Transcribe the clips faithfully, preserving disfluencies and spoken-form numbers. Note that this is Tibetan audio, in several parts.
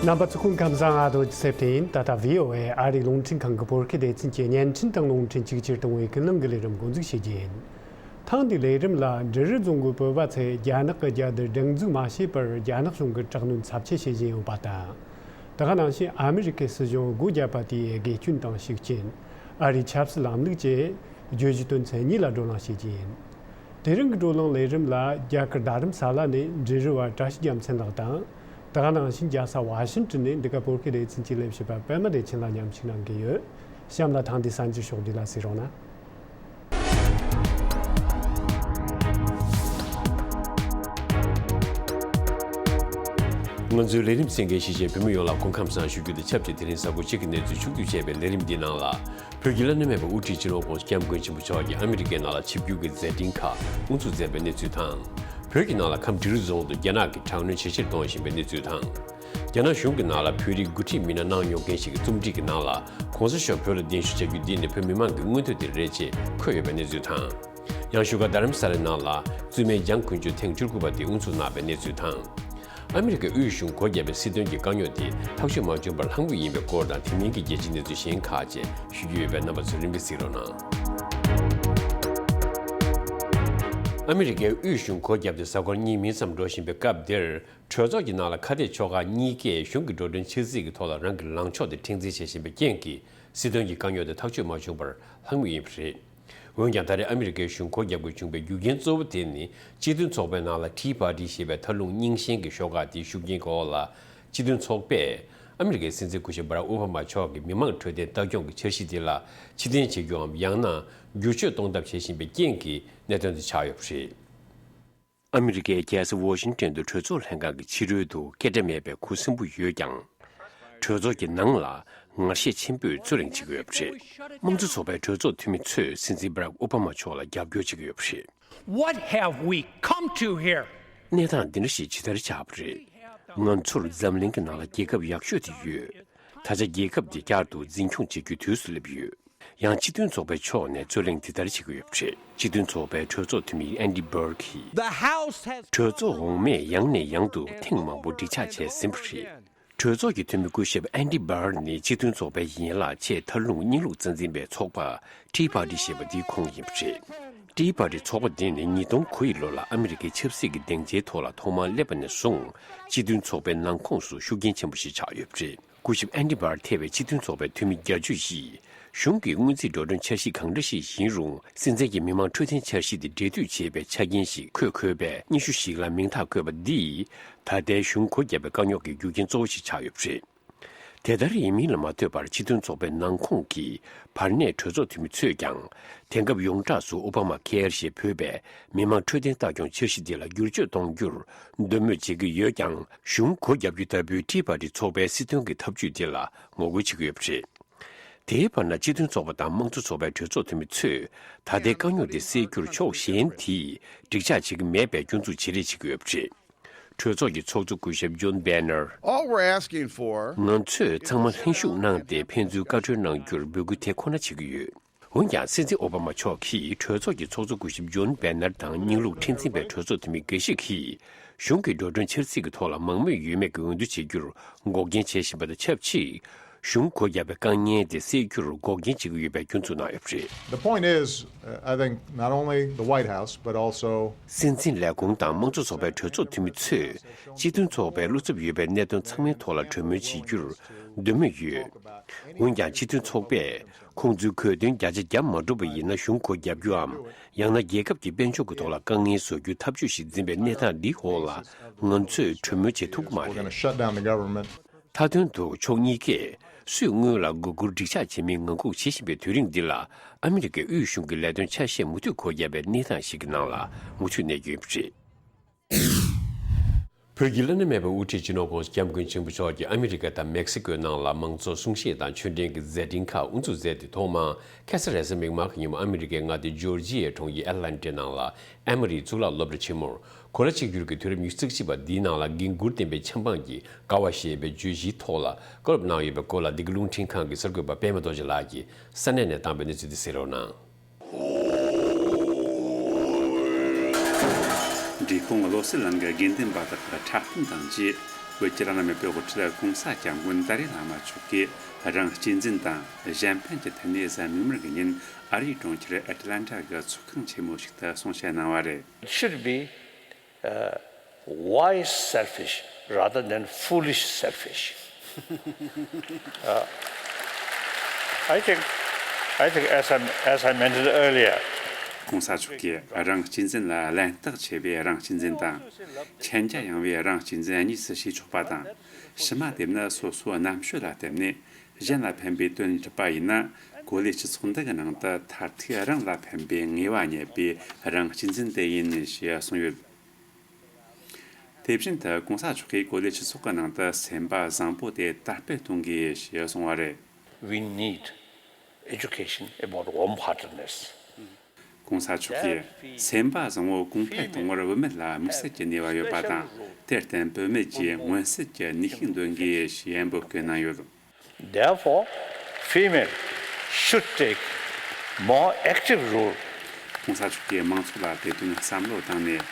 རྣམ་པ་ཚོ་སྐུ་ཁམས་བཟང་། ཨ་རྡོ་རྗེ་ཚེ་བརྟན་ཡིན། ད་ལྟ་བྷི་ཨོ་ཨེ་ཨ་རིའི་རླུང་འཕྲིན་ཁང་གི་བོད་སྐད་སྡེ་ཚན་གྱི་བརྙན་འཕྲིན་དང་རླུང་འཕྲིན་གཅིག་གྱུར་གཏོང་བའི་ཀུན་གླེང་གི་ལས་རིམ་འགོ་འཛུགས་བྱེད་རྒྱུ་ཡིན། ཐེངས་འདིའི་ལས་རིམ་ལ་འབྲི་རུ་རྫོང་གི་བོད་པ་ཚོས་རྒྱ་ནག་གི་རྒྱལ་དར་སྒྲེང་འཛུགས་མ་བྱས་པར་རྒྱ་ནག་གཞུང་གི་དྲག་གནོན་ཚབས་ཆེ་བྱེད་བཞིན་ཡོད་པ་དང་། དེ་ག་ནང་བཞིན་ཨ་མི་རི་ཀའི་སྲིད་གཞུང་སྒོ་བརྒྱབ་པ་དེའི་དགེ་སྐྱོན་དང་ཤུགས་རྐྱེན། ཨ་རིའི་ཆབ་སྲིད་ལམ་ལུགས་བཅས་བརྗོད་གཞི་དོན་ཚན་གཉིས་ལ་བགྲོ་གླེང་བྱེད་ཀྱི་ཡིན། དེ་རིང་གི་བགྲོ་གླེང་ལས་རིམ་ལ་རྒྱ་གར་རྡ་རམ་ས་ལ་ནས་འབྲི་རུ་བ་བཀྲ་ཤིས་རྒྱལ་མཚན་ལགས་དང་། དེ་ག་ནང་བཞིན་རྒྱལ་ས་ཝ་ཤིང་ཏོན་ནས་འདི་ག་བོད་སྐད་སྡེ་ཚན་གྱི་ལས་བྱེད་པ་པད་མ་བདེ་ཆེན་ལགས་མཉམ་ཞུགས་གནང་གི་ཡོད། གཤམ་ལ་ཐེངས་འདིའི་གསར་འགྱུར་ཕྱོགས་བསྡུས་ལ་གཟིགས་རོགས་གནང་། ང་ཚོའི་ལས་རིམ་གསན་མཁན་གཞིས་བྱེས་བོད་མི་ཡོངས་ལ་སྐུ་ཁམས་བཟང་ཞུ་རྒྱུ་དང་ཆབས་ཅིག་དེ་རིང་གཟའ་འཁོར་གཅིག་གི་གནས་ཚུལ་ཕྱོགས་བསྡུས་བྱས་པའི་ལས་རིམ་འདིའི་ནང་ལ། བོད་ཀྱི་བླ་ན་མེད་པའི་དབུ་ཁྲིད་སྤྱི་ནོར་༸གོང་ས་༸སྐྱབས་མགོན་ཆེན་པོ་མཆོག་གིས་ཨ་མི་རི་ཀའི་ནང་ལ་ཆིབས་བསྒྱུར་གྱི་མཛད་འཕྲིན་ཁག་དབུ་འཛུགས་མཛད་པའི་གནས་ཚུལ་དང་། བོད་ཀྱི་ནང་ལ་ཁམས་འབྲི་རུ་རྫོང་དུ་རྒྱ་ནག་གིས་དྲག་གནོན་ཇེ་ཆེར་གཏོང་བཞིན་པའི་གནས་ཚུལ་དང་། རྒྱ་ནག་གཞུང་གི་ནང་ལ་བོད་རིགས་འགོ་ཁྲིད་མི་སྣ་གནང་མྱོང་མཁན་ཞིག་གི་རྩོམ་སྒྲིག་གི་ནང་ལ། ༸གོང་ས་མཆོག་བོད་ལ་གདན་ཞུ་བྱ་རྒྱུ་འདི་ནི་བོད་མི་མང་གི་མངོན་འདོད་དེ་རེད་ཅེས་འཁོད་ཡོད་པའི་གནས་ཚུལ་དང་། ཡང་བཞུགས་སྒར་རྡ་རམ་ས་ལའི་ནང་ལ་བཙུན་མའི་འཇང་དཀོན་མཆོག་ཐེངས་བཅུ་དགུ་པ་དེ་དབུ་འཛུགས་གནང་བའི་གནས་ཚུལ་དང་། ཨ་མི་རི་ཀའི་དབུས་གཞུང་སྒོ་བརྒྱབ་པའི་སྲིད་དོན་གྱི་དཀའ་རྙོག་དེ་ཐག་གཅོད་མ་བྱུང་བར་ལྷག་མུས་ཡིན་པའི་སྐོར་དང་། དེ་མིན་གྱི་རྒྱལ་སྤྱིའི་གནས་ཚུལ་གཞན་ཁག་བཅས་ཞུ་རྒྱུ་ཡོད་པས། རྣམ་པ་ཚོས་རིམ་པས་གཟིགས་རོགས་གནང་། ཨ་མི་རི་ཀའི་དབུས་གཞུང་སྒོ་བརྒྱབ་སྟེ་གཟའ་འཁོར་གཉིས་མིན་ཙམ་འགྲོ་བཞིན་པའི་སྐབས་འདིར། གྲོས་ཚོགས་ཀྱི་ནང་ལ་ཁ་གཏད་ཕྱོགས་ཁག་གཉིས་ཀས་གཞུང་གི་འགྲོ་གྲོན་ཆབ་སྲིད་ཀྱི་ཐོག་ལ་རང་གི་ལངས་ཕྱོགས་དེ་མཁྲེགས་འཛིན་བྱེད་བཞིན་པའི་རྐྱེན་གྱིས། སྲིད་དོན་གྱི་དཀའ་རྙོག་དེ་ཐག་གཅོད་མ་བྱུང་བར་ལྷག་མུས་ཡིན་པ་རེད། འོན་ཀྱང་། ད་རེས་ཨ་མི་རི་ཀའི་གཞུང་སྒོ་བརྒྱབ་དགོས་བྱུང་བའི་རྒྱུ་རྐྱེན་གཙོ་བོ་དེ་ནི། སྤྱི་མཐུན་ཚོགས་པའི་ནང་ལ་ཊི་པར་ཊི་ཞེས་པའི་མཐར་ལྷུང་རྙིང་ཞེན་གྱི་ཤོག་ཁག་དེའི་ཤུགས་རྐྱེན་འོག་ལ། སྤྱི་མཐུན་ཚོགས་པས་ཨ་མི་རི་ཀའི་སྲིད་འཛིན་སྐུ་ཞབས་སྦ་རག་ཨོ་བྷ་མ་མཆོག་གི་མི་དམངས་འཕྲོད་བསྟེན་ལྟ་སྐྱོང་གི་འཆར་གཞི་དེ་ལ་ཕྱིར་འཐེན་བྱེད་རྒྱུའམ། ཡང་ན་བསྒྱུར་བཅོས་གཏོང་ཐབས་བྱེད་བཞིན་པའི་རྐྱེན་གྱིས་གནད་དོན་དེ་ཆགས་ཡོད་པ་རེད། ཨ་མི་རི་ཀའི་རྒྱལ་ས་ཝོ་ཤིང་ཏོན་དུ་གྲོས་ཚོགས་ལྷན་ཁང་གི་ཕྱི་རོལ་དུ་སྐད་སྒྲ་མེད་པའི་གུར་གསུམ་པོ་ཡོད་ཀྱང་། གྲོས་ཚོགས་ཀྱི་ནང་ལ་ངར་ཤེད་ཆེན་པོས་རྩོད་གླེང་བྱེད་ཀྱི་ཡོད་པ་རེད། དམངས་གཙོ་ཚོགས་པའི་གྲོས་ཚོགས་འཐུས་མི་ཚོས་སྲིད་འཛིན་སྦ་རག་ཨོ་བྷ་མ་མཆོག་ལ་རྒྱབ་སྐྱོར་བྱེད་ཀྱི་ཡོད་པ་རེད། What have we come to here? གནས་སྟངས་འདི་འདྲ་ཞིག་ཇི་ལྟར་ཆགས་པ་རེད། ང་ཚོར་འཛམ་གླིང་གི་ནང་ལ་རྒྱལ་ཁབ་ཡག་ཤོས་དེ་ཡོད། ད་ཆ་རྒྱལ་ཁབ་འདི་བསྐྱར་དུ་འཛིན་སྐྱོང་བྱེད་རྒྱུའི་དུས་སུ་སླེབས་ཡོད། ཡང་སྤྱི་མཐུན་ཚོགས་པའི་ཕྱོགས་ནས་རྩོད་གླེང་དེ་ལྟར་བྱེད་ཀྱི་ཡོད་པ་རེད། སྤྱི་མཐུན་ཚོགས་པའི་གྲོས་ཚོགས་འཐུས་མི་ཨན་ཌི་སྦར་གྱིས། The House has གྲོས་ཚོགས་འོག་མས་ཡང་ནས་ཡང་དུ་ཐེངས་མང་པོ་འགྲིག་ཆགས་བྱས་ཟིན་པ་རེད། གྲོས་ཚོགས་ཀྱི་འཐུས་མི་སྐུ་ཞབས་ཨན་ཌི་སྦར་ནི་སྤྱི་མཐུན་ཚོགས་པའི་ཡན་ལག་ཆེས་མཐར་ལྷུང་རྙིང་ལུགས་རྩ་འཛིན་པའི་ཚོགས་པ་ཊི་པར་ཊི་ཞེས་པ་འདིའི་ཁོངས་ཡིན་པ་རེད། ཊི་པར་ཊི་ཚོགས་པ་འདི་ནི་ཉིས་སྟོང་དགུ་ཡི་ལོ་ལ་ཨ་མི་རི་ཀའི་ཆབ་སྲིད་ཀྱི་སྡིངས་ཆའི་ཐོག་ལ་ཐོག་མར་སླེབས་པ་ནས་བཟུང་། སྤྱི་མཐུན་ཚོགས་པའི་ནང་ཁོངས་སུ་ཤུགས་རྐྱེན་ཆེན་པོ་ཞིག་ཆགས་ཡོད་པ་རེད། སྐུ་ཞབས་ཨན་ཌི་སྦར་ཐེ་བའི་སྤྱི་མཐུན་ཚོགས་པའི་འཐུས་མི་བརྒྱད་ཅུ་ཡིས། གཞུང་གི་སྔོན་རྩིས་འགྲོ་གྲོན་འཆར་གཞི་གང་འདྲ་ཞིག་ཡིན་རུང་། སྲིད་འཛིན་གྱི་མི་དམངས་འཕྲོད་བསྟེན་འཆར་གཞི་དེ་འབྲེལ་མཐུད་བྱེད་པའི་ཆ་རྐྱེན་ཞིག་ཁོས་འཁོད་པའི་སྙན་ཞུ་ཞིག་ལ་མིང་རྟགས་བཀོད་པ་འདིས། ད་ལྟའི་གཞུང་སྒོ་བརྒྱབ་པའི་དཀའ་རྙོག་གི་རྒྱུ་རྐྱེན་གཙོ་བོ་ཞིག་ཆགས་ཡོད་པ་རེད། དེ་ལྟར་ཡིན་མིན་ལ་མ་ལྟོས་པར། སྤྱི་མཐུན་ཚོགས་པའི་ནང་ཁོངས་ཀྱི་བར་གནས་གྲོས་ཚོགས་འཐུས་མི་ཚོས་ཀྱང་། དེང་སྐབས་ཡོངས་གྲགས་སུ་ཨོ་བྷ་མ་ཁེར་ཞེས་འབོད་པའི་མི་དམངས་འཕྲོད་བསྟེན་ལྟ་སྐྱོང་འཆར་གཞི་འདི་ལ་བསྒྱུར་བཅོས་གཏོང་རྒྱུར་འདོད་མོས་བྱེད་ཀྱི་ཡོད་ཀྱང་། གཞུང་སྒོ་བརྒྱབ་རྒྱུ་ལྟ་བུའི་ཊི་པར་ཊི་ཚོགས་པའི་སྲིད་དོན་གྱི་ཐབས་ཇུས་འདི་ལ་ངོ་རྒོལ་བྱེད་ཀྱི་ཡོད་པ་རེད། དེའི་བར་ན། སྤྱི་མཐུན་ཚོགས་པ་དང་དམངས་གཙོ་ཚོགས་པའི་གྲོས་ཚོགས་འཐུས་མི་ཚོས་ད་ལྟའི་དཀའ་རྙོག་འདི་སེལ་རྒྱུར་ཕྱོགས་གཞན་དེས་འགྲིག་ཆགས་བྱེད་ཀྱི་མེད་པའི་སྐྱོན་འཛུགས་བྱེད་རེས་བྱེད་ཀྱི་ཡོད་པ་རེད། གྲོས་ཚོགས་ཀྱི་ཚོགས་གཙོ་སྐུ་ཞབས་ཇོན་བྷེ་ནར། All we're asking for ང་ཚོས་ཚང་མ་ལྷན་ཞུགས་གནང་སྟེ་ཕན་ཚུན་བཀའ་འཁྲོལ་གནང་རྒྱུར་འབོད་སྐུལ་དེ་ཁོ་ན་བྱེད་ཀྱི་ཡོད། འོན་ཀྱང་། སྲིད་འཛིན་ཨོ་བྷ་མ་མཆོག་གིས་གྲོས་ཚོགས་ཀྱི་ཚོགས་གཙོ་སྐུ་ཞབས་ཇོན་བྷེ་ནར་དང་། རྙིང་ལུགས་མཁྲེགས་འཛིན་པའི་གྲོས་ཚོགས་འཐུས་མི་འགའ་ཞིག་གིས། གཞུང་གི་འགྲོ་གྲོན་འཆར་ཚིག་གི་ཐོག་ལ་མང་མོས་ཡོད་མེད་ཀྱི་འོས་བསྡུ་བྱེད་རྒྱུར་འགོག་རྐྱེན་བྱེད་བཞིན་པ་དང་ཆབས་ཅིག་གཞུང་སྒོ་བརྒྱབ་པའི་དཀའ་ངལ་དེ་སེལ་རྒྱུར་འགོག་རྐྱེན་བྱེད་ཀྱི་ཡོད་པའི་སྐྱོན་འཛུགས་གནང་ཡོད་པ་རེད། The point is, uh, I think not only the White House, but also སྲིད་འཛིན་ལས་ཁུངས་དང་དམངས་གཙོ་ཚོགས་པའི་གྲོས་ཚོགས་འཐུས་མི་ཚོས་སྤྱི་མཐུན་ཚོགས་པའི་བློ་འཚབ་ཡོད་པའི་གནད་དོན་ཚང་མའི་ཐོག་ལ་གྲོས་མོལ་བྱེད་རྒྱུར་འདོད་མོས་ཡོད། འོན་ཀྱང་། སྤྱི་མཐུན་ཚོགས་པས་ཁོང་ཚོའི་གོ་དོན་བརྒྱ་ཆ་བརྒྱ་མ་འགྲུབ་པ་ཡིན་ན། གཞུང་སྒོ་བརྒྱབ་རྒྱུའམ། ཡང་ན། རྒྱལ་ཁབ་ཀྱི་དཔལ་འབྱོར་གྱི་ཐོག་ལ་དཀའ་ངལ་བཟོ་རྒྱུའི་ཐབས་ཇུས་ཤིག་འཛིན་པའི་གནས་སྟངས་འདིའི་འོག་ལ། ང་ཚོས་གྲོས་མོལ་བྱེད་ཐུབ་ཀྱི་མ་We're gonna རེད། Shut down the government. མཐའ་དོན་དུ། ཕྱོགས་གཉིས་ཀས་སུས་སྔོན་ལ་མགོ་སྒུར་འགྲིག་ཆགས་བྱེད་མིན་ངང་སྒུག་བྱེད་བཞིན་པའི་དུས་རིང་འདི་ལ། ཨ་མི་རི་ཀའི་དབུས་གཞུང་གི་ལས་དོན་ཆ་ཤས་མུ་མཐུད་སྒོ་བརྒྱབ་པའི་གནས་སྟངས་ཤིག་གི་ནང་ལ་མུ་མཐུད་གནས་རྒྱུ་ཡིན་པ་རེད། བོད་ཀྱི་བླ་ན་མེད་པའི་དབུ་ཁྲིད་སྤྱི་ནོར་༸གོང་ས་༸སྐྱབས་མགོན་ཆེན་པོ་མཆོག་གིས་ཨ་མི་རི་ཀ་དང་མེག་སི་ཀོའི་ནང་ལ་མང་གཙོ་གསུང་བཤད་དང་ཆོས་འབྲེལ་གྱི་མཛད་འཕྲིན་ཁག་དབུ་འཛུགས་མཛད་དེ། ཐོག་མར་ཁ་སང་རེས་གཟའ་མིག་དམར་གྱི་ཉིན་མོ་ཨ་མི་རི་ཀའི་མངའ་སྡེ་ཇོར་ཇི་ཡའི་གྲོང་ཁྱེར་ཨེ་ཊ་ལན་ཊའི་ནང་ལ། ཨེ་མོ་རིའི་གཙུག་ལག་སློབ་གྲྭ་ཆེན་མོར། གོ་ལ་གཅིག་གྱུར་གྱི་དུས་རབས་ཉི་ཤུ་རྩ་གཅིག་པ་འདིའི་ནང་ལ་འགན་འཁུར་ལྡན་པའི་ཆབ་འབངས་ཀྱི་ཀ་བ་ཞེས་པའི་བརྗོད་གཞིའི་ཐོག་ལ་བཀའ་སློབ་གནང་ཡོད་པའི་སྐོར་ལ། འདི་ག་རླུང་འཕྲིན་ཁང་གི་གསར་འགོད་པ་པད་མ་རྡོ་རྗེ་ལགས་ཀྱིས་ས་གནས་ནས་བཏང་པའི་གནས་ཚུལ་འདི་གཟིགས་རོགས་གནང་། འབྲས་སྤུངས་བློ་གསལ་གླིང་གི་དགེ་འདུན་པ་དག་གི་འཁྲབ་སྟོན་དང་བཅས། བོད་ཀྱི་བླ་ན་མེད་པའི་དབུ་ཁྲིད་༸གོང་ས་༸སྐྱབས་མགོན་ཏཱ་ལའི་བླ་མ་མཆོག་གིས་རང་གཅེས་འཛིན་དང་གཞན་ཕན་གྱི་ཐད་ནས་གཟའ་མིག་དམར་གྱི་ཉིན་ཨ་རིའི་གྲོང་ཁྱེར་ཨེ་ཊ་ལན་ཊ་གི་ཚོགས་ཁང་ཆེན་མོ་ཞིག་ཏུ་གསུང་བཤད་གནང་བ་རེད། Should be uh, wise selfish rather than foolish selfish. Uh, I think, I think as, I, as I mentioned earlier, ༸གོང་ས་མཆོག་གིས་རང་གཅེས་འཛིན་ལ་གླེན་རྟགས་ཆེ་བའི་རང་གཅེས་འཛིན་དང་། མཁྱེན་རྒྱ་ཡངས་པའི་རང་གཅེས་འཛིན་གཉིས་སུ་ཕྱེ་ཆོག་པ་དང་། ཕྱི་མ་དེ་ནི་སོ་སོའི་རྣམ་དཔྱོད་ལ་བརྟེན་ནས་གཞན་ལ་ཕན་པའི་དོན་སྒྲུབ་པ་ཡིན་ན། གོ་ལའི་སྤྱི་ཚོགས་འདི་གི་ནང་དུ་མཐར་ཐུག་རང་ལ་ཕན་པའི་ངེས་པ་རྙེད་པའི་རང་གཅེས་འཛིན་དེ་ཡིན་ཞེས་གསུངས་ཡོད། དེ་བཞིན་དུ་༸གོང་ས་མཆོག་གིས་གོ་ལའི་སྤྱི་ཚོགས་ཀྱི་ནང་དུ་སེམས་པ་བཟང་པོ་དེ་དར་སྤེལ་གཏོང་དགོས་ཞེས་གསུངས་པ་རེད། We need education about warm heartedness. ༸གོང་ས་མཆོག་གིས་སེམས་པ་བཟང་བོ་གོང་འཕེལ་གཏོང་བར་བུད་མེད་ལ་དམིགས་བསལ་གྱི་ནུས་པ་ཡོད་པ་དང་། དེར་བརྟེན་བུད་མེད་ཀྱིས་མངོན་གསལ་གྱི་ནུས་ཤུགས་འདོན་དགོས་ཞེས་འབོད་སྐུལ་གནང་ཡོད། Therefore, female should take more active role. ༸གོང་ས་མཆོག་གིས་མང་ཚོགས་ལ་དེ་དོན་བསམ་བློ་བཏང་ནས་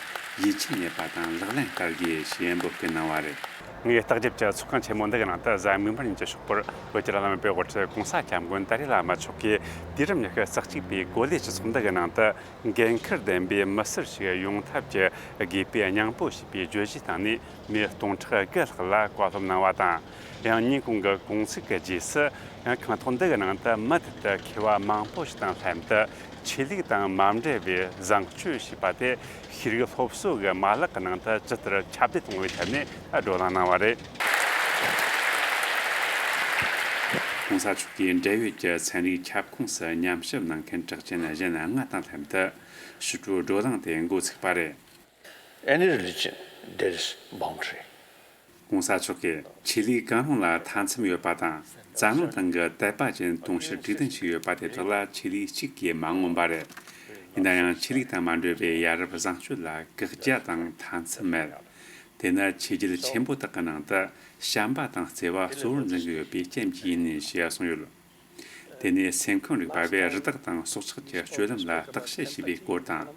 ཡིད་ཆེས་རྙེད་པ་དང་ལག་ལེན་བསྟར་དགོས་ཞེས་འབོད་སྐུལ་གནང་བ་རེད། ངས་རྟགས་འཇབ་ཀྱི་ཚོགས་ཁང་ཆེན་མོ་འདི་གི་ནང་དུ་གཟའ་མིག་དམར་ཉིན་གྱི་ཞོགས་པར་བོད་ཀྱི་བླ་ན་མེད་པའི་དབུ་ཁྲིད་༸གོང་ས་༸སྐྱབས་མགོན་ཏཱ་ལའི་བླ་མ་མཆོག་གིས་དུས་རབས་ཉི་ཤུ་རྩ་གཅིག་པའི་གོ་ལའི་སྤྱི་ཚོགས་འདི་གི་ནང་དུ་འགན་འཁུར་ལྡན་པའི་མི་སེར་ཞིག་ཡོང་ཐབས་ཀྱི་དགོས་པའི་སྙིང་པོ་ཞེས་པའི་བརྗོད་གཞིའི་སྟེང་ནས་མི་སྟོང་ཕྲག་བརྒལ་ལྷག་ལ་བཀའ་སློབ་གནང་བ་དང་། ཡང་ཉིན་གུང་གི་གུང་ཚིགས་ཀྱི་རྗེས་སུ་ཡང་ཁང་ཐོག་འདི་གི་ནང་དུ་མུ་མཐུད་དུ་མཁས་པ་མང་པོ་ཞིག་དང་ལྷན་དུ་ཆོས་ལུགས་དང་མ་འབྲེལ་བའི་བཟང་སྤྱོད་ཞེས་པ་དེ་ཤེས་རིག་སློབ་གསོ་གི་མ་ལག་གི་ནང་དུ་ཇི་ལྟར་ཁྱབ་གདལ་གཏོང་བའི་ཐད་ནས་བགྲོ་གླེང་གནང་བ་རེད། ༸གོང་ས་མཆོག་གིས་འབྲེལ་ཡོད་ཀྱི་ཚན་རིག་ཁྱབ་ཁོངས་སུ་ཉམས་ཞིབ་གནང་མཁན་གྲགས་ཅན་གཞན་ལྔ་དང་ལྷན་དུ་ཞི་ཁྲོའི་བགྲོ་གླེང་དེ་འགོ་ཚུགས་པ་རེད། Any religion, there is boundary. ༸གོང་ས་མཆོག་གིས་ཆོས་ལུགས་གང་རུང་ལ་མཐའ་མཚམས་ཡོད་པ་དང་། འཛམ་གླིང་སྟེང་གི་དད་པ་ཅན་དུང་ཕྱུར་དྲུག་བདུན་ཞིག་ཡོད་པ་དེ་དག་ལ་ཆོས་ལུགས་གཅིག་གིས་མ་ངོམས་པ་རེད། ཡིན་ན་ཡང་ཆོས་ལུགས་དང་མ་འབྲེལ་བའི་ཡ་རབས་བཟང་སྤྱོད་ལ་བཀག་རྒྱ་དང་མཐའ་མཚམས་མེད། དེ་ནི་ཆོས་བརྒྱུད་ཆེན་པོ་དག་གི་ནང་དུ་བྱམས་པ་དང་བརྩེ་བ་གཙོ་བོར་འཛིན་གྱི་ཡོད་པའི་རྐྱེན་གྱིས་ཡིན་ཞེས་གསུངས་ཡོད། དེ་ནས་སེམས་ཁམས་རིག་པ་བས་རི་དྭགས་དང་སྲོག་ཆགས་ཀྱི་སྤྱོད་ལམ་ལ་བརྟག་དཔྱད་བྱས་པའི་སྐོར་དང་།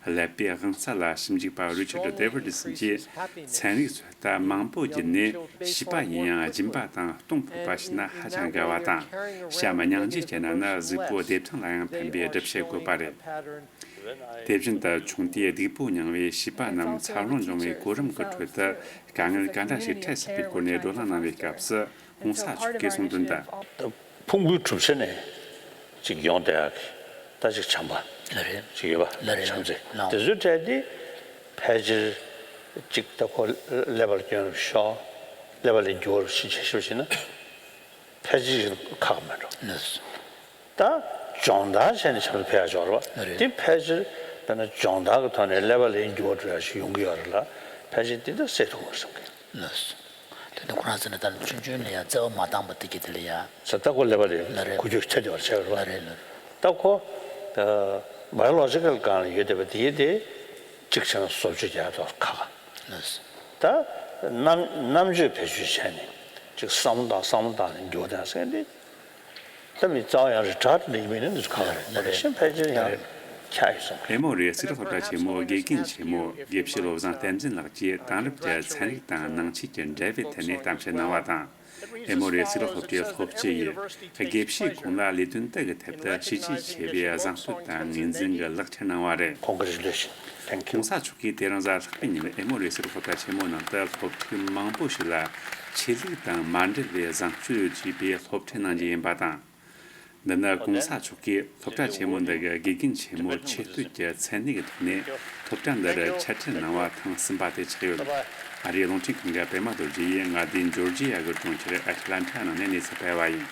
ཀླད་པའི་དབང་རྩ་ལ་ཞིབ་འཇུག་པ་རི་ཆར་ཌི་ཌེ་ཝི་ཌི་སན་གྱིས་ཚན་རིག་ཚོད་ལྟ་མང་པོ་བརྒྱུད་ནས་བྱིས་པ་ཡིན་ཡང་སྦྱིན་པ་དང་གཏོང་ཕོད་པ་ཞིག་ན་ཧ་ཅང་དགའ་བ་དང་། བྱམས་སྙིང་རྗེ་ཅན་ན་ནི་གཟུགས་པོ་བདེ་ཐང་ལ་ཡང་ཕན་པའི་སྒྲུབ་བྱེད་དགོས་པ་རེད། དེ་བཞིན་དུ་ཆུང་དུས་སྡུག་པོ་མྱངས་པའི་བྱིས་པ་རྣམས་འཚར་ལོངས་འབྱུང་བའི་གོ་རིམ་གྱི་ཁྲོད་དུ་དཀའ་ངལ་ག་འདྲ་ཞིག་འཕྲད་སྲིད་པའི་སྐོར་ནས་བགྲོ་གླེང་གནང་བའི་སྐབས་སུ། ༸གོང་ས་མཆོག་གིས་གསུངས་དོན་ལྟར། ཕུང་པོའི་གྲུབ་ཆ་ནས་ཅིག་ཡོང་བསྡད་ཡག་གི་ད་ཅིག་བྱམས་པ་ལ་རེད། ཅིག་ཡོད་པ་ལ་རེད། བྱམས་བརྩེ་ལ་དེ་ཚོའི་གྲས་དེ་ཕལ་ཆེར་ཅིག་ད་ཁོ་ཀླད་པ་ལ་སྐྱོན་རུ་ཤོག་ཀླད་པ་ལ་འགྱུར་བ་རུ་ཕྱིན་ཆེ་ཤོས་ཤིག་ན་ཕལ་ཆེར་ཁག་མེད་འགྲོ། ལགས་སོ། ད་སྦྱོང་བརྡར་བྱས་ནས་བྱམས་བརྩེ་འཕེལ་ཡག་ཅིག་ཡོད་རེད་པ། ལ་རེད། དེ་ཕལ་ཆེར་དཔེར་ན་སྦྱོང་བརྡར་གྱི་ཐོག་ནས་ཀླད་པ་ལ་འགྱུར་བ་འགྲོ་ཡག་ཞིག་ཡོང་གི་ཡོད་རེད་ལ་ཕལ་ཆེར་དེ་འདྲ་སེལ་ཐུབ་ཀྱི་རེད་བསམ་གི། ལགས་སོ། དེ་ནི་ཁོ་རང་ཟེར་ན་ད་ཆུང་ཆུང་ལ་ཡང་བརྩེ་བ་མ་བཏང་པ་དེ་གི་དེ་ལ་ཡང་། ཟེར་ལྟ་སྐོར་ཀླད་པ་ལ་ལ་རེད། འགུལ་སྐྱོད་ཐེབས་བསྡད་པ་བྱས་པ་རེད་པ། ལ་རེད་ལ་རེད། ད་ཁོ་བ་ཡོ་ལོ་ཇི་ཀལ་སྒང་ལ་ཡོད་བསྡད་པ་དེ་གི་དེ་གཅིག་བྱས་ན་བཟོ་བཅོས་རྒྱག་ཐུབ་ཁག་ཁག་ལགས་སོ། ད་རྣམ་རྣམ་དཔྱོད་བེད་སྤྱོད་བྱས་ནས་ཅིག་བསམ་བློ་བཏང་བསམ་བློ་བཏང་ནས་འགྱུར་བ་ཐེབས་ཟེར་མཁན་དེ། ད་མི་རྩ་བ་ཡང་རི་ཁྲག་ལ་ཡིན་པའི་ནི་འདི་ཚོ་ཁག་ཁག་རེད། ལ་རེད། ཤིན་ཕལ་ཆེར་ཡང་ཁྱག་ཡོད་བསམ་གི། ཨེ་མོ་རི་ཡ་གཙུག་ལག་སློབ་གྲྭ་ཆེན་མོའི་དགེ་རྒན་ཆེན་མོ་དགེ་བཤེས་བློ་བཟང་བསྟན་འཛིན་ལགས་ཀྱིས་དེང་རབས་ཀྱི་ཚན་རིག་དང་ནང་ཆོས་ཀྱི་འབྲེལ་བའི་ཐད་ནས་གཏམ་བཤད་གནང་བ་དང་། ཨེ་མོ་རི་ཡ་གཙུག་ལག་སློབ་གྲྭའི་སློབ་སྤྱི་ཡིས་དགེ་བཤེས་ཁོང་ལ་ལས་དོན་དག་གི་ཐད་དུ་ཤུགས་རྐྱེན་ཆེ་བའི་བཟང་སྤྱོད་དང་ངོས་འཛིན་གྱི་ལག་ཁྱེར་གནང་བ་རེད། Congratulations. Thank you. ༸གོང་ས་མཆོག་གིས་དེ་རིང་གཟའ་ལྷག་པའི་ཉིན་ཨེ་མོ་རི་ཡ་གཙུག་ལག་སློབ་གྲྭ་ཆེན་མོའི་ནང་དུ་སློབ་ཕྲུག་མང་པོ་ཞིག་ལ་ཆོས་ལུགས་དང་མ་འབྲེལ་བའི་བཟང་སྤྱོད་ཅེས་པའི་སློབ་ཁྲིད་གནང་རྒྱུ་ཡིན་པ་དང་། འདི་ནི་༸གོང་ས་མཆོག་གིས་སློབ་གྲྭ་ཆེན་མོ་འདི་གི་དགེ་རྒན་ཆེན་མོ་ཆེ་བསྟོད་ཀྱི་མཚན་གནས་ཀྱི་ཐོག་ནས་སློབ་གྲྭ་འདིར་འཆད་ཁྲིད་གནང་བ་ཐེངས་གསུམ་པ་དེ་ཆགས་ཡོད། ཨ་རིའི་རླུང་འཕྲིན་ཁང་གི་པད་མ་རྡོ་རྗེ་ཡིས་མངའ་སྡེ་ཇོར་ཇི་ཡ་གི་གྲོང་ཁྱེར་ཨེ་ཊ་ལན་ཊ་ནང་ནས་གནས་ཚུལ་སྤེལ་བ་ཡིན།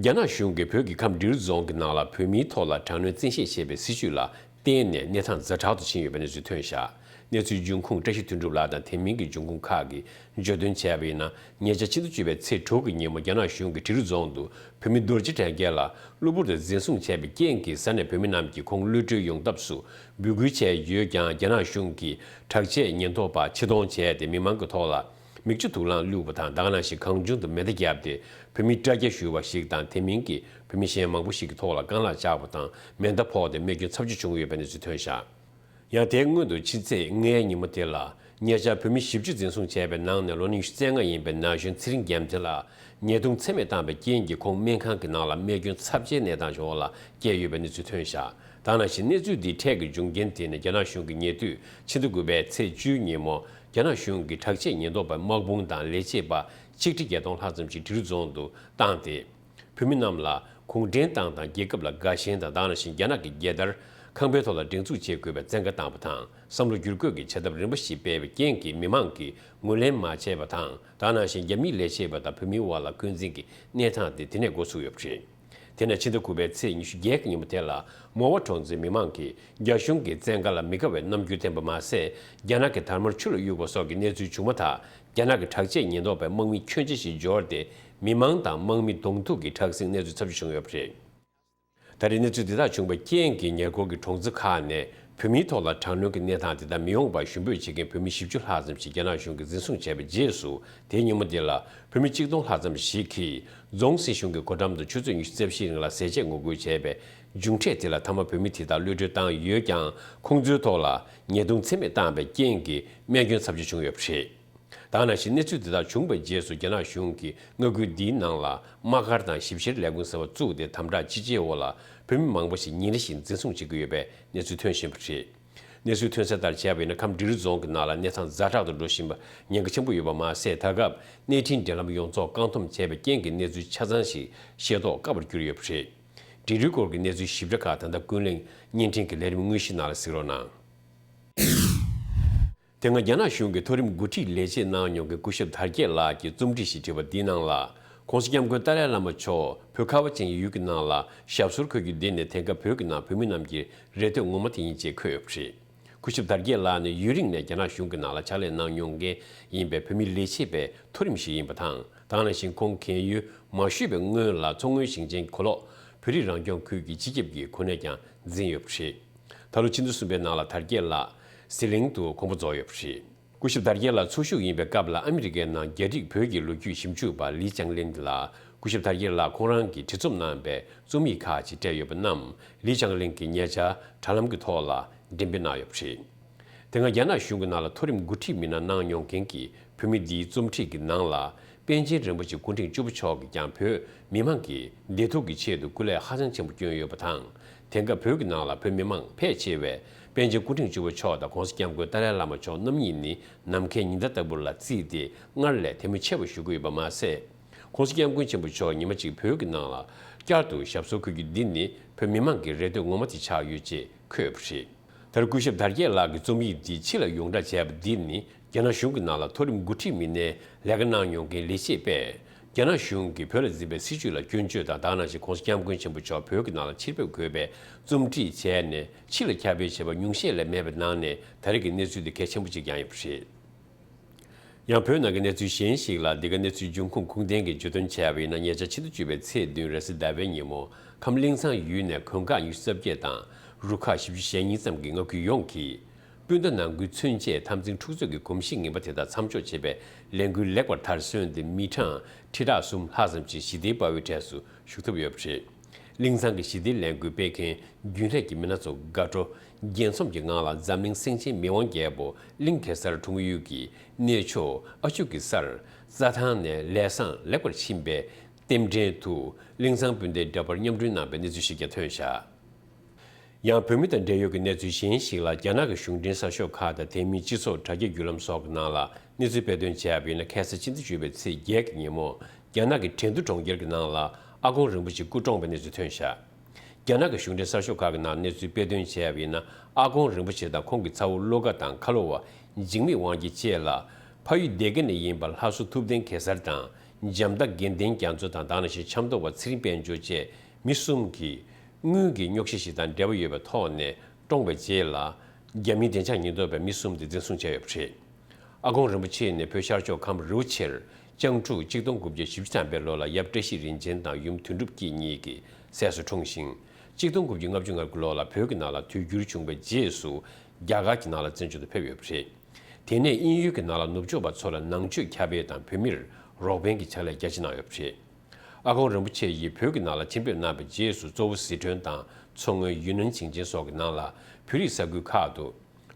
རྒྱ་ནག་གཞུང་གིས་བོད་ཀྱི་ཁམས་འབྲི་རུ་རྫོང་གི་ནང་ལ་བོད་མིའི་ཐོག་ལ་དྲག་གནོན་བཙན་ཤེད་བྱས་པའི་སྲིད་བྱུས་ལ་བརྟེན་ནས་གནས་སྟངས་ཛ་དྲག་ཏུ་ཕྱིན་ཡོད་པའི་གནས་ཚུལ་ཐོན་བཞག་གནས་ཚུལ་འབྱུང་ཁུངས་བཀྲ་ཤིས་དོན་གྲུབ་ལགས་དང་དེ་མིན་གྱི་འབྱུང་ཁུངས་ཁག་གིས་བརྗོད་དོན་བྱས་པ་ཡིན་ན། ཉེ་ཆར་ཕྱི་ཟླ་བཅུ་པའི་ཚེས་དྲུག་གི་ཉིན་མོ་རྒྱ་ནག་གཞུང་གིས་འབྲི་རུ་རྫོང་དུ་བོད་མི་རྡོ་རྗེ་གྲགས་རྒྱན་ལགས་གློ་བུར་དུ་འཛིན་བཟུང་བྱས་པའི་རྐྱེན་གྱིས་ས་གནས་བོད་མི་རྣམས་ཀྱིས་ཁོང་གློད་གྲོལ་ཡོང་ཐབས་སུ་འབོད་སྐུལ་བྱས་ཡོད་ཀྱང་། རྒྱ་ནག་གཞུང་གིས་དྲག་ཆས་ཉེན་རྟོག་པ་ཕྱིར་གཏོང་བྱས་ཏེ་མི་མང་གི་ཐོག་ལ། མིག་ཆུ་དུག་རླངས་བླུགས་པ་དང་། ད་ག་ནང་བཞིན་གང་བྱུང་དུ་མེ་མདའ་བརྒྱབ་སྟེ་བོད་མི་དྲ་རྒྱ་ཞུ་བ་ཞིག་དང་། དེ་མིན་གྱི་བོད་མི་གཞན་མང་པོ་ཞིག་གི་ཐོག་ལ་རྐང་ལག་བཅག་པ་དང་། མེ་མདའ་ཕོག་སྟེ་རྨས་སྐྱོན་ཚབས་ཆེ་བྱུང་ཡོད་པའི་གནས་ཚུལ་ཐོན་བཞག་ཡང་དེའི་སྔོན་དུ་ཕྱི་ཚེས་ལྔའི་ཉིན་མོ་དེ་ལ་ ཉེ་ཆར་བོད་མི་བཞི་བཅུ་འཛིན་བཟུང་བྱས་པའི་ནང་ནས་ལོ་ན་ཉི་ཤུ་རྩ་ལྔ་ཡིན་པའི་ན་གཞོན་ཚེ་རིང་རྒྱལ་མཚན་ལགས་ཉེས་རྡུང་ཚད་མེད་བཏང་བའི་རྐྱེན་གྱིས་ཁོང་སྨན་ཁང་གི་ནང་ལ་རྨས་སྐྱོན་ཚབས་ཆེའི་གནས་སྟངས་ཤིག་འོག་ལ་བསྐྱལ་ཡོད་པའི་གནས་ཚུལ་ཐོན་བཞག་ད་ག་ནང་བཞིན་གནས་ཚུལ་འདིའི་འཕྲལ་གྱི་འབྱུང་རྐྱེན་དེ་ནི་རྒྱ་ནག་གཞུང་གིས་ཉེ་དུས་ཕྱི་ཟླ་དགུ་པའི་ཚེས་བཅུའི་ཉིན་མོ་རྒྱ་ནག་གཞུང་གི་དྲག་ཆས་ཉེན་རྟོག་པའི་དམག་དཔུང་དང་ལས་བྱེད་པ་ཆིག་ཁྲི་བརྒྱད་སྟོང་ལྷག་ཙམ་ཞིག་འབྲི་རུ་རྫོང་དུ་བཏང་སྟེ། བོད་མི་རྣམས་ལ་གུང་ཁྲན་ཏང་དང་རྒྱལ་ཁབ་ལ་དགའ་ཞེན་དང་། ད་ག་ནང་བཞིན་རྒྱ་ནག་གི་རྒྱལ་དར་ཁང་པའི་ཐོག་ལ་སྒྲེང་འཛུགས་བྱེད་དགོས་པའི་བཙན་བཀའ་བཏང་བ་དང་། བསམ་བློ་བསྒྱུར་བཀོད་ཀྱི་བྱ་ཐབས་རིམ་པ་ཞིག་སྤེལ་བའི་རྐྱེན་གྱིས་མི་མང་གིས་ངོས་ལེན་མ་བྱས་པ་དང་། ད་ག་ནང་བཞིན་རྒྱ་མིའི་ལས་བྱེད་པ་དང་བོད་མིའི་དབར་ལ་འཁོན་འཛིན་གྱི་གནས་སྟངས་དེ་དེ་ནས་འགོ་ཚུགས་ཡོད་པ་རེད། དེ་ནས་ཕྱི་ཟླ་དགུ་པའི་ཚེས་ཉི་ཤུ་བརྒྱད་ཀྱི་ཉིན་མོ་དེ་ལ་མོ་བ་གྲོང་ཚོའི་མི་མང་གིས་རྒྱ་གཞུང་གི་བཙན་བཀའ་ལ་མི་དགའ་བའི་རྣམ་འགྱུར་བསྟན་པ་མ་ཟད། རྒྱ་ནག་གི་དར་དམར་ཆུ་ལ་གཡུགས་པ་སོགས་ཀྱི་གནས་ཚུལ་བྱུང་མ་ཐག་རྒྱ་ནག་གི་དྲག་ཆས་ཉེན་རྟོག་པའི་དམག་མི་ཁྱོན་ཆེ་ཞིག་འབྱོར་ཏེ། མི་མང་དང་དམག་མི་གདོང་ཐུག་གི་དྲག་ཟིང་གནས་ཚུལ་ཚབས་ཆེ་བྱུང་ཡོད་པ་རེད། ད་རེས་གནས་ཚུལ་འདི་དག་བྱུང་བའི་རྐྱེན་གྱིས་ཉེ་འཁོར་གྱི་གྲོང་ཚོ་ཁག་ནས་བོད་མིའི་ཐོག་ལ་དྲག་གནོན་གྱི་གནས་སྟངས་དེ་དག་མི་ཡོང་བར་ཞུ་འབོད་བྱེད་མཁན་བོད་མི་བཞི་བཅུ་ལྷག་ཙམ་ཞིག་རྒྱ་ནག་གཞུང་གིས་འཛིན་བཟུང་བྱས་པའི་རྗེས་སུ། དེའི་ཉིན་མོ་འདི་ལ་བོད་མི་གཅིག་སྟོང་ལྷག་ཙམ་ཞིག་གིས་རྫོང་སྲིད་གཞུང་གི་སྒོ་འགྲམ་དུ་ཆུ་ཚོད་ཉི་ཤུ་རྩ་བཞིའི་རིང་ལ་ཟས་བཅད་ངོ་རྒོལ་བྱས་པའི་མཇུག་འབྲས་དེ་ལ་མཐའ་མ་བོད་མི་དེ་དག་གློད་གྲོལ་བཏང་ཡོད་ཀྱང་། ཁོང་ཚོའི་ཐོག་ལ་ཉེས་རྡུང་ཚད་མེད་བཏང་བའི་རྐྱེན་གྱིས་རྨས་སྐྱོན་ཚབས་ཆེ་བྱུང་ཡོད་པ་རེད། ད་ག་ནང་བཞིན་གནས་ཚུལ་དེ་དག་བྱུང་བའི་རྗེས་སུ་རྒྱ་ནག་གཞུང་གིས་མངའ་ཁུལ་འདིའི་ནང་ལ་དམག་སྒར་དང་ཞིབ་བཤེར་ལས་ཁུངས་ཟེར་བ་བཙུགས་ཏེ་དམ་དྲག་ཅི་བྱེད་འོག་ལ་བོད་མི་མང་པོ་ཞིག་ཉིན་རེ་བཞིན་འཛིན་བཟུང་བྱེད་ཀྱི་ཡོད་པའི་གནས་ཚུལ་ཐོན་བཞིན་པ་རེད། གནས་ཚུལ་ཐོན་གསལ་ལྟར་བྱས་པ་ཡིན་ན། ཁམས་འབྲི་རུ་རྫོང་གི་ནང་ལ་གནས་སྟངས་ཛ་དྲག་ཏུ་འགྲོ་བཞིན་པ་ཉེན་ཁ་ཆེན་པོ་ཡོད་པ་མ་ཟད། ད་སྐབས་གནས་འཕྲིན་འབྲེལ་ལམ་ཡོངས་རྫོགས་བཀག་སྡོམ་བྱས་པའི་རྐྱེན་གྱིས་གནས་ཚུལ་ཆ་ཚང་ཞིག་ཤེས་རྟོགས་དཀའ་བར་གྱུར་ཡོད་པ་རེད། འབྲི་རུའི་སྐོར་གྱི་གནས་ཚུལ་ཞིབ་ཕྲ་ཁག་ད་ལྟ་ཀུན་གླེང་བརྙན་འཕྲིན་གྱི་ལས་རིམ་དངོས་གཞིའི་ནང་ལ་གཟིགས་རོགས་གནང་། དེ་སྔ་རྒྱ་ནག་གཞུང་གི་མཐོ་རིམ་འགོ་ཁྲིད་ལས་བྱེད་གནང་མྱོང་མཁན་སྐུ་ཞབས་དར་རྒྱས་ལགས་ཀྱིས་རྩོམ་སྒྲིག་ཞིག་བྲིས་པ་འདིའི་ནང་ལ། ༸གོང་ས་༸སྐྱབས་མགོན་ཏཱ་ལའི་བླ་མ་མཆོག་བོད་ཁ་བ་ཅན་གྱི་ཡུལ་གྱི་ནང་ལ་ཞབས་སོར་འཁོད་རྒྱུ་འདི་ནི་དེང་སྐབས་བོད་ཀྱི་ནང་བོད་མི་རྣམས་ཀྱི་རེ་འདོད་ངོ་མ་དེ་ཡིན་ཅེས་འཁོད་ཡོད་པ་རེད། སྐུ་ཞབས་དར་རྒྱས་ལགས་ནི་ཡུན་རིང་ནས་རྒྱ་ནག་གཞུང་གི་ནང་ལ་ཕྱག་ལས་གནང་མྱོང་མཁན་ཡིན་པའི་བོད་མི་ལས་བྱེད་པའི་མཐོ་རིམ་ཞིག་ཡིན་པ་དང་། ད་ག་ནང་བཞིན་ཁོང་གད་ཡོལ་མ་ཞུས་པའི་སྔོན་ལ་མཚོ་སྔོན་ཞིང་ཆེན་གོ་ལོག་བོད་རིགས་རང་སྐྱོང་ཁུལ་གྱི་སྤྱི་ཁྱབ་ཀྱི་གོ་གནས་ཀྱང་འཛིན་ཡོད་པ་རེད། ད་ལོ་ཕྱི་ཟླ་གསུམ་པའི་ནང་ལ་དར་རྒྱས་ལགས་ཟི་ལིང་དུ་དགོངས་པ་རྫོགས་ཡོད་པ་རེད། སྐུ་ཞབས་དར་རྒྱས་ལགས་འཚོ་བཞུགས་ཡིན་པའི་སྐབས་ལ་ཨ་མི་རི་ཀའི་ནང་རྒྱ་རིགས་བོད་ཀྱི་ལོ་རྒྱུས་ཞིབ་འཇུག་པ་ལི་ཅང་ལིན་ལ་སྐུ་ཞབས་དར་རྒྱས་ལགས་ཁོང་རང་གིས་བྲིས་རྩོམ་གནང་པའི་རྩོམ་ཡིག་ཁག་ཅིག་སྤྲད་ཡོད་པ་རྣམས་ལི་ཅང་ལིན་གྱིས་ཉེ་ཆར་དྲ་ལམ་གྱི་ཐོག་ལ་འགྲེམས་སྤེལ་གནང་ཡོད་པ་རེད། དེ་སྔ་རྒྱ་ནག་གཞུང་གི་ནང་ལ་མཐོ་རིམ་འགོ་ཁྲིད་མི་སྣ་གནང་མྱོང་མཁན་གྱི་བོད་མི་འདིའི་རྩོམ་སྒྲིག་གི་ནང་ལ། པཎ་ཆེན་རིན་པོ་ཆེ་སྐུ་ཕྲེང་བཅུ་པ་མཆོག་གིས་ཀྱང་བོད་མི་མང་གི་བདེ་སྡུག་གི་ཆེད་དུ་སྐུ་ལས་ཧ་ཅང་ཆེན་པོ་བསྐྱོན་ཡོད་པ་དང་། དེང་སྐབས་བོད་ཀྱི་ནང་ལ་བོད་མི་མང་ཕལ་ཆེ་བས་པཎ་ཆེན་སྐུ་ཕྲེང་བཅུ་པ་མཆོག་དང་༸གོང་ས་༸སྐྱབས་མགོན་ཏཱ་ལའི་བླ་མ་མཆོག་རྣམ་གཉིས་ནི་ནམ་མཁའི་ཉི་ཟླ་ལྟ་བུ་ལ་བརྩིས་ཏེ་སྔར་ལས་དད་མོས་ཆེ་བ་ཞུ་གི་ཡོད་པ་མ་ཟད། ༸གོང་ས་༸སྐྱབས་མགོན་ཆེན་པོ་མཆོག་ཉི་མ་གཅིག་བོད་ཀྱི་ནང་ལ་བསྐྱར་དུ་ཞབས་སོར་འཁོད་རྒྱུ་འདི་ནི་བོད་མི་མང་གི་རེ་འདོད་ངོ་མ་དེ་ཆགས་ཡོད་ཅེས་འཁོད་ཡོད་པ་རེད། ད་རེས་སྐུ་ཞབས་དར་རྒྱས་ལགས་ཀྱི་རྩོམ་ཡིག་འདི་ཕྱི་ལ་ཡོངས་བསྒྲགས་བྱས་པ་འདི་ནི་རྒྱ་ནག་གཞུང་གི་ནང་ལ་མཐོ་རིམ་འགོ་ཁྲིད་མི་སྣའི་ལས་ཀ་གནང་མྱོང་མཁན་ལས་བྱེད་པས། རྒྱ་ནག་གཞུང་གིས་བོད་ལ་འཛིན་པའི་སྲིད་བྱུས་ལ་སྐྱོན་བརྗོད་དང་། ད་ག་ནང་བཞིན་༸གོང་ས་༸སྐྱབས་མགོན་ཆེན་པོ་མཆོག་བོད་ཀྱི་ནང་ལ་ཕྱིར་འབུད་དགོས་པའི་རྩོམ་སྒྲིག་བྱས་ནས་ཕྱི་ལ་ཁྱབ་སྤེལ་བྱས་པ་ཉུང་ཤས་ལས་མེད་པའི་ནང་ནས། ད་རེས་ཀྱི་གནས་ཚུལ་འདི་གལ་ཆེན་པོ་གཅིག་ཀྱང་ཡིན་པ་རེད། ཡང་བོད་ནང་གི་གནས་ཚུལ་གཞན་ཞིག་ལ། འདི་ག་གནས་ཚུལ་འབྱུང་ཁུངས་ཁུངས་ལྡན་གྱིས་བརྗོད་དོན་བྱས་པ་ཡིན་ན། ཉེ་ཆར་ཕྱི་ཟླ་བཅུ་པའི་ཚེས་བདུན་རེས་གཟའ་ཟླ་བའི་ཉིན་མོ། ཁམས་གླིང་ཚང་ཡུལ་ནས་གོན་ཁག་ཉི་ཤུ་རྩ་བརྒྱད་དང་རུ་ཁག་བཞི་བཅུ་ཞེ་གཉིས་ཙམ་གྱི་མངའ་ཁུལ་ཡོངས་ཀྱི་སྤུན་ཟླ་ནང་ཁུལ་ཚུན་ཆད་འཐབ་འཛིང་འཁྲུག་རྩོད་ཀྱི་གོམས་གཤིས་ངན་པ་དེ་དག་མཚམས་འཇོག་བྱེད་པའི་ལས་འགུལ་ལེགས་པར་མཐར་སོན་ཏེ། མི་གྲངས་ཁྲི་ཕྲག་གསུམ་ལྷག་ཙམ་ཞིག་ཞི་བདེའི་དཔའ་བོའི་གྲས་སུ་ཞུགས་ཐུབ་ཡོད་པ་རེད། གླིང་ཚང་གི་ཞི་བདེའི་ལས་འགུལ་སྤེལ་མཁན་རྒྱུན་ལས་ཀྱི་མི་སྣ་ཚོ་དགའ་སྤྲོ་རྒྱས་འཛོམས་ཀྱི་ངང་ལ། འཛམ་གླིང་སེང་ཆེན་མི་དབང་རྒྱལ་པོ་གླིང་གེ་སར་འཁྲུངས་ཡུལ་གྱི་གནས་མཆོག་ཨ་ཆུ་གེ་སར་རྩྭ་ཐང་ནས་ལས་བཟང་ལེགས་པར་ཕྱིན་པའི་རྟེན་འབྲེལ་དུ། གླིང་ཚང་སྤུན་ཟླའི་འདྲ་པར་མཉམ་སྐྲུན་གནང་པའི་གནས་ཚུལ་ཞིག་ཀྱང་ཐོན་བཞག་ཡང་བོད་མི་དང་འབྲེལ་ཡོད་ཀྱི་གནས་ཚུལ་གཞན་ཞིག་ལ། རྒྱ་ནག་གི་གཞུང་འབྲེལ་གསར་ཤོག་ཁག་དང་དེ་མིན་སྤྱི་ཚོགས་དྲ་རྒྱ་བརྒྱུད་ལམ་སོགས་ཀྱི་ནང་ལ་གནས་ཚུལ་སྤེལ་དོན་བྱས་པ་ཡིན་ན། ཁ་སང་ཕྱི་ཟླ་བཅུ་པའི་ཚེས་བརྒྱད་ཀྱི་ཉིན་མོ། རྒྱ་ནག་གི་ཁྲེང་ཏུའུ་གྲོང་ཁྱེར་གྱི་ནང་ལ་ཨ་དཀོན་རིན་པོ་ཆེ་སྐུ་བཀྲོངས་པའི་གནས་ཚུལ་ཐོན་བཞག་རྒྱ་ནག་གི་གཞུང་འབྲེལ་གསར་ཤོག་ཁག་གི་ནང་གནས་ཚུལ་སྤེལ་དོན་བྱས་པ་ཡིན་ན། ཨ་དཀོན་རིན་པོ་ཆེ་དང་ཁོང་གི་ཚ་བོ་བློ་དགའ་དང་ཁ་ལོ་བ་འཇིགས་མེད་དབང་རྒྱལ་བཅས་ལ། ཕ་ཡུལ་སྡེ་དགེ་ནས་ཡིན་པ་ལྷ་སོ་ཐུབ་བསྟན་གེ་སར་དང་འཇམ་མདའ་དགེ་ལྡན་རྒྱ་མཚོ་དང་། ད་ག་ནང་བཞིན་ཆབ་མདོ་བ་ཚེ་རིང་དཔལ་འབྱོར་བཅས་མི་གསུམ་གྱིས་དངུལ་གྱི་རྙོག་གཞི་ཞིག་དང་འབྲེལ་བ་ཡོད་པའི་ཐོག་ནས་བཀྲོངས་པའི་རྗེས་ལ། རྒྱ་མིའི་བདེ་འཇགས་ཉེན་རྟོག་པས་མི་གསུམ་དེ་འཛིན་བཟུང་བྱས་ཡོད་པ་རེད། ཨ་དཀོན་རིན་པོ་ཆེ་ནི་བོད་ཤར་ཕྱོགས་ཁམས་རི་བོ་ཆེར་ལྕགས་འབྲུག་གཅིག་སྟོང་དགུ་བརྒྱ་བཞི་བཅུ་ཐམ་པའི་ལོ་ལ་ཡབ་བཀྲ་ཤིས་རིན་ཆེན་དང་ཡུམ་དོན་གྲུབ་སྐྱིད་གཉིས་ཀྱི་སྲས་སུ་འཁྲུངས་ཤིང་། གཅིག་སྟོང་དགུ་བརྒྱ་ལྔ་བཅུ་ང་དགུ་ལོ་ལ་བོད་ཀྱི་ནང་ལ་དུས་འགྱུར་བྱུང་བའི་རྗེས་སུ་རྒྱ་གར་གྱི་ནང་ལ་བཙན་བྱོལ་དུ་ཕེབས་ཡོད་པ་རེད། དེ་ནས་དབྱིན་ཡུལ་གྱི་ནང་ལ་ནུབ་ཕྱོགས་པ་ཚོ་ལ་ནང་ཆོས་ཁྱབ་སྤེལ་དང་བོད་མིར་རོགས་ཕན་གྱི་ཕྱག་ལས་རྒྱ་ཆེ་གནང་ཡོད་པ་རེད། ཨ་དཀོན་རིན་པོ་ཆེ་ཡིས་བོད་ཀྱི་ནང་ལ་ཕྱིར་ཕེབས་གནང་བའི་རྗེས་སུ། གཙོ་བོ་ཟི་ཁྲོན་དང་མཚོ་སྔོན། ཡུན་ནན་ཞིང་ཆེན་སོགས་ཀྱི་ནང་ལ་བོད་རིགས་ས་ཁུལ་ཁག་ཏུ་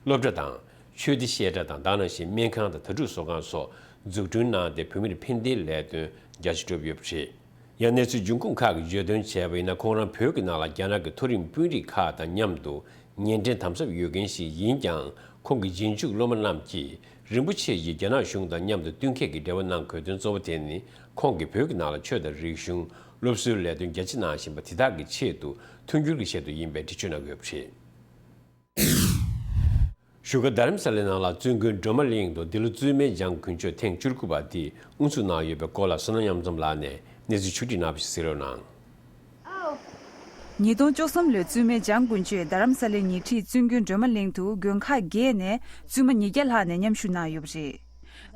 སློབ་གྲྭ་དང་ ཆོས་སྡེ་བཤད་གྲྭ་དང་དེ་ནང་བཞིན་སྨན་ཁང་དང་དྭ་ཕྲུག་གསོ་ཁང་སོགས་འཛུགས་སྐྲུན་གནང་སྟེ་བོད་མིར་ཕན་བདེའི་ལས་དོན་རྒྱ་ཆེ་བསྒྲུབས་ཡོད་པ་རེད། ཡང་གནས་ཚུལ་འབྱུང་ཁུངས་ཁག་གིས་བརྗོད་དོན་བྱས་པ་ཡིན་ན། ཁོང་རང་བོད་ཀྱི་ནང་ལ་རྒྱ་ནག་གི་མཐོ་རིམ་དཔོན་རིགས་ཁག་དང་མཉམ་དུ་ཉེ་འབྲེལ་དམ་ཟབ་ཡོད་མཁན་ཞིག་ཡིན་ཀྱང་། ཁོང་གི་རྗེས་འཇུག་སློབ་མ་རྣམས་ཀྱིས་རིན་པོ་ཆེ་ཡིས་རྒྱ་ནག་གཞུང་དང་མཉམ་དུ་བསྟུན་མཁས་ཀྱི་འབྲེལ་བ་གནང་དགོས་དོན་གཙོ་བོ་དེ་ནི། ཁོང་གིས་བོད་ཀྱི་ནང་ལ་ཆོས་དང་རིག་གཞུང་སློབ་གསོའི་ལས་དོན་རྒྱ་ཆེ་གནང་བཞིན་པ་དེ་དག་གི་ཆེད་དུ་མཐུན་འགྱུར་གྱི་ཆེད་དུ་ཡིན་པའི་འགྲེལ་བརྗོད་གནང་གི་ཡོད་པ་རེད། བཞུགས་སྒར་རྡ་རམ་ས་ལའི་ནང་ལ་བཙུན་དགོན་སྒྲོལ་མ་གླིང་དུ་འདི་ལོ་བཙུན་མའི་འཇང་དགུན་ཆོས་ཐེངས་བཅུ་དགུ་པ་འདི་དབུ་འཛུགས་གནང་ཡོད་པའི་སྐོར་ལ་བསོད་ནམས་གཡུ་སྒྲོན་ལགས་ནས་གནས་ཚུལ་ཕྱོགས་སྒྲིག་གནང་བ་ཞིག་གསན་རོགས་གནང་། ཉིས་སྟོང་བཅུ་གསུམ་ལོའི་བཙུན་མའི་འཇང་དགུན་ཆོས་རྡ་རམ་ས་ལའི་ཉེ་འཁྲིས་བཙུན་དགོན་སྒྲོལ་མ་གླིང་དུ་དགོན་ཁག་བརྒྱད་ནས་བཙུན་མ་ཉིས་བརྒྱ་ལྷག་ནས་མཉམ་ཞུགས་གནང་ཡོད་པ་རེད།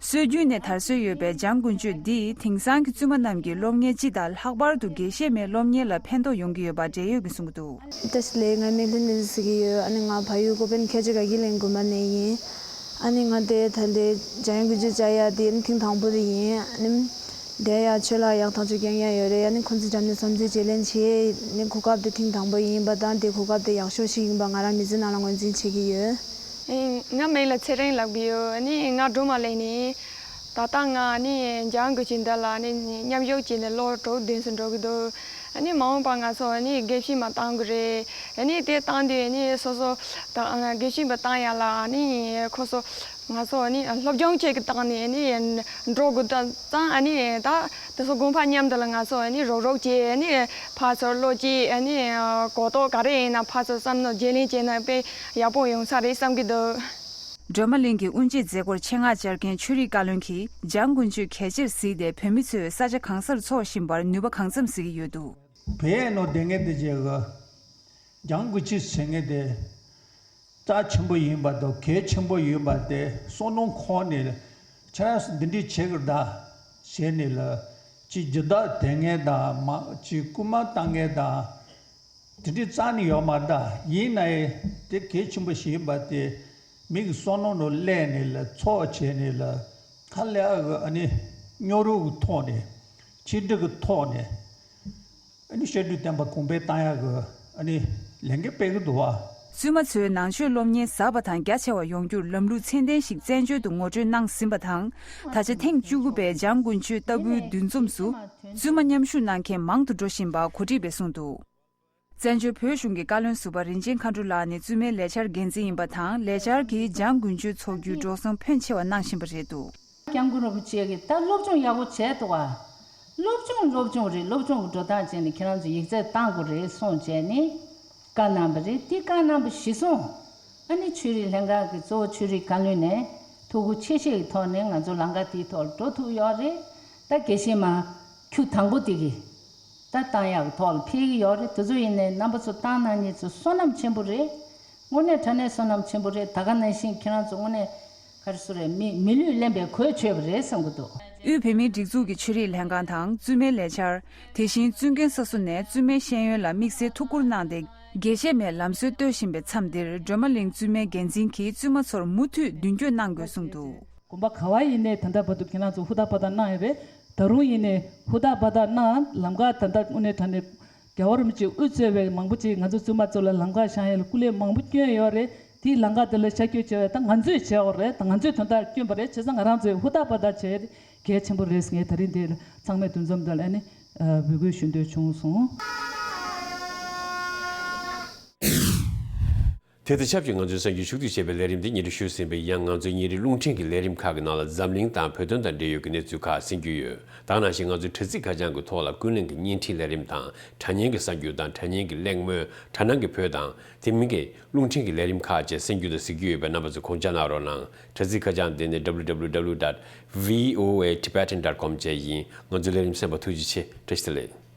སྲོལ་རྒྱུན་ནས་དར་སྲོལ་ཡོད་པའི་འཇང་དགུན་ཆོས་འདིས་དེང་སང་གི་བཙུན་མ་རྣམས་ཀྱི་སློབ་གཉེར་སྤྱི་དང་ལྷག་པར་དུ་དགེ་བཤེས་མའི་སློབ་གཉེར་ལ་ཕན་ཐོགས་ཡོང་གི་ཡོད་པ་འབྲེལ་ཡོད་ཀྱིས་གསུང་གི་འདུག། བཀྲ་ཤིས་བདེ་ལེགས། ང་སྨན་ལྷུན་ནེ་ཟེར་གྱི་ཡོད། ཨ་ནི་ང་ཕ་ཡུལ་ཀོ་པན་ཁལ་ཆེ་དགའ་སྐྱིད་གླིང་དགོན་པ་ནས་ཡིན། ཨ་ནི་ང་དེ་ད་ལྟའི་འཇང་དགུན་ཆོས་བཅར་ཡ་དེ་ཨ་ནི་ཐེངས་དང་པོ་དེ་ཡིན། ཨ་ནི་དེ་ཡ་ཆོས་ལ་ཡག་ཐག་ཆོད་རྐྱང་རྐྱང་ཡོད་རེད། ཨ་ནི་ཁོང་ཚོའི་འགྲམ་ནས་བསམ་ཚུལ་བརྗེ་ལེན་བྱས་ནི་གོ་སྐབས་དེ་ཐེངས་དང་པོ་ཡིན་པ་དང་། དེ་གོ་སྐབས་དེ་ཡག་ཤོས་ཤིག་ཡིན་པ་ང་རང་མི་ཚེ་ནང་ལ་ངོས་འཛིན་བྱེད་ཀྱི་ཡོད། ཨེ། ང་མིང་ལ་ཚེ་རིང་ལབ་གི་ཡོད། ཨ་ནི་ང་སྒྲོལ་མ་གླིང་ནས། ད་ལྟ་ང་ཨ་ནི་འཇང་དགུན་ཆོས་འདི་ལ་ཨ་ནི་མཉམ་ཞུགས་བྱས་ནས་ལོ་དྲུག་བདུན་ཙམ་འགྲོ་གི་འདུག། ཨ་ནི་མ་འོངས་པ་ང་ཚོ་ཨ་ནི་དགེ་བཤེས་མ་བཏང་གི་རེད། ཨ་ནི་དེ་བཏང་དུས་ཨ་ནི་སོ་སོ་ད་དགེ་བཤེས་མ་བཏང་ཡ་ལ་ཨ་ནི་ཁོ་ཚོ་ང་ཚོ་ཨ་ནི་སློབ་སྦྱོང་བྱེད་ཀྱི་སྟེང་ནས་ཨ་ནི་འགྲོ་དགོས་ད་ཙང་། ཨ་ནི་ད་དེ་ཚོ་དགོན་པ་མཉམ་དུ་ལ་ང་ཚོ་ཨ་ནི་རོགས་རོགས་བྱས། ཨ་ནི་ཕར་ཚུར་བློ་སྐྱེད། ཨ་ནི་གོ་རྟོགས་ག་རེ་ཡིན་ན་ཕར་ཚུར་བསམ་མནོ་བརྗེ་ལེན་བྱས་ན་དཔེ་ཡག་པོ་ཡོང་ས་རེད་བསམ་གྱི་འདུག། སྒྲོལ་མ་གླིང་གི་དབུ་འབྱེད་མཛད་སྒོར་ཆེད་མངགས་བཅར་མཁན་ཆོས་རིག་བཀའ་བློན་གྱིས་འཇང་དགུན་ཆོས་གལ་ཆེར་གཟིགས་ཏེ། བོད་མི་ཚོས་ས་ཆ་གང་སར་འཚོགས་བཞིན་པར་ནུས་པ་གང་འཚམ་གཟིགས་ཀྱི་ཡོད་འདུག། བོད་ནང་བསྡད་མཁན་དེ་བྱས་གི་འཇང་དགུན་ཆོས་ཟེར་མཁན་དེ་རྩ་ཆེན་པོ་ཡིན་པ་དང་གལ་ཆེན་པོ་ཡིན་པ་དེ་བསམ་མནོ་འཁོར་ནས་ཁྱེད་རང་ཚོ་འདི་འདྲས་བྱེད་གི་རེད་ད་ཟེར་ནས་ལ། ཅིག་རྒྱུ་བདག་དེ་ངས་དང་མ་ཅིག་སྐུལ་མ་བཏང་ངས་དང་དེ་འདྲས་རྩ་ནས་ཡོད་མ་རེད་ད། ཡིན་ན་ཡང་དེ་གལ་ཆེན་པོ་ཞིག་ཡིན་པ་དེ་མི་གི་བསམ་མནོ་ནང་སླེབས་ནས་ལ་ཚོགས་བྱས་ནས་ལ་ཧ་ལས་ཨ་གི་ཨ་ནི་སྙིང་རུས་ཀྱི་ཐོག་ནས་ཆིག་སྒྲིལ་གྱི་ཐོག་ནས། ཨ་ནི་བཤད་སྒྲུབ་བསྟན་པ་གོང་འཕེལ་བཏང་ཡག་གི་ཨ་ནི་ལས་འགན་སྤེལ་གི་འདུག་བ། བཙུན་མ་ཚོའི་ནང་ཆོས་སློབ་གཉེར་ཟབ་པ་དང་རྒྱ་ཆེ་བ་ཡོང་རྒྱུར་ལམ་ལུགས་ཚད་ལྡན་ཞིག་བཙན་བྱོལ་དུ་ངོ་སྤྲོད་གནང་ཟིན་པ་དང་། ད་ཆ་ཐེངས་བཅུ་དགུ་པའི་འཇང་དགུན་ཆོས་ལྟ་སྐུལ་འདུ་འཛོམས་སུ་བཙུན་མ་མཉམ་ཞུགས་གནང་མཁན་མང་དུ་འགྲོ་བཞིན་པ་གོ་སྒྲིག་པས་གསུངས་འདུག། བཙན་བྱོལ་བོད་གཞུང་གི་བཀའ་བློན་ཟུར་པ་རིན་ཆེན་མཁའ་འགྲོ་ལགས་ནི་བཙུན་མའི་ལས་འཆར་འགན་འཛིན་ཡིན་པ་དང་། ལས་འཆར་གྱིས་འཇང་དགུན་ཆོས་འཚོགས་རྒྱུའི་འགྲོ་སོང་ཕོན་ཆེ་བ་གནང་བཞིན་པ་རེད་འདུག། སྐྱབས་མགོན་རིན་པོ་ཆེ་གིས་ད་སློབ་སྦྱོང་ཡག་པོ་བྱས་འདུག་ཨ། སློབ་སྦྱོང་སློབ་སྦྱོང་རེད། སློབ་སྦྱོང་གི་འགྲོ་སྟངས་བྱས་ནས་ཁྱེད་རང་ཚོ་ཡིག་ཚད་བཏང་དགོས་རེད་གསུངས་བྱས་ནས་བཀའ་གནང་བ་རེད། དེ་བཀའ་གནང་བ་གཞིར་བཟུང་ཨ་ནི་ཆོས་རིག་ལྷན་ཁང་གི་གཙོ་བོ་ཆོས་རིག་བཀའ་བློན་ནས་ཐུགས་ཁུར་ཆེ་བཞེས་ཀྱི་ཐོག་ནས་ང་ཚོ་ལམ་ཁ་དེའི་ཐོག་ལ་འགྲོ་ཐུབ་ཡོད་རེད། ད་དགེ་བཤེས་མ་ཁྱུ་དང་པོ་དེ་གི་ད་བཏང་ཡག་གི་ཐོག་ལ་ཕེབས་ཀྱི་ཡོད་རེད། དེ་ཚོ་ཡིན་ནའི་རྣམ་པ་ཚོ་བཏང་གནང་མཁན་ཚོ་བསོད་ནམས་ཆེན་པོ་རེད། དངོས་གནས་དྲང་གནས་བསོད་ནམས་ཆེན་པོ་རེད། ད་ག་ནང་བཞིན་ཁྱེད་རང་ཚོ་དངོས་གནས་ག་རེ་ཟེར་རེད། མི་མི་ལུས་ལེན་པའི་གོས་ཆོད་པ་རེད་བསམ་གྱི་འདུག། དབུས་བོད་མིའི་སྒྲིག་འཛུགས་ཀྱི་ཆོས་རིག་ལྷན་ཁང་དང་བཙུན་མའི་ལས་འཆར། དེ་བཞིན་བཙུན་དགོན་ས་སོ་ནས་བཙུན་མའི་ཤེས་ཡོན་ལ་དམིགས་བསལ་ཐུགས་ཁུར་གནང་སྟེ། དགེ་བཤེས་མའི་ལམ་སྲོལ་གཏོད་བཞིན་པའི་མཚམས་འདིར་སྒྲོལ་མ་གླིང་བཙུན་མའི་འགན་འཛིན་གྱིས་བཙུན་མ་ཚོར་མུ་མཐུད་མདུན་སྐྱོད་གནང་དགོས་གསུངས་འདུག། དགོན་པ་ག་བ་ཡིན་ནའི་ད་ལྟ་བར་དུ་ཁྱེད་རང་ཚོ་ཧུར་ཐག་པ་ཐག་གནང་ཡོད་རེད། ད་རུང་ཡིན་ནའི་ཧུར་ཐག་པ་ཐག་གནང་། ལམ་ཁ་ད་ལྟ་དངོས་གནས་དྲང་གནས་རྒྱལ་བ་རིན་པོ་ཆེས་དབུ་གཙོས་པའི་མང་པོ་ཅིག་ང་ཚོ་བཙུན་མ་ཚོ་ལ་ལམ་ཁ་བཞག་ཡ་ལ་སྐུ་ལས་མང་པོ་བསྐྱོན་ཡོད་རེད། དེའི་ལམ་ཁ་དེ་ལ་ཤར་བསྐྱོད་བྱས་པ་ད་ང་ཚོས་བྱས་ཡོད་རེད། ད་ང་ཚོས་དོན་དག་བསྐྱོན་པ་རེད། བྱས་ཙང་ང་རང་ཚོས་ཧུར་ཐག་པ་ཐག་བྱས་གལ་ཆེན་པོ་རེད་ཟེར། ངས་ད་རིང་འདི་ཚང་མས་འདུ་འཛོམས་འདི་ལ་ནི་འབོད་སྐུལ་ཞུ་འདོད་བྱུང་སོང་། དེ་དང་ཆབས་ཅིག་ང་ཚོའི་གསར་འགྱུར་ཕྱོགས་བསྡུས་བྱས་པའི་ལས་རིམ་འདི་ཉིན་རེ་ཞུ་ཟིན་པའི་ཡང་ང་ཚོའི་ཉིན་རེའི་རླུང་འཕྲིན་གྱི་ལས་རིམ་ཁག་གི་ནང་ལ་འཛམ་གླིང་དང་བོད་དོན་དང་འབྲེལ་ཡོད་ཀྱི་གནས་ཚུལ་ཁག་གསན་རྒྱུ་ཡོད། ད་ག་ནང་བཞིན་ང་ཚོའི་དྲ་ཚིགས་ཁ་བྱང་གི་ཐོག་ལ་ཀུན་གླེང་གི་བརྙན་འཕྲིན་ལས་རིམ་དང་དྲ་བརྙན་གྱི་གསར་འགྱུར་དང་དྲ་བརྙན་གྱི་གླེང་མོལ། དྲ་སྣང་གི་བོད་དང་དེ་མིན་གྱི་རླུང་འཕྲིན་གྱི་ལས་རིམ་ཁག་བཅས་གསན་རྒྱུ་དང་གཟིགས་རྒྱུ་ཡོད་པས་རྣམ་པ་ཚོས་དགོངས་འཇགས་གནང་རོགས་གནང་། དྲ་ཚིགས་ཁ་བྱང་འདི་ནི་W W W dot V O A Tibetan dot com བཅས་ཡིན། ང་ཚོའི་ལས་རིམ་གསན་པར་ཐུགས་རྗེ་ཆེ། བཀྲ་ཤིས་བདེ་ལེགས།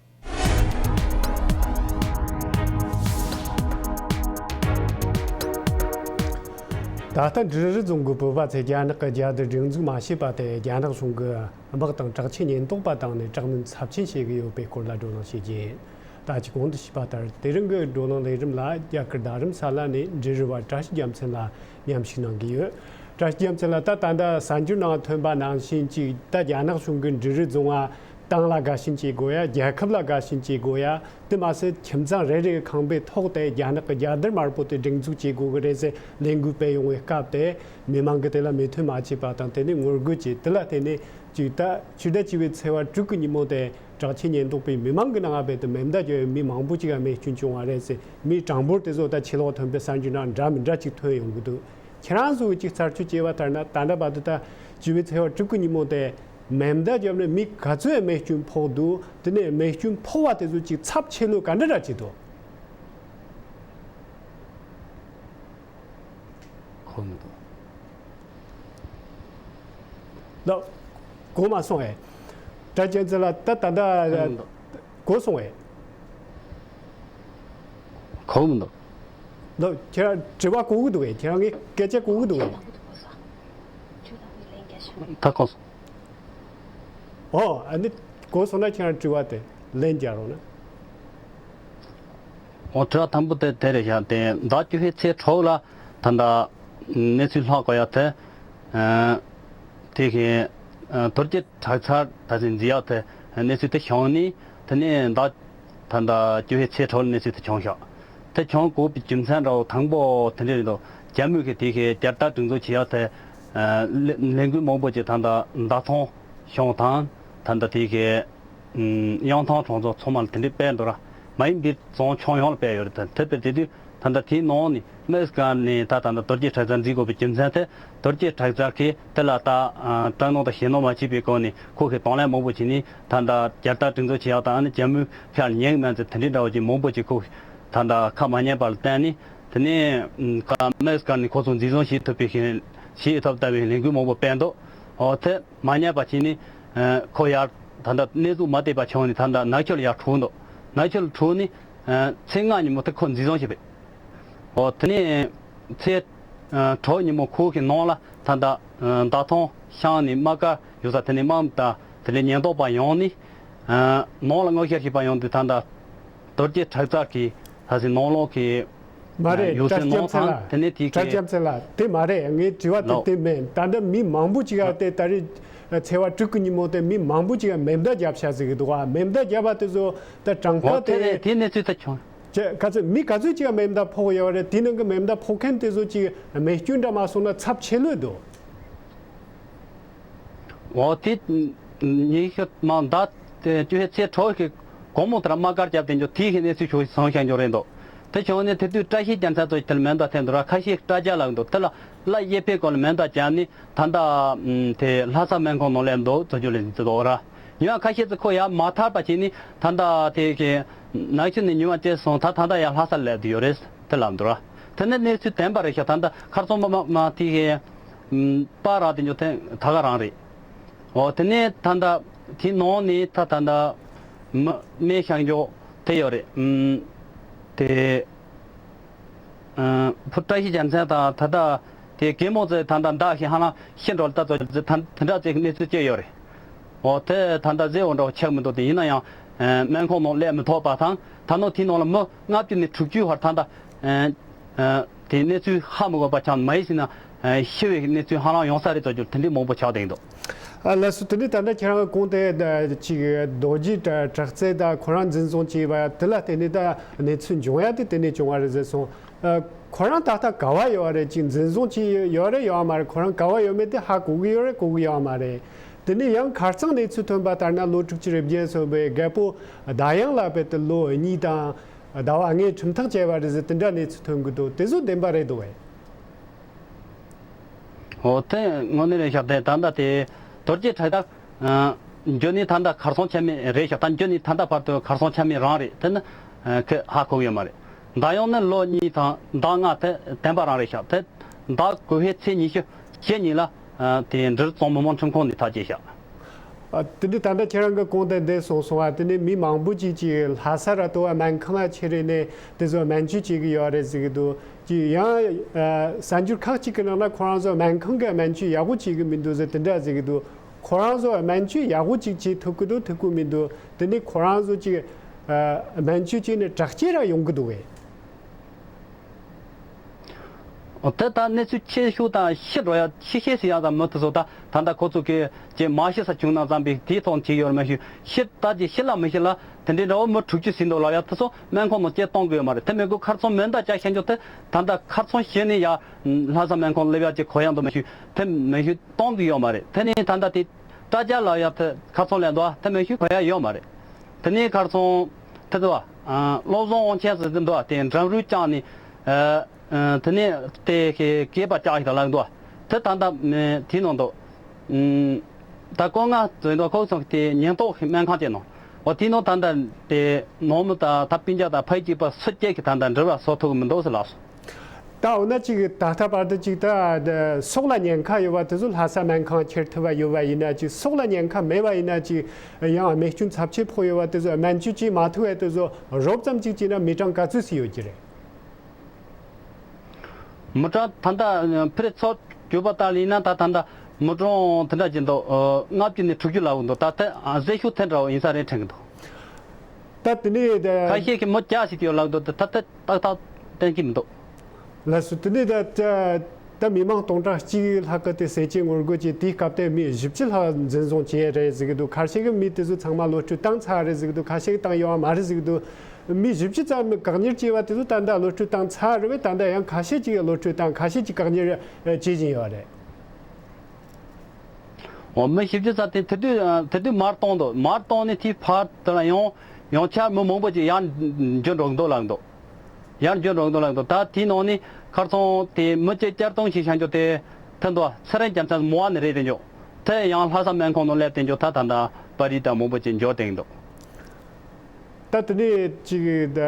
ད་ལྟ་འབྲི་རུ་རྫོང་གི་བོད་པ་ཚོས་རྒྱ་ནག་གི་རྒྱལ་དར་སྒྲེང་འཛུགས་མ་བྱས་པ་དེ་རྒྱ་ནག་གཞུང་གིས་དམག་དང་དྲག་ཆས་ཉེན་རྟོག་པ་བཏང་ནས་དྲག་གནོན་ཚབས་ཆེན་བྱེད་ཀྱི་ཡོད་པའི་སྐོར་ལ་བགྲོ་གླེང་བྱེད་རྒྱུ་ཡིན། ད་ཅི་གོང་དུ་ཞུས་པ་ལྟར་དེ་རིང་གི་བགྲོ་གླེང་ལས་རིམ་ལ་རྒྱ་གར་རྡ་རམ་ས་ལ་ནས་འབྲི་རུ་བ་བཀྲ་ཤིས་རྒྱལ་མཚན་ལགས་མཉམ་ཞུགས་གནང་གི་ཡོད། བཀྲ་ཤིས་རྒྱལ་མཚན་ལགས། ད་ད་ལྟ་གསར་འགྱུར་ནང་ཐོན་པ་ནང་བཞིན་ཅིག་ད་རྒྱ་ནག་གཞུང་གིས་འབྲི་རུ་རྫོང་ང་ ཏང་ལ་དགའ་ཞེན་བྱེད་དགོས་ཡ། རྒྱལ་ཁབ་ལ་དགའ་ཞེན་བྱེད་དགོས་ཡ། དེ་མ་ཟད་ཁྱིམ་ཚང་རེ་རེའི་ཁང་པའི་ཐོག་དེ་རྒྱ་ནག་གི་རྒྱལ་དར་དམར་པོ་དེ་སྒྲེང་འཛུགས་བྱེད་དགོས་གི་རེད་ཟེར་ལས་འགུལ་སྤེལ་ཡོང་བའི་སྐབས་དེ། མི་མང་གིས་དེ་ལ་མོས་མཐུན་མ་བྱས་པ་དང་། དེ་ནས་ངོ་རྒོལ་བྱས། དེ་ལ་བརྟེན་ནས་ཅིག་ད་ཕྱི་ཟླ་བཅུ་པའི་ཚེས་པ་དྲུག་གི་ཉིན་མོ་དེ་དྲག་ཆས་ཉེན་རྟོག་པས་མི་མང་གི་ནང་ང་རྦད་དེ་མེ་མདའ་བརྒྱབ་ཡོད། མི་མང་པོ་ཅིག་ལ་རྨས་སྐྱོན་བྱུང་བ་རེད་ཟེར། མི་གྲངས་འབོར་དེ་ཚོ་ད་ཕྱི་ལོགས་ཐོན་པའི་གསར་འགྱུར་ནང་འདྲ་མི་འདྲ་ཅིག་ཐོན་ཡོང་གི་འདུག་ཁྱེད་རང་ཚོས་ཅིག་རྩད་གཅོད་བྱས་པ་ལྟར་ན། ད་ལྟ་བར་དུ་ད་བཅུ་པའི་ཚེས་པ་དྲུག་གི་ཉིན་མོ་དེ་མེ་མདའ་བརྒྱབ་ནས་མི་ག་ཚོད་རྨས་སྐྱོན་ཕོག་འདུག་དེ་ནས་རྨས་སྐྱོན་ཕོག་པ་དེ་ཚོ་ཅིག་ཚབས་ཆེ་ལོས་ག་འདྲ་འདྲ་བྱེད་འདུག་གོ་མི་འདུག་ལགས། གོ་མ་སོང་ཨེ། བཀྲ་ཤིས་རྒྱལ་མཚན་ལགས། ད་ད་ལྟ་གོ་མི་འདུག་གོ་སོང་ཨེ། གོ་མི་འདུག་ལགས། ཁྱེད་རང་དྲི་བ་གོ་གི་འདུག་ཨེ། ཁྱེད་རང་གི་སྐད་ཆ་གོ་གི་འདུག་ཨེ། ད་གོ་སོང་། ཨོ། ཨ་ནི་གོ་སོང་ན་ཁྱེད་རང་དྲི་བ་དེ་ལན་རྒྱག་རོགས་གནང་། འོ། དྲི་བ་དང་པོ་དེ་དེ་རེད་ཤག་དེ་ཟླ་བཅུ་པའི་ཚེས་དྲུག་ལ་ད་ལྟ་གནས་ཚུལ་ལྷག་དགོས་ཡ་དེ། ཨ། དེ་གི་ཨ། དོལ་རྒྱལ་དྲག་ཆར་ད་ཅིག་འཛིན་ཡག་དེ་གནས་ཚུལ་དེ་བྱུང་ནི། དེ་ནས་ཟླ་ད་ལྟ་བཅུ་པའི་ཚེས་དྲུག་ལ་གནས་ཚུལ་དེ་བྱུང་ཤག་དེ་བྱུང་དགོས་པའི་རྒྱུ་མཚན་འདྲ་བོ་དང་པོ་དེ་འདྲ་རེད་འདུག་རྒྱ་མི་གི་དེ་གི་རྒྱལ་དར་སྒྲེང་འཛུགས་བྱེད་ཡག་དེ། ཨ། ལས་ལས་འགུལ་མང་པོ་ཅིག་ད་ལྟ་མདའ་མཚོན་གཞུང་དང་། ད་ལྟ་དེ་གི་ཨམ། གཡང་ཐང་གྲོང་ཚོ་ཚང་མ་ལ་དེ་འདྲའི་སྤེལ་འདུག་ར། མ་ཡིན་པའི་རྫོང་ཁྱོན་ཡོངས་ལ་སྤེལ་ཡོད་རེད། ད་དེ་སྤེལ་དེ་དུས་ད་ལྟ་དེའི་ནང་ནས་དམག་སྒར་ནས་ད་ད་ལྟ་དོལ་རྒྱལ་དྲག་ཆར་འཛིན་དགོས་པའི་རྒྱུ་མཚན་དེ། དོལ་རྒྱལ་དྲག་ཆར་གྱིས་དེ་ལ་ད་ཨ། སྐྲག་སྣང་དང་ཞེད་སྣང་མ་བྱེད་པའི་སྒོ་ནས་ཁོ་གིས་དང་ལེན་མང་པོ་བྱས་ནས། ད་ལྟ་རྒྱལ་དར་སྒྲེང་འཛུགས་བྱེད་ཡག་དང་། ཨ་ནི་རྒྱ་མི་ཕར་ཉན་གི་མེད་ཟེར་དེ་འདྲའི་འདྲ་བོ་ཅིག་མང་པོ་ཅིག་ཁོ་གིས་ད་ལྟ་ཁ་མ་ཉན་པ་ལ་བརྟེན་ནས། དེ་ནས་ཨམ། ཀ་དམག་སྒར་ནས་ཁོ་ཚོ་འཛིན་བཟུང་བྱེད་ཐུབ་པའི་ཞིག་བྱེད་ཐུབ་ལྟ་བུའི་ལས་འགུལ་མང་པོ་སྤེལ་འདུག་འོ། དེ་མ་ཉན་པ་བྱས་ནས། ཨ། ཁོ་ཡར་ད་ལྟ་གནས་ཚུལ་མ་བདེ་བ་བྱུང་ནས་ད་ལྟ་ནག་ཆུ་ལ་ཡར་བྲོས་འདུག་ནག་ཆུ་ལ་བྲོས་ནས། ཨ། ཚེས་ལྔ་ཉིན་མོ་དེ་ཁོ་འཛིན་བཟུང་བྱས་པས། འོ། དེ་ནས་ཚེས་ཨ། དྲུག་ཉིན་མོ་ཁོ་གི་ནང་ལ་ད་ལྟ་ཨ། མདའ་མཚོན་བཤམས་ནས། དམག་སྒར་ཡོད་ས་དེ་ནས་དམག་མི་དང་དེ་ལས་ཉེན་རྟོག་པ་ཡོང་ནས། ཨ། ནང་ལ་མངོན་གསལ་བྱས་པ་ཡོང་དུས་ད་ལྟ་དོལ་རྒྱལ་དྲག་རྩལ་གྱི་ད་ཟིན་ནང་ལོགས་ཀྱི་མ་རེད། ཡོད་ཚད་ནང་དང་། དེ་ནས་དེ་གའི་བཀྲ་ཤིས་རྒྱལ་མཚན་ལགས། དེ་མ་རེད། ངའི་དྲི་བ་དེ་ལགས། དེ་མིན། ད་ལྟ་མི་མང་པོ་ཅིག་ག་ལགས། དེ་ད་རེས་ཚེས་པ་དྲུག་གི་ཉིན་མོ་དེ་མི་མང་པོ་ཅིག་ག་མེ་མདའ་བརྒྱབ་ཤག་ཟེར་གི་འདུག་ག་མེ་མདའ་བརྒྱབ་པ་དེ་ཚོ་ད་གྲངས་ཀ་འོ། དེ་དེ་རེད། དེ་གནས་ཚུལ་ད་བྱུང་། ཅེ། ག་ཚོད་མི་ག་ཚོད་ཅིག་ག་མེ་མདའ་ཕོག་ཡོད་རེད། དེ་ནང་གི་མེ་མདའ་ཕོག་མཁན་དེ་ཚོ་ཅིག་རྨས་སྐྱོན་འདྲ་མ་སོང་ན་ཚབས་ཆེ་ལོས་འདུག་འོ། དེ་ཉིན་ཤོད་མ་ཟླ་དེ་བཅུ་པའི་ཚེས་དྲུག་གི་དགོང་མོ་དེར་དམག་སྒར་བརྒྱབ་དེ་འཇོག་དེའི་གནས་ཚུལ་ཞུ་སོང་ཤག་འཇོག་རེད་འདུག་དེ་བྱུང་ནས་དེ་དུས་བཀྲ་ཤིས་རྒྱལ་མཚན་ཚོ་དེར་མེ་མདའ་འཐེན་འདུག་ར། ཁ་ཤས་སྐྲ་རྒྱག་ལབ་འདུག་དེ་ལ་གླ་གཡས་པའི་སྐོར་ལ་མེ་མདའ་བརྒྱབ་ནས་ད་ལྟ་དེ་ལྷ་ས་སྨན་ཁང་ནང་སླེབས་འདུག་ཟེར་རྒྱུ་ལས་འདི་འདུག་ར། ཡང་ཁ་ཤས་ཚོ་ཁོ་ཡར་མ་ཐར་བ་བྱས་ནས་ད་ལྟ་དེ་གི་ནག་ཆུ་ནས་ཉི་མ་བཅད་སོང་། ད་ད་ལྟ་ཡར་ལྷ་ས་སླེབས་བསྡད་ཡོད་རེད་དེ་ལབ་འདུག་ར། དེ་ནས་གནས་ཚུལ་བདེན་པ་རེད་ཤག་ད་ལྟ་ཁ་སང་མ་མ་མ་དེ་གི་ཨམ། པར་རག་དེ་འཇོག་དེ་ད་ག་རང་རེད། འོ། དེ་ནས་ད་ལྟ་དེ་ནང་ནས་ད་ད་ལྟ་མི་རྨས་ཤག་འཇོག་དེ་ཡོད་རེད། ཨམ། དེ་ཨ། བུ་བཀྲ་ཤིས་རྒྱལ་མཚན་དང་ད་ལྟ་དེ་རྒན་མོ་ཚོས་ད་ལྟ་མདའ་ཞིག་ཧ་ལམ་ཤི་འགྲོ་ལ་ད་ཚོ་དེ་འདྲ་ཅིག་གནས་ཚུལ་སྐྱེས་ཡོད་རེད། འོ། དེ་ད་ལྟ་ཟེར་འོ་འདྲ་བོ་ཆགས་མི་འདུག་དེ་ཡིན་ན་ཡང་ཨ། སྨན་ཁང་ནང་སླེབས་མི་ཐུབ་པ་དང་། ད་ནང་དེའི་ནང་ལ་མི་ལྔ་བཅུ་ནས་དྲུག་ཅུའི་བར་ད་ལྟ་ཨ། ཨ། དེ་གནས་ཚུལ་ཧ་མི་གོ་བ་ཆགས། མ་ཡིན་ཟེར་ན་ཨ། ཤི་བའི་གནས་ཚུལ་ཧ་ལམ་ཡོང་ས་རེད་ཟེར་རྒྱུ་དེ་འདྲའི་མང་པོ་ཆགས་བསྡད་འདུག་ཨ། ལགས་སོ། དེ་ནས་ད་ལྟ་ཁྱེད་རང་གི་གོང་དེ་ཅིག་རྡོ་རྗེ་དྲག་རྩལ་དང་ཁོ་རང་འཛིན་བཟུང་བྱས་པ་དེ་ལ་བརྟེན་ནས་ད་གནས་ཚུལ་འབྱུང་ཡ་དེ་དེ་ནས་བྱུང་བ་རེད་ཟེར་སོང་། ཨ། ཁོ་རང་ད་ལྟ་ག་བ་ཡོད་རེད། ཅིག་འཛིན་བཟུང་བྱས་ཡོད་རེད་ཡོད་མ་རེད། ཁོ་རང་ག་བ་ཡོད་མེད་དེ་ཧ་གོ་གི་ཡོད་རེད་གོ་གི་ཡོད་མ་རེད། དེ་ནས་ཡང་ཁ་རྩང་གནས་ཚུལ་ཐོན་པ་ལྟར་ན། ལོ་དྲུག་ཅུ་རེ་བརྒྱད་སོན་པའི་རྒད་པོ་ཟླ་དབྱངས་ལགས་རྦད་དེ་ལོ་གཉིས་དང་ཟླ་བ་ལྔའི་ཁྲིམས་ཐག་བཅད་པ་རེད་ཟེར་དེ་འདྲ་གནས་ཚུལ་ཐོན་གི་འདུག་དེ་ཚོ་བདེན་པ་རེད་འདུག་བས། འོ། དེ་དངོས་གནས་རེད་ཤག་དེ་ད་ལྟ་དེ་དོལ་རྒྱལ་དྲག་རྩལ་ཨ། འཇོན་ནི་ད་ལྟ་གར་སོང་ཆ་མེད་རེད་ཤག་ད་འཇོན་ནི་ད་ལྟ་བར་དུ་གར་སོང་ཆ་མེད་རང་རེད། དེ་ནི་ཨ། ཁོས་ཧ་གོ་གི་ཡོད་མ་རེད། ཟླ་དབྱངས་ནི་ལོ་གཉིས་དང་ཟླ་ལྔ་དེ་བདེན་པ་རང་རེད་ཤག་དེ་ཟླ་དགུ་པའི་ཚེས་ཉི་ཤུ་བཞི་ཉིན་ལ་ཨ། དེ་འབྲི་རུ་རྫོང་མི་དམངས་ཁྲིམས་ཁང་ནས་ཐག་བཅད་ཤག་ཨ། དེ་འདྲ་ད་ལྟ་ཁྱེད་རང་གི་གོང་དེ་འདི་གསུངས་སོང་བ། དེ་ནས་མི་མང་པོ་ཅིག་ཅིག་ལྷ་ས་ར་ཏོ་བ་སྨན་ཁང་ལ་ཁྱེར་རེ་ནས་དེ་ཚོ་སྨན་བཅོས་བྱེད་གི་ཡོད་རེད་ཟེར་གི་འདུག་ཅིག་ཡང་ཨ། གསར་འགྱུར་ཁག་ཅིག་གི་ནང་ལ་ཁོ་རང་ཚོ་སྨན་ཁང་གི་སྨན་བཅོས་ཡག་པོ་བྱེད་གི་མི་འདུག་ཟེར་དེ་འདྲ་ཟེར་གི་འདུག་ཁོ་རང་ཚོ་སྨན་བཅོས་ཡག་པོ་ཅིག་བྱེད་ཐུབ་གི་འདུག་ཐུབ་གི་མི་འདུག་དེ་ནས་ཁོ་རང་ཚོ་ཅིག་ཨ། སྨན་བཅོས་བྱས་ནས་དྲག་སྐྱེད་ར་ཡོང་གི་འདུག་བས། ཨོ་དེ་ད་གནས་ཚུལ་ཆེ་ཤོས་དང་ཤི་འགྲོ་ཡ་ཤི་ཤེས་སི་ཡ་དང་མི་དེ་ཚོ་ད་ད་ལྟ་ཁོ་ཚོ་གི་ཅེ་མ་ཤི་ས་བྱུང་ན་བསམ་པའི་དེའི་ཐོག་བྱས་ཡོད་རེད་མ་ཤི་ཤི་ད་ཅེ་ཤི་ལ་མི་ཤི་ལ་དེ་འདྲའི་འདྲ་བོ་མི་དྲུག་ཅུ་ཟིན་འདུག་ལབ་ཡ་དེ་ཚོ་སྨན་ཁང་ནང་ཅེ་གཏོང་གི་ཡོད་མ་རེད། དེ་མི་དགོས་ཁར་ཚང་མེ་མདའ་བཅག་ཤེས་འཇོག་དེ་ད་ལྟ་ཁར་ཚང་ཤི་ནས་ཡ་ལྷ་ས་སྨན་ཁང་སླེབས་ཡ་ཅེ་གོ་ཡ་འདུག་མ་ཤི་དེ་མི་ཤི་གཏོང་གི་ཡོད་མ་རེད། དེ་ནས་ད་ལྟ་དེ་དྲ་རྒྱ་ལ་ཡ་དེ་ཁར་ཚང་ལས་འདུག་དེ་མི་ཤི་གོ་ཡ་ཡོད་མ་རེད། དེ་ནས་ཁར་ཚང་དེ་འདུག་བློ་བཟང་དབང་ཆེན་ཟེར་དེ་འདུག་དེ་འགྲམ་རུ་བཅག་ནས། ཨ་དེ་ནས་དེ་གི་སྐེད་པ་བཅག་ཞིག་དང་ལངས་འདུག་དེ་ད་ལྟ་དེ་ནང་འདུག་ད་ཀོ་ང་ཚོའི་འདུག་ཁོ་ཚོ་དེ་ཉེན་རྟོག་སྨན་ཁང་ཅན་ནང་། འོ་དེ་ནང་ད་ལྟ་དེ་ནང་མི་དང་ད་སྤུན་ཀྱག་དང་ཕ་ཡུལ་གཅིག་པ་སུ་སྐྱེ་གི་ད་ལྟ་འབྲེལ་བ་བཟོ་ཐུབ་གི་མི་འདུག་ཟེར་ལགས་སོ། ད་འོ་ན་ཅིག་ད་ལྟ་བར་དུ་ཅིག་ད་སྲོག་ལ་ཉེན་ཁ་ཡོད་པ་དེ་ཚོ་ལྷ་ས་སྨན་ཁང་ཁྱེར་ཐུབ་པ་ཡོད་པ་ཡིན་ན་ཅིག་སྲོག་ལ་ཉེན་ཁ་མེད་པ་ཡིན་ན་ཅིག་ཡང་རྨས་སྐྱོན་ཚབས་ཆེ་ཕོག་ཡོད་པ་དེ་ཚོ་སྨན་བཅོས་བྱེད་མ་ཐུབ་པ་དེ་ཚོ་རོབ་ཙམ་ཅིག་བྱས་ན་མི་གྲངས་ག་ཚོད་ཙམ་ཡོད་ཀྱི་རེད། མི་གྲངས་ད་ལྟ་ཕེ་རེ་ཚོ་བརྗོད་པ་ལྟར་ཡིན་ན་ད་ད་ལྟ་མི་གྲངས་དེ་འདྲ་ཅིག་འདུག་ལྔ་བཅུ་ནས་དྲུག་ཅུ་ལ་འོང་འདུག་ད་ཐེ་ཟེ་ཤུགས་ཐེ་འདྲ་བོ་ཡིན་ས་རེད་དྲན་གི་འདུག་ད་དེ་ནས་ད་ཁ་ཤས་ཀྱིས་མི་བརྒྱ་ཞིག་ཡོད་ལབ་འདུག་ད་ད་ཏག་ཏག་བསྟན་གྱི་མི་འདུག་ལགས་སོ། དེ་ནས་ད་ད་ད་མི་མང་སྟོང་ཕྲག་གཅིག་ལྷག་གི་དེ་ཟས་བཅད་ངོ་རྒོལ་གྱི་དེའི་སྐབས་དེ་མི་བཞི་བཅུ་ལྷག་འཛིན་བཟུང་བྱས་རེད་ཟེར་གི་འདུག་ཁ་ཤས་ཀྱིས་མི་དེ་ཚོ་ཚང་མ་གློད་བཀྲོལ་བཏང་ཚར་རེད་ཟེར་གི་འདུག་ཁ་ཤས་ཀྱིས་བཏང་ཡོད་པ་མ་རེད་ཟེར་གི་འདུག་མི་བཞི་བཅུ་ཙམ་བཀག་ཉར་བྱས་པ་དེ་ཚོ་ད་ལྟ་གློད་བཀྲོལ་བཏང་ཚར་རེད་པས། ད་ལྟ་ཡང་ཁ་ཤས་ཅིག་གློད་བཀྲོལ་བཏང་ཁ་ཤས་ཅིག་བཀག་ཉར་བྱེད་བཞིན་ཡོད་རེད། འོ་མི་བཞི་བཅུ་ཙམ་དེ་དེ་དུས་དེ་དུས་མར་གཏོང་འདུག་མར་གཏོང་ནས་དེའི་བར་དེ་ལ་ཡང་ཡང་བསྐྱར་མི་མང་པོ་ཅིག་ཡར་འགྱོ་འགྲོ་གི་འདུག་ལབ་འདུག་ཡར་འགྱོ་འགྲོ་གི་འདུག་ལབ་འདུག་ད་དེའི་ནང་ནས་ཁར་སང་དེ་མི་བཅས་བསྐྱར་གཏོང་བྱས་བཞག་འགྱོ་དེ་ཐེ་འདུག་ཚེ་རིང་རྒྱལ་མཚན་མོ་བ་ནས་རེད་དེ་འགྱོ་དེ་ཡང་ལྷ་ས་སྨན་ཁང་ནང་སླེབས་དེ་འགྱོ་ད་ད་ད་པར་རིས་དང་མང་པོ་ཅིག་འགྱོ་དེ་འདུག་ད་དེ་ནས་ཅིག་ད་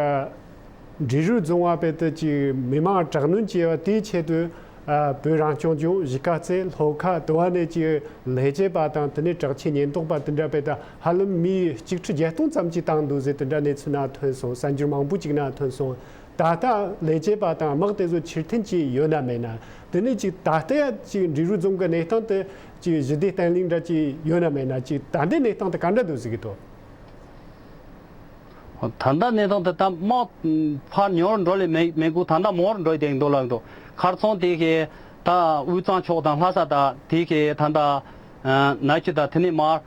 འབྲི་རུ་རྫོང་བ་དཔེ་དེ་ཅིག་མི་མང་དྲག་གནོན་བྱས་པ་དེའི་ཆེད་དུ་ཨ་བོད་རང་སྐྱོང་ལྗོངས་གཞིས་ཀ་རྩེ་ལྷོ་ཁ་དུ་བ་ནས་ཅིག་ལས་བྱེད་པ་དང་དེ་ནས་དྲག་ཆས་ཉེན་རྟོག་པ་དེ་འདྲ་དཔེ་ད་ཧ་ལམ་མི་གཅིག་ཁྲི་བརྒྱད་སྟོང་ཙམ་ཅིག་བཏང་འདུག་ཟེར་དེ་འདྲ་གནས་ཚུལ་ནང་ཐོན་སོང་། གསར་འགྱུར་མང་པོ་ཅིག་ནང་ཐོན་སོང་། ད་ལྟ་ལས་བྱེད་པ་དང་དམག་དེ་ཚོ་ཕྱིར་འཐེན་བྱས་ཡོད་ན་མེད་ན། དེ་ནས་ཅིག་ད་ལྟ་ཡ་ཅིག་འབྲི་རུ་རྫོང་གི་གནས་སྟངས་དེ་ཅིག་ཞི་བདེ་བརྟན་ལྷིང་འདྲ་ཅིག་ཡོད་ན་མེད་ན། ཅིག་ད་ལྟའི་གནས་སྟངས་དེ་ག་འདྲ་འདུག་ཟེར་གི་འདུག་ད་ལྟ་གནས་སྟངས་དེ་ད་དམག་ཕར་ཉུང་རུ་འགྲོ་ལས་མེད་མེད་གུ་ད་ལྟ་མང་རུ་འགྲོ་ཡི་དེ་འདུག་ལབ་འདུག་ཁར་སང་དེ་གི་ད་དབུས་གཙང་ཕྱོགས་དང་ལྷ་ས་དང་དེ་གི་ད་ལྟ་ནག་ཆུ་དང་དེ་ནས་མར་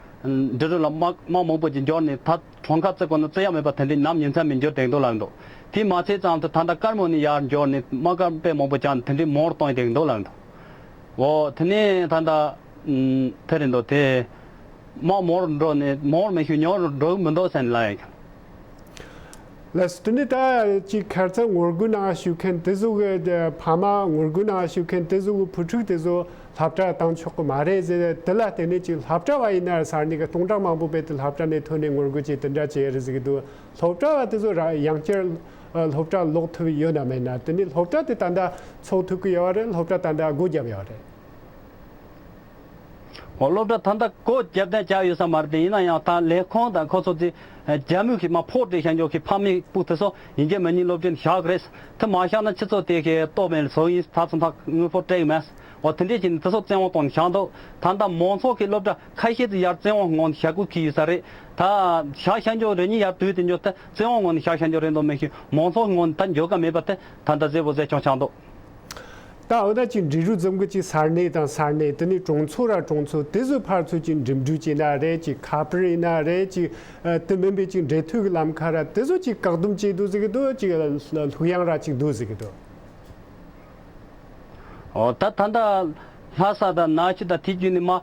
འབྲི་རུ་ལ་དམག་དམག་མང་པོ་ཅིག་འབྱོར་ནས་ད་གྲོང་ཁྱེར་བརྩི་དགོས་ན་བརྩི་ཡ་མེད་པ་དེ་འདྲའི་ནམ་ཉིན་མཚན་མི་འབྱོར་དེ་འདུག་ལབ་འདུག་དེ་མ་ཚད་ཙང་དུ་ད་ལྟ་སྐར་མོ་ནས་ཡར་འབྱོར་ནས་དམག་སྒར་དཔེ་མང་པོ་བཅག་ནས་དེ་འདྲའི་མང་རུ་གཏོང་ཡི་དེ་འདུག་ལབ་འདུག་འོ་དེ་ནས་ད་ལྟ་ཨུམ་དེ་རེད་འདུག་དེ་དམག་མང་རུ་འགྲོ་ནས་མང་རུ་མི་ཤོད་ཉུང་རུ་འགྲོ་གི་མི་འདུག་ཟེར་ནས་ལབ་ཡ་ཡིན། ལགས་སོ། དེ་ནས་ད་ཅིག་ཁ་རྩང་ངོ་རྒོལ་ནང་ཞུགས་མཁན་དེ་ཚོ་གི་ཕ་མ་ངོ་རྒོལ་ནང་ཞུགས་མཁན་དེ་ཚོ་གི་བུ་ཕྲུག་དེ་ཚོ་སློབ་གྲྭ་བཏང་ཆོག་གི་མ་རེད་ཟེར། དེ་ལ་བརྟེན་ནས་ཅིག་སློབ་གྲྭ་བ་ཡིན་ན་ས་གནས་གི་སྟོང་ཕྲག་མང་པོ་བས་དེ་སློབ་གྲྭ་ནས་ཐོན་ནས་ངོ་རྒོལ་བྱས་དེ་འདྲ་བྱས་རེད་ཟེར་གི་འདུག་སློབ་གྲྭ་བ་དེ་ཚོ་ར་ཡང་བསྐྱར་སློབ་གྲྭ་ལོག་ཐུབ་ཡོད་ན་མེད་ན། དེ་ནས་སློབ་གྲྭ་དེ་ད་ལྟ་ཚོགས་ཐུབ་ཀྱི་ཡོད་རེད། སློབ་གྲྭ་ད་ལྟ་སྒོ་བརྒྱབ་ཡོད་རེད། འོ་སློབ་གྲྭ་ད་ལྟ་སྒོ་བརྒྱབ་བསྡད་བཞག་ཡོད་ས་མ་རེད། དེ་ཡིན་ན་ཡང་ད་ལས་ཁུངས་དང་ཁོ་ཚོ་དེ་རྒྱ་མི་གིས་མར་ཕོགས་སྤྲད་བཞག་འཇོག་གི་ཕ་མའི་སྤུ་དེ་ཚོ་ཡིན་གཅིག་མིན་གཉིས་སློབ་གྲྭ་ནས་བཞག་གི་རེད། དེ་མ་བཞག་ན་ཁྱེད་ཚོ་དེ་གའི་ལྟོ་མེད་བཟོ་ཡིན། ད་ཚོ་ད་དངུལ་ཕོགས་སྤྲད་གི་མེད། འོ་དེ་འདྲས་བྱས་ནས་དེ་ཚོ་བཙན་དབང་བཏང་ནས་བཞག་འདུག་ད་ལྟ་མང་ཚོགས་ཀྱི་སློབ་གྲྭ་ཁ་ཤས་དེ་ཡར་བཙན་དབང་ངང་ནས་བཞག་དགོས་ཀྱི་ཡོད་ས་རེད། ད་བཞག་བཞག་འཇོག་རེ་གཉིས་ཡར་བསྡུས་དེ་འཇོག་ད་བཙན་དབང་ངང་ནས་བཞག་བཞག་འཇོག་རེད་འདུག་མེད་ཤི་མང་ཚོགས་ངང་ནས་ད་འཇོག་ག་མེད་པ་དེ་ད་ལྟ་གཟེར་པོ་གཟེར་ཆུང་ཆགས་འདུག་ད་འོ་ད་ཅིག་འབྲི་རུ་རྫོང་གི་ཅིག་ས་གནས་དང་ས་གནས་དེ་ནས་གྲོང་ཚོ་ར་གྲོང་ཚོ་དེ་ཚོའི་ཕར་ཚུར་ཅིག་འགྲིམ་འགྲུལ་བྱས་ན་རེད། ཅིག་ཁ་པར་ཡིན་ན་རེད། ཅིག་ཨ་དེ་མིན་པའི་ཅིག་འབྲེལ་མཐུད་ཀྱི་ལམ་ཁ་ར་དེ་ཚོ་ཅིག་བཀག་སྡོམ་བྱས་འདུག་ཟེར་གི་འདུག་ཅིག་ལྷུག་ཡངས་ར་ཅིག་འདུག་ཟེར་གི་འདུག་འོ་ད་ད་ལྟ་ལྷ་ས་དང་ནག་ཆུ་དང་དེ་བརྒྱུད་ནས་མར་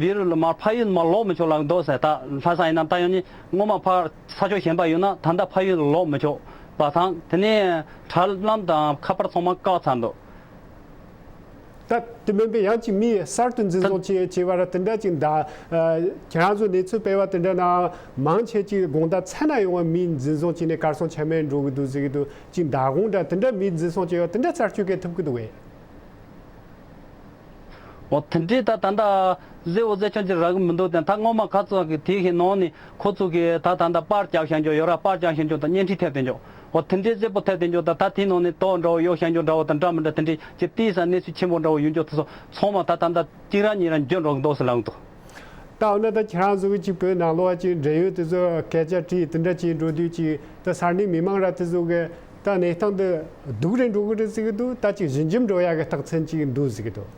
འབྲི་རུ་ལ་མར་ཕ་ཡུལ་མར་ལོག་མི་ཆོག་ལབ་འདུག་ཟེར། ད་ལྷ་ས་ཡིན་ན་ད་ཡང་ནི་སྔོན་མ་ཕར་ས་ཕྱོགས་གཞན་པ་ཡོད་ན་ད་ལྟ་ཕ་ཡུལ་ལོག་མི་ཆོག་པ་དང་། དེ་ནས་དྲ་ལམ་དང་ཁ་པར་ཚང་མ་བཀག་ཚར་འདུག་ད་དེ་མིན་པའི་ཡང་ཅིག་མི་གསར་དུ་འཛིན་བཟུང་བྱས་བྱས་པ་ར་དེ་འདྲ་ཅིག་ད་ཁྱེད་རང་ཚོ་གནས་ཚུལ་སྤེལ་བ་དེ་འདྲ་ན་མང་ཆེ་ཅིག་དགོང་དག་མཚན་ན་ཡོང་བ་མི་འཛིན་བཟུང་བྱས་ནས་གར་སོང་ཆ་མེད་འགྲོ་གི་འདུག་ཟེར་གི་འདུག་ཅིག་མདང་དགོང་འདྲ་དེ་འདྲ་མི་འཛིན་བཟུང་བྱས་པ་དེ་འདྲ་རྩད་གཅོད་གལ་ཐུབ་ཀྱི་འདུག་གས། འོ་དེ་འདྲའི་ད་ད་ལྟ་གཟེར་པོ་གཟེར་ཆུང་ཅིག་རག་གི་མི་འདུག་དེ་ད་སྔོན་མ་ཁ་ཚོ་གི་དེ་གི་ནང་ནས་ཁོ་ཚོ་གི་ད་ད་ལྟ་པར་རྒྱག་བཞག་འཇོག་ཡོད་ར། པར་རྒྱག་བཞག་འཇོག་དང་བརྙན་འཕྲིན་ཐེབས་དེ་འཇོག་འོ་དེ་འདྲའི་གཟེར་པོ་ཐེབས་དེ་འཇོག་དང་ད་དེའི་ནང་ནས་དོ་འདྲ་བོ་གཡོག་བཞག་འཇོག་འདྲ་བོ་དང་འདྲ་མི་འདྲ་དེ་འདྲའི་ཅིག་ཏིས་ས་གནས་ཚུལ་ཆེན་པོ་འདྲ་བོ་ཡོད་འཇོག་དེ་ཚོ་ཚང་མ་ད་ད་ལྟ་གཅིག་རང་གཉིས་རང་འཇོན་འགྲོ་གི་འདུག་ཟེར་ལབ་འདུག་ད་འོ་ན་ད་ཁྱེད་རང་ཚོ་གི་ཅིག་བོད་ནང་ལོགས་ཅིག་འབྲེལ་ཡོད་དེ་ཚོ་སྐད་ཆ་དྲིས་དེ་འདྲ་ཅིག་འགྲོ་དུས་ཅིག་ད་ས་གནས་མི་མང་ར་དེ་ཚོ་གི་ ད་གནས་སྟངས་འདི་སྡུག་རེ་འགྲོ་གི་རེད་ཟེར་གི་འདུག་ད་ཅིག་ཞི་འཇམ་འགྲོ་ཡ་གི་རྟགས་མཚན་ཅིག་འདུག་ཟེར་གི་འདུག་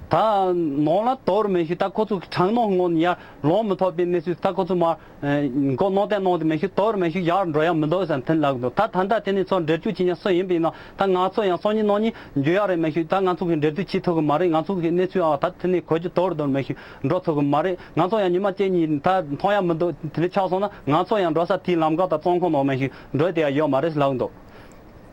ད་ནང་ལ་དོར་མེད་ཤུགས། ད་ཁོ་ཚོ་གི་དྲང་ནང་ངོ་ནས་ཡར་ལོང་མི་ཐུབ་པའི་གནས་ཚུལ། ད་ཁོ་ཚོ་མར་མགོ་ནང་བསྟན་གནང་དེ་མེད་ཤུགས། དོར་མེད་ཤུགས་ཡར་འགྲོ་ཡ་མི་འདུག་ཟེར་ཐོན་ལབ་གི་འདུག་ད་ད་ལྟ་དེ་ནས་ཚུར་འགྲེལ་བརྗོད་བྱེད་ཉན་སུ་ཡིན་པ་ཡིན་ན། ད་ང་ཚོ་ཡང་སང་ཉིན་གནངས་ཉིན་འགྱོད་ཡ་རེད་མེད་ཤུགས། ད་ང་ཚོ་གི་འགྲེལ་བརྗོད་བྱེད་ཐུབ་གི་མ་རེད། ང་ཚོ་གི་གནས་ཚུལ་ཨ་ད་དེ་ནས་གོ་རྒྱུ་དོར་དོར་མེད་ཤུགས། འགྲོ་ཐུབ་གི་མ་རེད། ང་ཚོ་ཡང་ཉི་མ་གཅིག་གཉིས་ད་མཐོང་ཡ་མི་འདུག་དེ་འདྲ་ཆགས་སོང་ན། ང་ཚོ་ཡང་འགྲོ་ས་དེའི་ལམ་ཁ་དང་བཙོན་ཁང་ནང་མེད་ཤུགས་འགྲོ་དེ་ཡ་ཡོད་མ་རེད་ལབ་འདུག་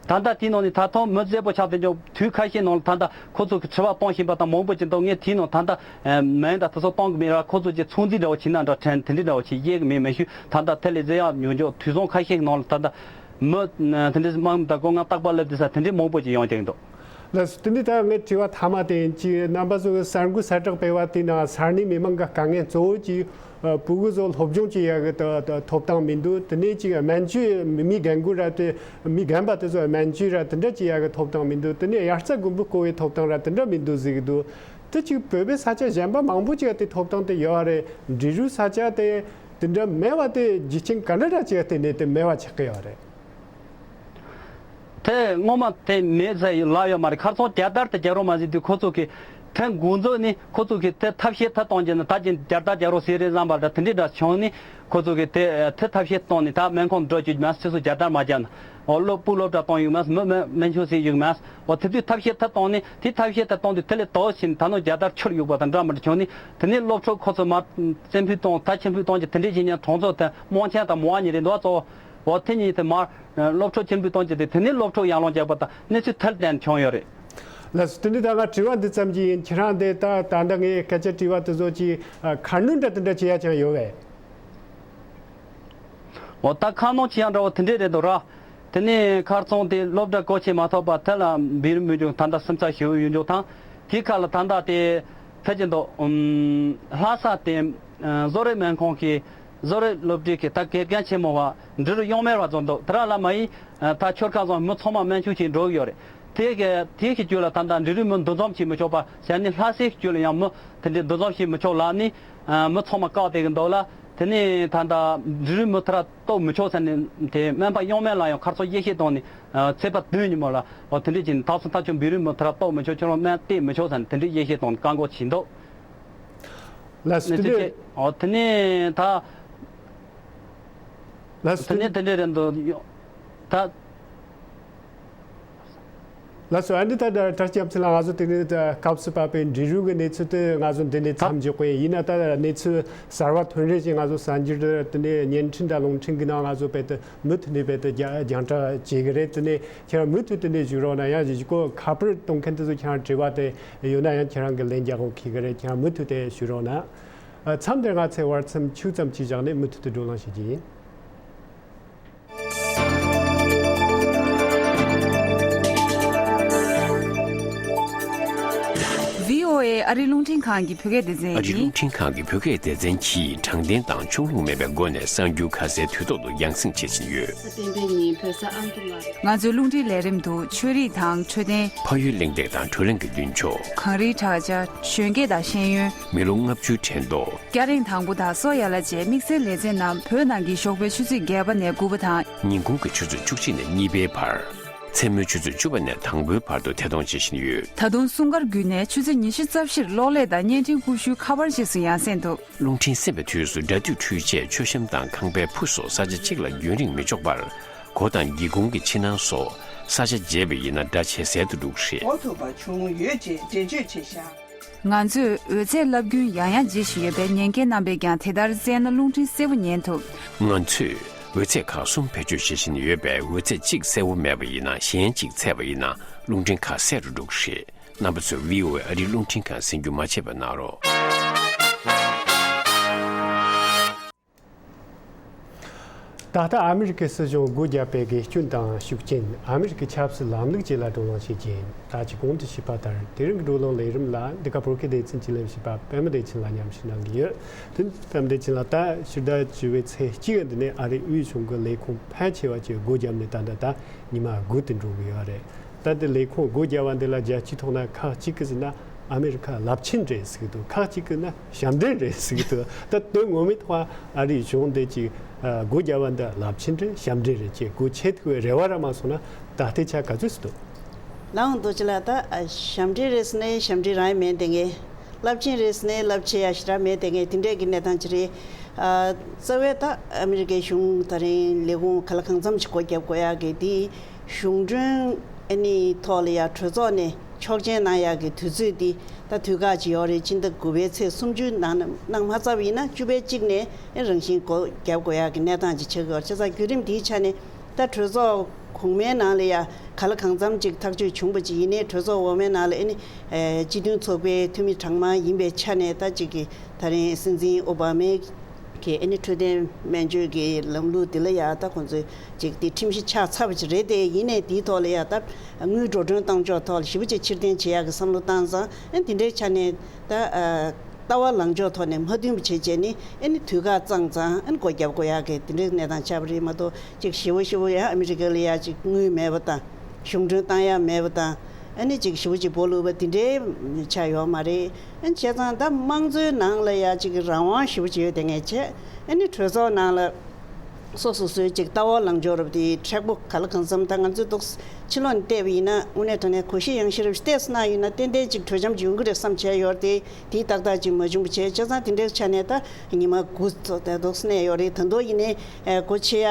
ད་ལྟ་དེའི་ནང་ནས་ད་ཐོག་མི་བཙན་པོ་ཆགས་དེ་འཇོག་དུས་ཁ་ཤས་ནང་ལ་ད་ལྟ་ཁོ་ཚོ་གི་དྲི་བ་གཏོང་བཞིན་པ་དང་མང་པོ་ཅིག་འདུག་ངས་དེའི་ནང་ད་ལྟ་མིང་དང་དེ་ཚོ་གཏོང་གི་མེད་ར། ཁོ་ཚོ་གི་ཚོང་རྫས་འདྲ་བོ་བྱས་ན་འདྲ། ཕྲན་དེ་འདྲའི་འདྲ་བོ་ཅིག་ཡེ་གི་མེད་མེད་ཤུགས། ད་ལྟ་དེ་ལས་ཟེར་ཡག་ཉོ་འཇོག་དུས་བཟང་ཁ་ཤས་ནང་ལ་ད་ལྟ་མི་དེ་འདྲའི་དམག་མི་དང་སྐུ་ངལ་རྟག་པར་སླེབས་དེ་ས་དེ་འདྲའི་མང་པོ་ཅིག་ཡོང་བསྡད་འདུག་ལགས་སོ། དེ་ནས་ད་ངའི་དྲི་བ་མཐའ་མ་དེ་ཡིན། ཅིག་རྣམ་པ་ཚོ་གི་གསར་འགོད་གསལ་བསྒྲགས་སྤེལ་བ་དེའི་ནང་ས་གནས་མི་མང་གི་དཀའ་ངལ་གཙོ་བོ་ཅིག་ཕྲུ་གུ་ཚོ་སློབ་སྦྱོང་བྱེད་ཡག་གི་ད་ད་ཐོབ་ཐང་མི་འདུག་དེ་ནས་ཅིག་སྨན་བཅོས་མི་རྒན་རྒོན་ར་དེ་མི་རྒན་པ་དེ་ཚོ་སྨན་བཅོས་ར་དེ་འདྲ་བྱེད་ཡག་གི་ཐོབ་ཐང་མི་འདུག་དེ་ནས་དབྱར་རྩྭ་དགུན་འབུ་བརྐོ་བའི་ཐོབ་ཐང་ར་དེ་འདྲ་མི་འདུག་ཟེར་གི་འདུག་དེ་ཅིག་བོད་པའི་ས་ཆ་གཞན་པ་མང་པོ་ཅིག་ག་དེ་ཐོབ་ཐང་དེ་ཡོད་རེད། འབྲི་རུའི་ས་ཆ་དེ་དེ་འདྲ་མེད་པ་དེ་རྒྱུ་རྐྱེན་ག་འདྲ་འདྲ་ཅིག་ག་དེ་ནས་དེ་མེད་པ་ཆགས་ཀྱི་ཡོད་རེད། དེ་སྔོན་མ་དེ་མེད་ཟེར་ལབ་ཡོད་མ་རེད། ཁ་སང་རྒྱལ་དར་དེ་རྒྱག་རོགས་མ་ཟེར་དུས་ཁོ་ཚོ་གིས་དེ་འགོ་འཛུགས་ནས་ཁོ་ཚོ་གིས་དེ་ཐབས་ཤེས་དེ་གཏོང་རྒྱུ་ནི་ད་ཅིག་རྒྱལ་དར་རྒྱག་རོགས་ཟེར་རེད་བསམ་པ་འདྲ་དེ་འདྲའི་འདྲ་བྱུང་ནས། ཁོ་ཚོ་གིས་དེ་དེ་ཐབས་ཤེས་གཏོང་ནས་ད་སྨན་ཁང་འགྲོ་བཅུག་མ་སོ་སོ་རྒྱལ་དར་མ་རྒྱག་ན། འོ་སློབ་སྤུ་སློབ་གྲྭ་གཏོང་ཡོད་མ་སོ་མི་མི་སྨན་ཆུང་ཟེར་ཡོད་མ་སོ། འོ་དེ་དུས་ཐབས་ཤེས་དེ་གཏོང་ནས་དེ་ཐབས་ཤེས་དེ་གཏོང་དུས་དེ་ལས་དོགས་ཕྱིན་ད་ནོ་རྒྱལ་དར་འཕྱུར་ཡོད་པ་དང་འདྲ་མི་འདྲ་བྱུང་ནས། དེ་ནས་སློབ་ཕྲུག་ཁོ་ཚོ་མ་བཙན་ཕུད་གཏོང་ད་ཆེན་ཕུད་གཏོང་རྒྱུ་དེ་འདྲའི་བྱེད་ཉན་གྲོང་ཚོ་དེ་རྨོངས་ཆེན་དང་མོ་ཨ་གཉིས་རེད་འདུག་གཙོ་བོ། འོ་དེ་གཉིས་དེ་མར་སློབ་ཕྲུག་ཆེན་པོའི་གཏོང་རྒྱུ་དེ་དེ་ནས་སློབ་ཕྲུག་ཡར་ལངས་རྒྱག་པ་དང་གནས་ཚུལ་དེར་བརྟེན་བྱུང་ཡོད་རེད། ལགས་སོ། དེ་ནས་ད་ང་དྲི་བ་འདི་ཙམ་གྱིས་ཡིན། ཁྱེད་རང་འདི་ད་ད་ལྟ་ངས་སྐད་ཆ་དྲི་བ་དེ་ཚོ་ཅིག་ཁ་སྣོན་འདྲ་དེ་འདྲ་བྱེད་ཡ་ཅང་ཡོད་པས། འོ་ད་ཁ་སྣོན་བྱེད་ཡ་འདྲ་བོ་དེ་འདྲས་རེད་འདུག་ར། དེ་ནས་ཁར་སོང་དེ་སློབ་གྲྭ་སྐོར་ཆེན་མ་ཐོབ་པ་དེ་ལ་འབད་རིམ་མི་འཇུག་ད་ལྟ་སེམས་འཚབ་ཞེ་པོ་ཡོད་འཇུག་དང་། དེའི་ཁ་ལ་ད་ལྟ་དེ་ཕལ་ཆེར་འདུག་ལྷ་ས་དེ་བཟོ་རིག་སྨན་ཁང་གི་བཟོ་རིག་སློབ་གྲྭའི་གི་ད་དགེ་རྒན་ཆེན་མོ་བ་འབྲི་རུ་གཡང་མེར་བ་ཚོ་འདུག་དེ་ར་ལ་མ་ཡིན། ད་ཆོལ་ཁ་བཟང་མི་ཚང་མ་སྨན་བཅོས་བྱེད་འགྲོ་གི་ཡོད་རེད། དེ་གི་དེ་གི་རྒྱུད་ལ་ད་ལྟ་འབྲི་རུའི་མི་འདུ་འཛོམས་བྱེད་མི་ཆོག་པ་ཟེར་ནས། ལྷ་སའི་རྒྱུད་ལ་ཡང་མི་དེ་འདྲའི་འདུ་འཛོམས་བྱེད་མི་ཆོག་ལབ་ནས་མི་ཚང་མ་བཀག་བསྡད་གི་འདུག་ལ། དེ་ནས་ད་ལྟ་འབྲི་རུའི་མི་དེ་ར་གཏོགས་མི་ཆོག་ཟེར་ནས་དེ་སྨན་པ་གཡང་མེར་ལ་ཡང་ཁར་སོང་དབྱེ་ཞིབ་བཏང་ནས། ཚེས་པ་བདུན་ཉིན་མོ་ལ་འོ་དེ་འདྲས་ཀྱིས་ད་སོ་ད་ཁྱོད་འབྲི་རུའི་མི་དེ་ར་གཏོགས་མི་ཆོག་ཁྱོད་རང་སྨན་སྟེར་མི་ཆོག་ཟེར་ནས་དེ་འདྲས་དབྱེ་ཞིབ་བཏང་ནས་བཀག་འགོག་བྱས་འདུག་ལགས་སོ། དེ་ནས་འོ་དེ་ནས་ད་ལགས་སོ། དེ་ནས་དེ་འདྲས་རེད་འདུག་ད། ལགས་སོ། ཨ་འདི་ད་ད་ད་སྐྱབས་ཚེ་ལ་ང་ཚོ་དེ་ནས་ད་སྐབས་སུ་བབས་པའི་འབྲི་རུ་གི་གནས་ཚུལ་དེ་ང་ཚོ་འདི་ནས་མཚམས་འཇོག་གི་ཡིན། ཡིན་ན་ད་གནས་ཚུལ་གསར་བ་ཐོན་རེ་ཞིག་ང་ཚོ་གསར་འགྱུར་དེ་ནས་བརྙན་འཕྲིན་དང་རླུང་འཕྲིན་གི་ནང་ང་ཚོ་དཔེ་དེ་མུ་མཐུད་ནས་དཔེ་དེ་རྒྱ་རྒྱང་བསྒྲགས་བྱེད་གི་རེད། དེ་ནས་ཁྱེད་རང་མུ་མཐུད་དེ་ནས་བཞུགས་རོགས་གནང་། ཡང་གཞི་གོ་ཁ་པར་གཏོང་མཁན་དེ་ཚོ་ཁྱེད་རང་དྲི་བ་དེ་ཡོད་ན་ཡང་ཁྱེད་རང་གི་ལན་རྒྱག་དགོས་ཁེལ་གི་རེད། ཁྱེད་རང་མུ་མཐུད་དེ་བཞུགས་རོགས་གནང་། མཚམས་འདིར་ང་ཚོས་བར་མཚམས་ཆུ་ཙམ་གཅིག་བཞག་ནས་མུ་མཐུད་དུ་བགྲོ་གླེང་བྱེད་ཀྱི་ཡིན། བྷི་ཨོ་ཨེ་ཨ་རིའི་རླུང་འཕྲིན་ཁང་གི་བོད་སྐད་སྡེ་ཚན་ཨ་རིའི་ཡིན། རླུང་འཕྲིན་ཁང་གི་བོད་སྐད་སྡེ་ཚན་གྱིས་དྲང་བདེན་དང་ཕྱོགས་ལྷུང་མེད་པའི་སྒོ་ནས་གསར་འགྱུར་ཁ་གསལ་དུས་ཐོག་ཏུ་རྒྱང་སྲིང་བྱེད་བཞིན་ཡོད། གཟའ་སྤེན་པའི་ཉིན་བོད་ས་ཨ་མདོ་ལ། ང་ཚོའི་རླུང་འཕྲིན་ལས་རིམ་དུ་ཆོས་རིག་དང་འཕྲོད་བསྟེན། ཕ་ཡུལ་གླེང་སྟེགས་དང་བགྲོ་གླེང་གི་མདུན་ལྕོག་གངས་རིའི་བྲག་ཅ། གཞོན་སྐྱེས་དང་ཤེས་ཡོན། མི་ལོ་ལྔ་བཅུའི་དྲན་ཐོ། སྐྱ་རེངས་དང་པོ་དང་སོ་ཡ་ལ་བཅས་དམིགས་བསལ་ལེ་ཚན་རྣམས་བོད་ནང་གི་ཞོགས་པའི་ཆུ་ཚོད་བརྒྱད་པ་ནས་དགུ་པ་དང་། ཉིན་གུང་གི་ཆུ་ཚོད་བཅུ་གཅིག་ནས་གཉིས་པའི་བར། མཚན་མོའི་ཆུ་ཚོད་བཅུ་པ་ནས་དང་པོའི་བར་དུ་ཐད་གཏོང་བྱེད་བཞིན་ཡོད། ད་དུང་སྲུང་སྐར་བརྒྱུད་ནས་ཆུ་ཚོད་ཉི་ཤུ་རྩ་བཞིར་གློག་ཀླད་དང་བརྙན་འཕྲིན་ཀུ་ཤུའི་ཁ་པར་རྗེས་སུ་ཡང་སེང་འདུག་རླུང་འཕྲིན་གསན་པའི་དུས་སུ་སྒྲ་སྡུད་འཕྲུལ་ཆས་མཆོད་བཤམས་དང་ཁང་པའི་ཕུ་སོགས་ས་ཆ་གཅིག་ལ་རྒྱུན་རིང་མི་འཇོག་པར། སྒོ་དང་སྒེའུ་ཁུང་གི་ཕྱི་ནང་སོགས་ས་ཆ་བརྗེས་པ་ཡིན་ན་སྒྲ་ཇེ་གསལ་དུ་འགྲོ་གི་རེད། གོ་ཐུབ་པ་བྱུང་ཡོད་ཅེས་འགྲེལ་བརྗོད་བྱས་བཞག་ང་ཚོས་འོད་ཚད་བསླབ་རྒྱུན་ཡང་ཡང་བརྗེད་བཞིན་ཡོད་པས། ཉན་མཁན་རྣམ་པས་ཀྱང་དེ་ལྟར་བཙལ་ན་རླུང་འཕྲིན་གསལ་པོ་ཉན་ཐུབ། ང་ཚོས་འོད་ཚད་ཁག་གསུམ་བེད་སྤྱོད་བྱེད་བཞིན་ཡོད་པས། འོད་ཚད་གཅིག་གསལ་པོ་མེད་པ་ཡིན་ན། གཞན་གཅིག་ཚད་པ་ཡིན་ན་རླུང་འཕྲིན་ཁ་གསལ་རུ་འགྲོ་གི་རེད། རྣམ་པ་ཚོས་བྷི་ཨོ་ཨེ་ཨ་རིའི་རླུང་འཕྲིན་ཁང་གསན་རྒྱུ་མ་བརྗེད་པ་གནང་རོགས། ད་ལྟ་ཨ་མི་རི་ཀའི་སྲིད་གཞུང་སྒོ་བརྒྱབ་པའི་དགེ་སྐྱོན་དང་ཤུགས་རྐྱེན། ཨ་མི་རི་ཀའི་ཆབ་སྲིད་ལམ་ལུགས་བཅས་ལ་བགྲོ་གླེང་བྱེད་ཀྱིན། ད་ཅི་གོང་དུ་ཞུས་པ་ལྟར་དེ་རིང་གི་བགྲོ་གླེང་ལས་རིམ་ལ་འདི་ག་བོད་སྐད་སྡེ་ཚན་གྱི་ལས་བྱེད་པ་པད་མ་བདེ་ཆེན་ལགས་མཉམ་ཞུགས་གནང་གི་ཡོད། དེ་ནི་པད་མ་བདེ་ཆེན་ལགས། ད་ཕྱི་ཟླ་བཅུ་པའི་ཚེས་གཅིག་འདི་ནས་ཨ་རིའི་དབུས་གཞུང་གི་ལས་ཁུངས་ཕལ་ཆེ་བ་ཅིག་སྒོ་བརྒྱབ་ནས་ད་ལྟ་ད་ཉི་མ་དགུ་དེ་འགྲོ་གི་ཡོད་རེད། ད་ལྟ་ལས་ཁུངས་སྒོ་བརྒྱབ་པ་འདི་ལ་རྒྱལ་སྤྱིའི་ཐོག་ན་ཁག་ཅིག་གིས་ཟེར་ན་ཨ་མི་རི་ཁ་རླབས་ཆེན་རེད་ཟེར་གི་འདུག་ཁག་ཅིག་གིས་ན་ཞབས་འདྲེན་རེད་ཟེར་གི་འདུག་ད་དོན་ངོ་མའི་ཐོག་ཨ་རིའི་གཞུང་འདི་ཅིག་ སྒོ་བརྒྱབ་པ་འདི་རླབས་ཆེན་རེད། ཞབས་འདྲེན་རེད་ཅེས་སྒོ་ཕྱེ་ཐུབ་པའི་རེ་བ་ར་མ་སོང་ན་ད་ལྟའི་ཆ་ག་ཚོད་སུ་འདུག་ལའང་རྡོ་རྗེ་ལགས། ད་ཞབས་འདྲེན་རེད་ཟེར་ནས་ཞབས་འདྲེན་རང་ཡང་མེད་དེ་ངས། རླབས་ཆེན་རེད་ཟེར་ནས་རླབས་ཆེ་ཡ་ཞེ་དྲག་མེད་དེ་ངས། དེ་འདྲས་ཀྱི་གནས་སྟངས་ཅིག་རེད། རྩ་བའི་ད་ཨ་མི་རི་ཀའི་གཞུང་ད་རིང་ལས་ཁུངས་ག་ལ་གང་འཚམ་ཞིག་སྒོ་བརྒྱབ་དགོས་ཡག་གི་དེ་གཞུང་གྲོན་ཨ་ནི་ཐོག་ལ་ཡ་གྲོས་ཚོགས་ནས་ཆོག་མཆན་གནང་ཡག་གི་དུས་ཚོད་འདི་ད་དུས་བཀག་ཅིག་ཡོད་རེད། སྤྱི་ཟླ་དགུ་པའི་ཚེས་སུམ་ཅུ་ནང་གནང་མ་ཚར་བ་ཡིན་ན་བཅུ་པའི་གཅིག་ནས་ཨེ་རང་བཞིན་སྒོ་བརྒྱབ་དགོས་ཡག་གི་གནས་སྟངས་ཅིག་ཆགས་ཀྱི་ཡོད་རེད། བྱས་ཙང་བརྒྱུད་རིམ་འདིའི་ཆ་ནས་ད་གྲོས་ཚོགས་གོང་མའི་ནང་ལ་ཡ་ག་ལ་གང་འཚམ་ཅིག་ཐག་གཅོད་བྱུང་བ་ཅིག་ཡིན་ནའི་གྲོས་ཚོགས་འོག་མའི་ནང་ལ་ཨེ་ནི་སྤྱི་མཐུན་ཚོགས་པའི་འཐུས་མི་གྲངས་མང་ཡིན་པའི་ཆ་ནས་ད་ཅིག་གི་ད་རིང་སྲིད་འཛིན་ཨོ་བྷ་མའི་གི་ཨེ་ནི་འཕྲོད་བསྟེན་སྨན་བཅོས་ཀྱི་ལམ་ལུགས་འདི་ལ་ཡ་ད་ཁོང་ཚོས་ཅིག་དེ་ཁྲིམས་གཞི་ཆགས་ཚར་བ་ཅིག་རེད་དེ། ཡིན་ནའི་དེའི་ཐོག་ལ་ཡ་ད་དངུལ་འགྲོ་གྲོན་བཏང་ཕྱོགས་ཐོག་ལ་ཞེ་པོ་ཅིག་ཕྱིར་འཐེན་བྱེད་ཡག་གི་བསམ་བློ་བཏང་ཙང་ཨེ་དེ་འདྲའི་ཆ་ནས་ད་ལྟ་བ་ལངས་ཕྱོགས་ཐོག་ནས་མ་མཐུན་པ་བྱེད་བྱས་ནི་ཨེ་ནི་དུས་བཀག་བཙངས་ཙང་ཨེ་ནི་སྒོ་བརྒྱབ་དགོས་ཡག་གི་དེ་འདྲའི་གནས་སྟངས་ཆགས་པ་རེད་མ་གཏོགས། ཅིག་ཞེ་པོ་ཞེ་པོ་ཡང་ཨ་མི་རི་ཀ་ལ་ཡ་ཅིག་དངུལ་མེད་པ་དང་གཞུང་གྲོན་བཏང་ཡག་མེད་པ་དང་ཨ་ནི་ཅིག་ཞེ་པོ་ཅིག་སྦོ་ལུག་པ་དེ་འདྲའི་ཆགས་ཡོད་མ་རེད། ཨ་ནི་བྱས་ཙང་ད་དམངས་གཙོའི་ནང་ལ་ཡ་ཅིག་རང་དབང་ཞེ་པོ་ཅིག་ཡོད་དེ་ངས་བྱས། ཨ་ནི་གྲོས་ཚོགས་ནང་ལ་སོ་སོ་སོའི་ཅིག་ལྟ་བ་ལངས་ཕྱོགས་རབ་དེ་མཁྲེགས་པོ་ག་ལ་གང་འཚམ་ད་ང་ཚོས་ཏོག་ཕྱི་ལོགས་ནས་བལྟས་པ་ཡིན་ན་དངོས་གནས་དྲང་གནས་གོ་ཤེས་ཡང་ཤེས་རབ་ཏོག་ཙམ་གནང་ཡོད་ན་ཏན་ཏན་ཅིག་གྲོས་འཆམ་ཅིག་ཡོང་གི་རེད་བསམ་བྱས་ཡོད་རེད་དེ། དེ་ཏག་ཏག་ཅིག་མ་བྱུང་བ་བྱས། བྱས་ཙང་དེ་འདྲའི་ཆ་ནས་ད་ཉི་མ་དགུ་ཙམ་དེ་ཏོག་ཙམ་གནས་ཡོད་རེད། ད་དུང་ཡིན་ནའི་སྒོ་ཕྱེ་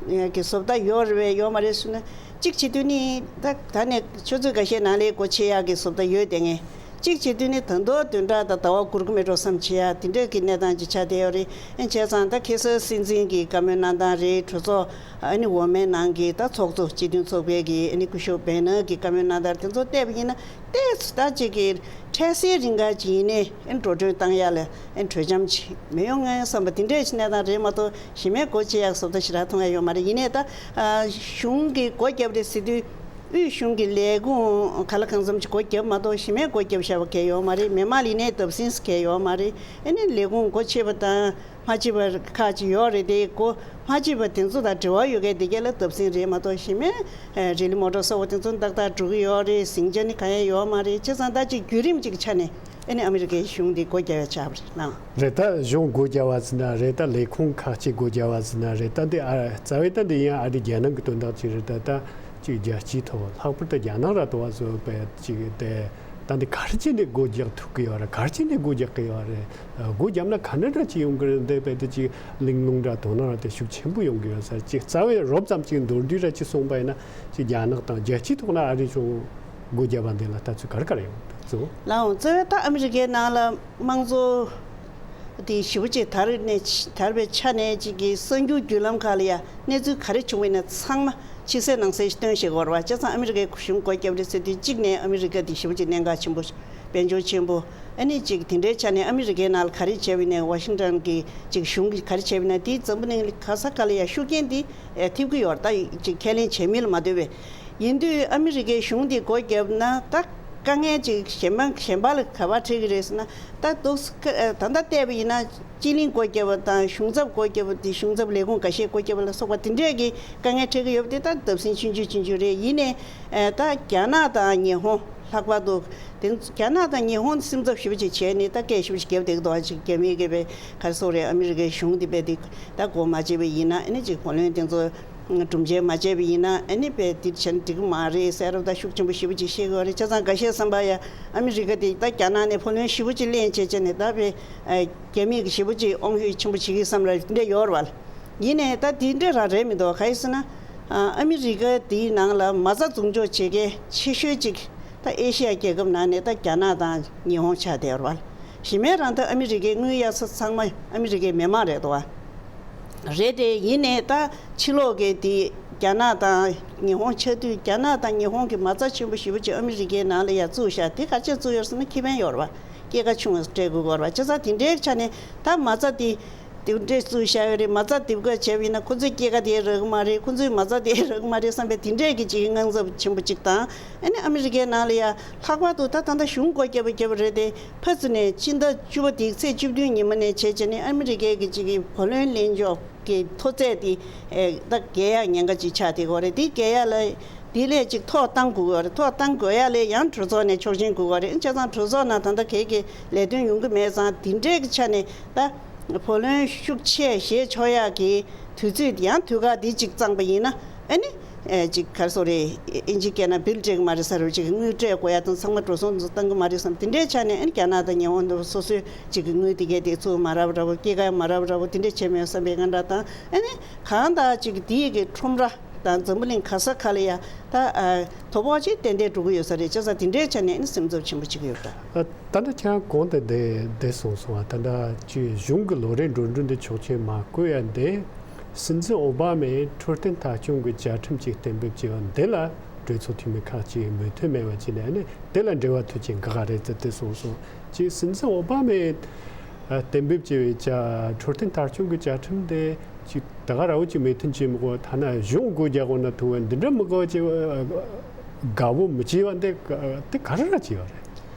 ཡག་གི་བཟོ་ལྟ་ཡོད་རེད་པས་ཡོད་མ་རེད་ཟེར་ན། གཅིག་བྱེད་དུས་ནི་ད་ད་ནས་ཆུ་ཚོད་འགའ་ཤས་ནང་ལ་སྒོ་ཕྱེ་ཡག་གི་བཟོ་ལྟ་ཡོད་དེ་ངས། གཅིག་བྱེད་དུས་ནི་ད་དུང་བདུན་ཕྲག་དང་ཟླ་བ་འགོར་གི་མེད་འགྲོ་བསམ་བྱེད་ཡག་དེ་འདྲའི་གི་གནས་སྟངས་ཅིག་ཆགས་བསྡད་ཡོད་རེད། ཨ་ནི་བྱས་ཙང་ད་ཁ་སང་སྲིད་འཛིན་གྱི་བཀའ་མོལ་གནང་སྟངས་རེད། གྲོས་ཚོགས་ཨ་ནི་འོག་མའི་ནང་གི་ད་ཚོགས་གཙོ་སྤྱི་མཐུན་ཚོགས་པའི་གི་ཨ་ནི་སྐུ་ཞབས་བེ་ནར་གྱི་བཀའ་མོལ་གནང་སྟངས་དེ་ཚོ་བལྟས་པ་ཡིན་ན་ཏོག་ཙམ་ད་ཅིག་གི་འཕྲལ་སེལ་རིང་ག་ཅིག་ཡིན་ནའི་ཨ་ནི་འགྲོ་གྲོན་བཏང་ཡག་ལ་ཨ་ནི་གྲོས་འཆམ་ཅིག་མི་ཡོང་ངེས་བསམ་པ་དེ་འདྲའི་གནས་སྟངས་རེད་མ་གཏོགས། གཞི་མེད་སྒོ་ཕྱེ་ཡག་བཟོ་ལྟ་ཞེ་དྲག་མཐོང་ཡག་ཡོད་མ་རེད། ཡིན་ནའི་ད་གཞུང་གིས་སྒོ་བརྒྱབ་རེད་ཟེར་དུས་དབུས་གཞུང་གི་ལས་ཁུངས་ག་ལ་གང་འཚམ་ཅིག་སྒོ་བརྒྱབ་མ་གཏོགས་གཞི་མེད་སྒོ་བརྒྱབ་བཞག་པ་གང་ཡང་ཡོད་མ་རེད། མི་མང་ལ་ཡིན་ནའི་བརྡབ་གསིག་གང་ཡང་ཡོད་མ་རེད། ཨ་ནི་ལས་ཁུངས་སྒོ་ཕྱེ་བ་དང་མ་ཕྱེ་བ་ཁག་ཅིག་ཡོད་རེད་དེ། སྒོ་མ་ཕྱེ་བ་དེ་ཚོ་དང་འབྲེལ་བ་ཡོད་མཁན་དེ་གས་ལ་བརྡབ་གསིག་རེད་མ་གཏོགས་གཞི་མེད་རི་ལི་མོ་ཊ་སོགས་པ་དེ་ཚོ་ཏག་ཏག་འགྲོ་གི་ཡོད་རེད། ཟིང་ཆ་ནི་གང་ཡང་ཡོད་མ་རེད། བྱས་ཙང་ད་ཅིག་བརྒྱུད་རིམ་ཅིག་ཆ་ནས་ཨ་ནི་ཨ་མི་རི་ཀའི་གཞུང་འདི་སྒོ་བརྒྱབ་ཡ་ཆགས་པ་རེད་ལགས། རེད། ད་གཞུང་སྒོ་བརྒྱབ་པ་ཟེར་ན་རེད། ད་ལས་ཁུངས་ཁག་ཅིག་སྒོ་བརྒྱབ་པ་ཟེར་ན་རེད། ད་འདི་ཨ་རྩ་བའི་ད་འདི་ཡང་ཨ་རི་རྒྱལ་ནང་གི་དོན་དག་ཅིག་རེད། ད་ད་ཅིག་རྒྱལ་སྤྱིའི་ཐོག་ལྷག་པར་དུ་རྒྱ་ནག་ར་དོ་བ་བཟོ་བའི་ཅིག་དེ་ད་འདི་ག་རེ་བྱས་ནས་སྒོ་རྒྱག་ཐུབ་ཀྱི་ཡོད་རེད། ག་རེ་བྱས་ནས་སྒོ་རྒྱག་གི་ཡོད་རེད། སྒོ་བརྒྱབ་ན་ག་འདྲ་འདྲ་ཅིག་ཡོང་གི་རེད། འདི་བས་དེ་ཅིག་གླེང་སློང་འདྲ་དོ་སྣང་ར་དེ་ཤུགས་ཆེན་པོ་ཡོང་གི་ཡོད་ས་ཅིག་རྩ་བའི་རོབ་ཙམ་ཅིག་མདོར་བསྡུས་ར་ཅིག་གསུངས་པ་ཡིན་ན་ཅིག་རྒྱ་ནག་དང་རྒྱལ་སྤྱིའི་ཐོག་ན་ཨ་རི་ཚོ་སྒོ་བརྒྱབ་པ་འདི་ལ་ལྟ་ཚུལ་ག་རེ་ག་རེ་ཡོད་འདུག་གཙོ་བོ། ལའང་རྩ་བའི་ད་ཨ་མི་རི་ཀའི་ནང་ལ་དམངས་གཙོ་དེ་ཞེ་པོ་ཅིག་དར་ནས་དར་བའི་ཆ་ནས་ཅིག་གི་གསར་འགྱུར་བརྒྱུད་ལམ་ཁག་ལ་ཡ་གནས་ཚུལ་ག་རེ་བྱུང་བ་ཡིན་ན་ཚང་མ་ཕྱི་གསལ་ནང་གསལ་ཞིག་སྟོན་ཤེས་དགོས་རེད་པ། བྱས་ཙང་ཨ་མི་རི་ཀའི་གཞུང་སྒོ་བརྒྱབ་རེད་ཟེར་དུས་གཅིག་ནས་ཨ་མི་རི་ཀ་དེ་ཞེ་པོ་ཅིག་གནད་འགག་ཆེན་པོ། དཔལ་འབྱོར་ཆེན་པོ། ཨ་ནི་ཅིག་དེ་འདྲའི་ཆ་ནས་ཨ་མི་རི་ཀའི་ནང་ལ་ག་རེ་བྱས་པ་ཡིན་ནའི་ཝ་ཤིང་ཊོན་གྱི་ཅིག་གཞུང་གིས་ག་རེ་བྱས་པ་ཡིན་ན་དེ་འཛམ་བུ་གླིང་ག་ས་ག་ལ་ཡ་ཤུགས་རྐྱེན་དེ་ཐེབས་ཀྱི་ཡོད་རེད། ད་ཅིག་ཁས་ལེན་བྱེད་མིན་ལ་མ་ལྟོས་པའི། ཡིན་དུས་ཨ་མི་རི་ཀའི་གཞུང་འདི་སྒོ་བརྒྱབ་ན་ད་དཀའ་ངལ་ཅིག་གཞན་པ་གཞན་པ་ལ་ག་པར་འཕྲད་ཀྱི་རེད་ཟེར་ན། ད་འདུག་ད་ལྟ་བལྟས་པ་ཡིན་ན་སྤྱི་གླིང་སྒོ་བརྒྱབ་པ་དང་གཞུང་ཚབ་སྒོ་བརྒྱབ་པ་དེ་གཞུང་ཚབ་ལས་ཁུངས་འགའ་ཤས་སྒོ་བརྒྱབ་པ་ལ་སོགས་པ་དེ་འདྲས་ཀྱི་དཀའ་ངལ་འཕྲད་ཀྱི་ཡོད་པ་དེ་ད་བརྡབ་གསིག་ཆུང་ཆུང་ཆུང་ཆུང་རེད། ཡིན་ནའི་ད་རྒྱ་ནག་དང་ཉི་ཧོང་ལྷག་པར་དུ་དེ་རྒྱ་ནག་དང་ཉི་ཧོང་སེམས་འཚབ་ཞེ་པོ་ཅིག་བྱས་ནས་ད་སྐད་ཞེ་པོ་ཅིག་བརྒྱབ་བསྡད་ཀྱི་འདུག་ཅིག་རྒྱ་མིའི་གི་པའི་ག་རེ་ཟེར་དགོས་རེད། ཨ་མི་རི་ཀའི་གཞུང་འདི་པའི་དེ་ད་སྒོ་མ་བརྒྱབ་པ་ཡིན་ན་ཨ་ནི་ཅིག་བུ་ལོན་དེ་ཚོ། སྒྲུབ་འཇལ་མ་བྱས་པ་ཡིན་ན་ཨ་ནི་དཔེ་འདི་བྱས་ན་འགྲིག་གི་མ་རེད་ཟེར་རབ་ད་ཤུགས་ཆེན་པོ་ཞེ་པོ་ཅིག་བཤད་ཀྱི་ཡོད་རེད། བྱས་ཙང་འགའ་ཤས་བསམ་པ་ཡ་ཨ་མི་རི་ཀ་དེ་ད་རྒྱ་ནག་ནས་བུ་ལོན་ཞེ་པོ་ཅིག་ལེན་བྱས་བྱས་ནས་ད་དཔེ་རྒྱ་མིས་ཀྱི་ཞེ་པོ་ཅིག་དབང་ཤུགས་ཆེན་པོ་བྱེད་ཀྱི་བསམ་ར་འདྲ་ཡོད་རེད་བ། ཡིན་ནའི་ད་དེ་འདྲ་རང་རེད་མི་འདུག་ག་ཡིན་ཟེར་ན་ཨ་མི་རི་ཀ་དེའི་ནང་ལ་མ་རྩ་འཛུགས་འཇོག་བྱེད་མཁན་ཆེ་ཤོས་ཅིག་ད་ཨེ་ཤི་ཡ་རྒྱལ་ཁབ་ནང་ནས་ད་རྒྱ་ནག་དང་ཉི་ཧོང་ཆགས་བསྡད་ཡོད་རེད་བ། གཞི་མེད་རང་ད་ཨ་མི་རི་ཀའི་དངུལ་གཡར་ས་ཚང་མ་ཨ་མི་རི་ཀའི་མི་མང་རེད་དོ། རེད་དེ་ཡིན་ནའི་ད་ཕྱི་ལོགས་ཀྱི་དེ་རྒྱ་ནག་དང་ཉི་ཧོང་ཆགས་དུས་རྒྱ་ནག་དང་ཉི་ཧོང་གི་མ་རྩ་ཆེན་པོ་ཞེ་པོ་ཅིག་ཨ་མི་རི་ཀའི་ནང་ལ་ཡར་བཙུགས་བཞག་དེ་ག་ཅི་བཙུགས་ཡོད་ཟེར་ན་ཁེ་ཕན་ཡོད་རེད་བ། སྐྱེད་ཀ་ཆུང་བ་སྤྲད་དགོས་ཀྱི་ཡོད་རེད་བ། བྱས་ཙང་དེ་འདྲའི་ཆ་ནས་ད་མ་རྩ་དེ་དེ་འདྲས་བཙུགས་བཞག་ཡོད་རེད། མ་རྩ་དེབ་ཀ་བྱས་པ་ཡིན་ན་ཁོ་ཚོའི་སྐྱེད་ཀ་དེ་རག་གི་མ་རེད། ཁོ་ཚོའི་མ་རྩ་དེ་རག་གི་མ་རེད་བསམ་པའི་དེ་འདྲས་ཀྱི་ཅིག་དངངས་འཚབ་ཆེན་པོ་ཅིག་དང་། ཨ་ནི་ཨ་མི་རི་ཀའི་ནང་ལ་ཡ་ལྷག་པར་དུ་ད་ད་ལྟ་གཞུང་སྒོ་བརྒྱབ་པ་བརྒྱབ་པ་རེད་དེ། ཕར་ཚུར་ནས་ཕྱི་ཟླ་བཅུ་པ་དེའི་ཚེས་བཅུ་བདུན་ཉི་མ་ནས་བྱས་བྱས་ནས་ཨ་མི་རི་ཀའི་གི་ཅིག་གི་བུ་ལོན་ལེན་ཕྱོགས་ཀྱི་མཐོ་ཚད་དེ་ཨེ་ད་བརྒལ་ཡག་ཉེན་ཁ་ཅིག་ཆགས་བསྡད་ཀྱི་ཡོད་རེད། དེ་བརྒལ་ཡག་ལ་དེ་ལས་ཅིག་ཐོག་བཏང་དགོས་ཀྱི་ཡོད་རེད། ཐོག་བཏང་དགོས་ཡག་ལ་ཡང་གྲོས་ཚོགས་ནས་ཆོག་མཆན་དགོས་ཀྱི་ཡོད་རེད། བྱས་ཙང་གྲོས་ཚོགས་ནང་ད་ལྟ་གལ་གི་ལས་དོན་ཡོང་གི་མེད་ཙང་དེ་འདྲའི་གི་ཆ་ནས་ད་བུ་ལོན་ཤུགས་ཆེ་བཞེས་ཆོག་ཡག་གི་ དུས་ཚོད་ཡང་དུས་བཀག་འདི་གཅིག་བརྩམས་པ་ཡིན་ན་ཨ་ནི། ཨེ་གཅིག་ག་རེ་ཟེར་དགོས་རེད། ཨིན་ཇི་སྐད་ནང་བིལ་སྤྲད་གི་མ་རེད་ཟེར་རོ། གཅིག་དངུལ་སྤྲད་དགོས་ཡ་དང་ཚང་མ་འགྲོ་སོང་བཏང་གི་མ་རེད་བསམ། དེ་འདྲའི་ཆ་ནས་ཨ་ནི་རྒྱ་ནག་དང་ཉེ་བོ་འདི་སོ་སོའི་གཅིག་གི་དངུལ་དེ་གས་དེ་ཚུར་མ་རག་པ་འདྲ་བོ། སྐྱེད་ཀ་ཡང་མ་རག་པ་འདྲ་བོ། དེ་འདྲ་བྱས་མེད་བསམ་པའི་ང་འདྲ་དང་། ཨ་ནི་གང་ལྟར་གཅིག་དེའི་གི་ཁྲོམ་ར་དང་འཛམ་བུ་གླིང་ག་ས་ག་ལ་ཡ་ད་ཨ་དོ་ཕོག་ཅིག་ཏན་ཏན་འགྲོ་གི་ཡོད་ས་རེད། བྱས་ཙང་དེ་འདྲའི་ཆ་ནས་ཨ་ནི་སེམས་འཚབ་ཆེན་པོ་བྱེད་ཀྱི་ཡོད་ད། ད་ལྟ་ཁྱེད་རང་གོང་དུ་འདི་འདི་གསུངས་སོང་བ། ད་ལྟ་ཅིག་གཞུང་གི་ལོ་རེའི་འགྲོ་གྲོན་འདི་ཆོག་མཆན་མ་བཀོད་ཡ་འདི། སྲིད་འཛིན་ཨོ་བྷ་མས་འཕྲོད་བསྟེན་ཐད་སྐྱོང་གི་བཅའ་ཁྲིམས་ཅིག་གཏན་འབེབས་བྱས་པ་འདི་ལ་གྲོས་ཚོགས་འཐུས་མི་ཁག་ཅིག་མོས་མཐུན་མེད་པ་བྱས་ནས་ནི་དེ་ལ་འབྲེལ་བ་མཐུད་ཅིང་དགག་རེད་ཟེར་ཏེ་གསུངས་སོང་། ཅིག་སྲིད་འཛིན་ཨོ་བྷ་མས་ཨ་གཏན་འབེབས་བྱས་པའི་བཅའ་འཕྲོད་བསྟེན་ཐད་སྐྱོང་གི་བཅའ་ཁྲིམས་དེ་ཅིག་ད་ག་ར་བོ་ཅིག་མོས་མཐུན་བྱས་མི་དགོས། ཐ་ན་གཞུང་སྒོ་རྒྱག་དགོས་ན་ཐུག་པ་འདི་འདྲ་མི་དགོས་ཅིག་དགའ་བོ་མི་བྱས་པ་འདི་དེ་ག་རེ་ར་བྱས་པ་རེད།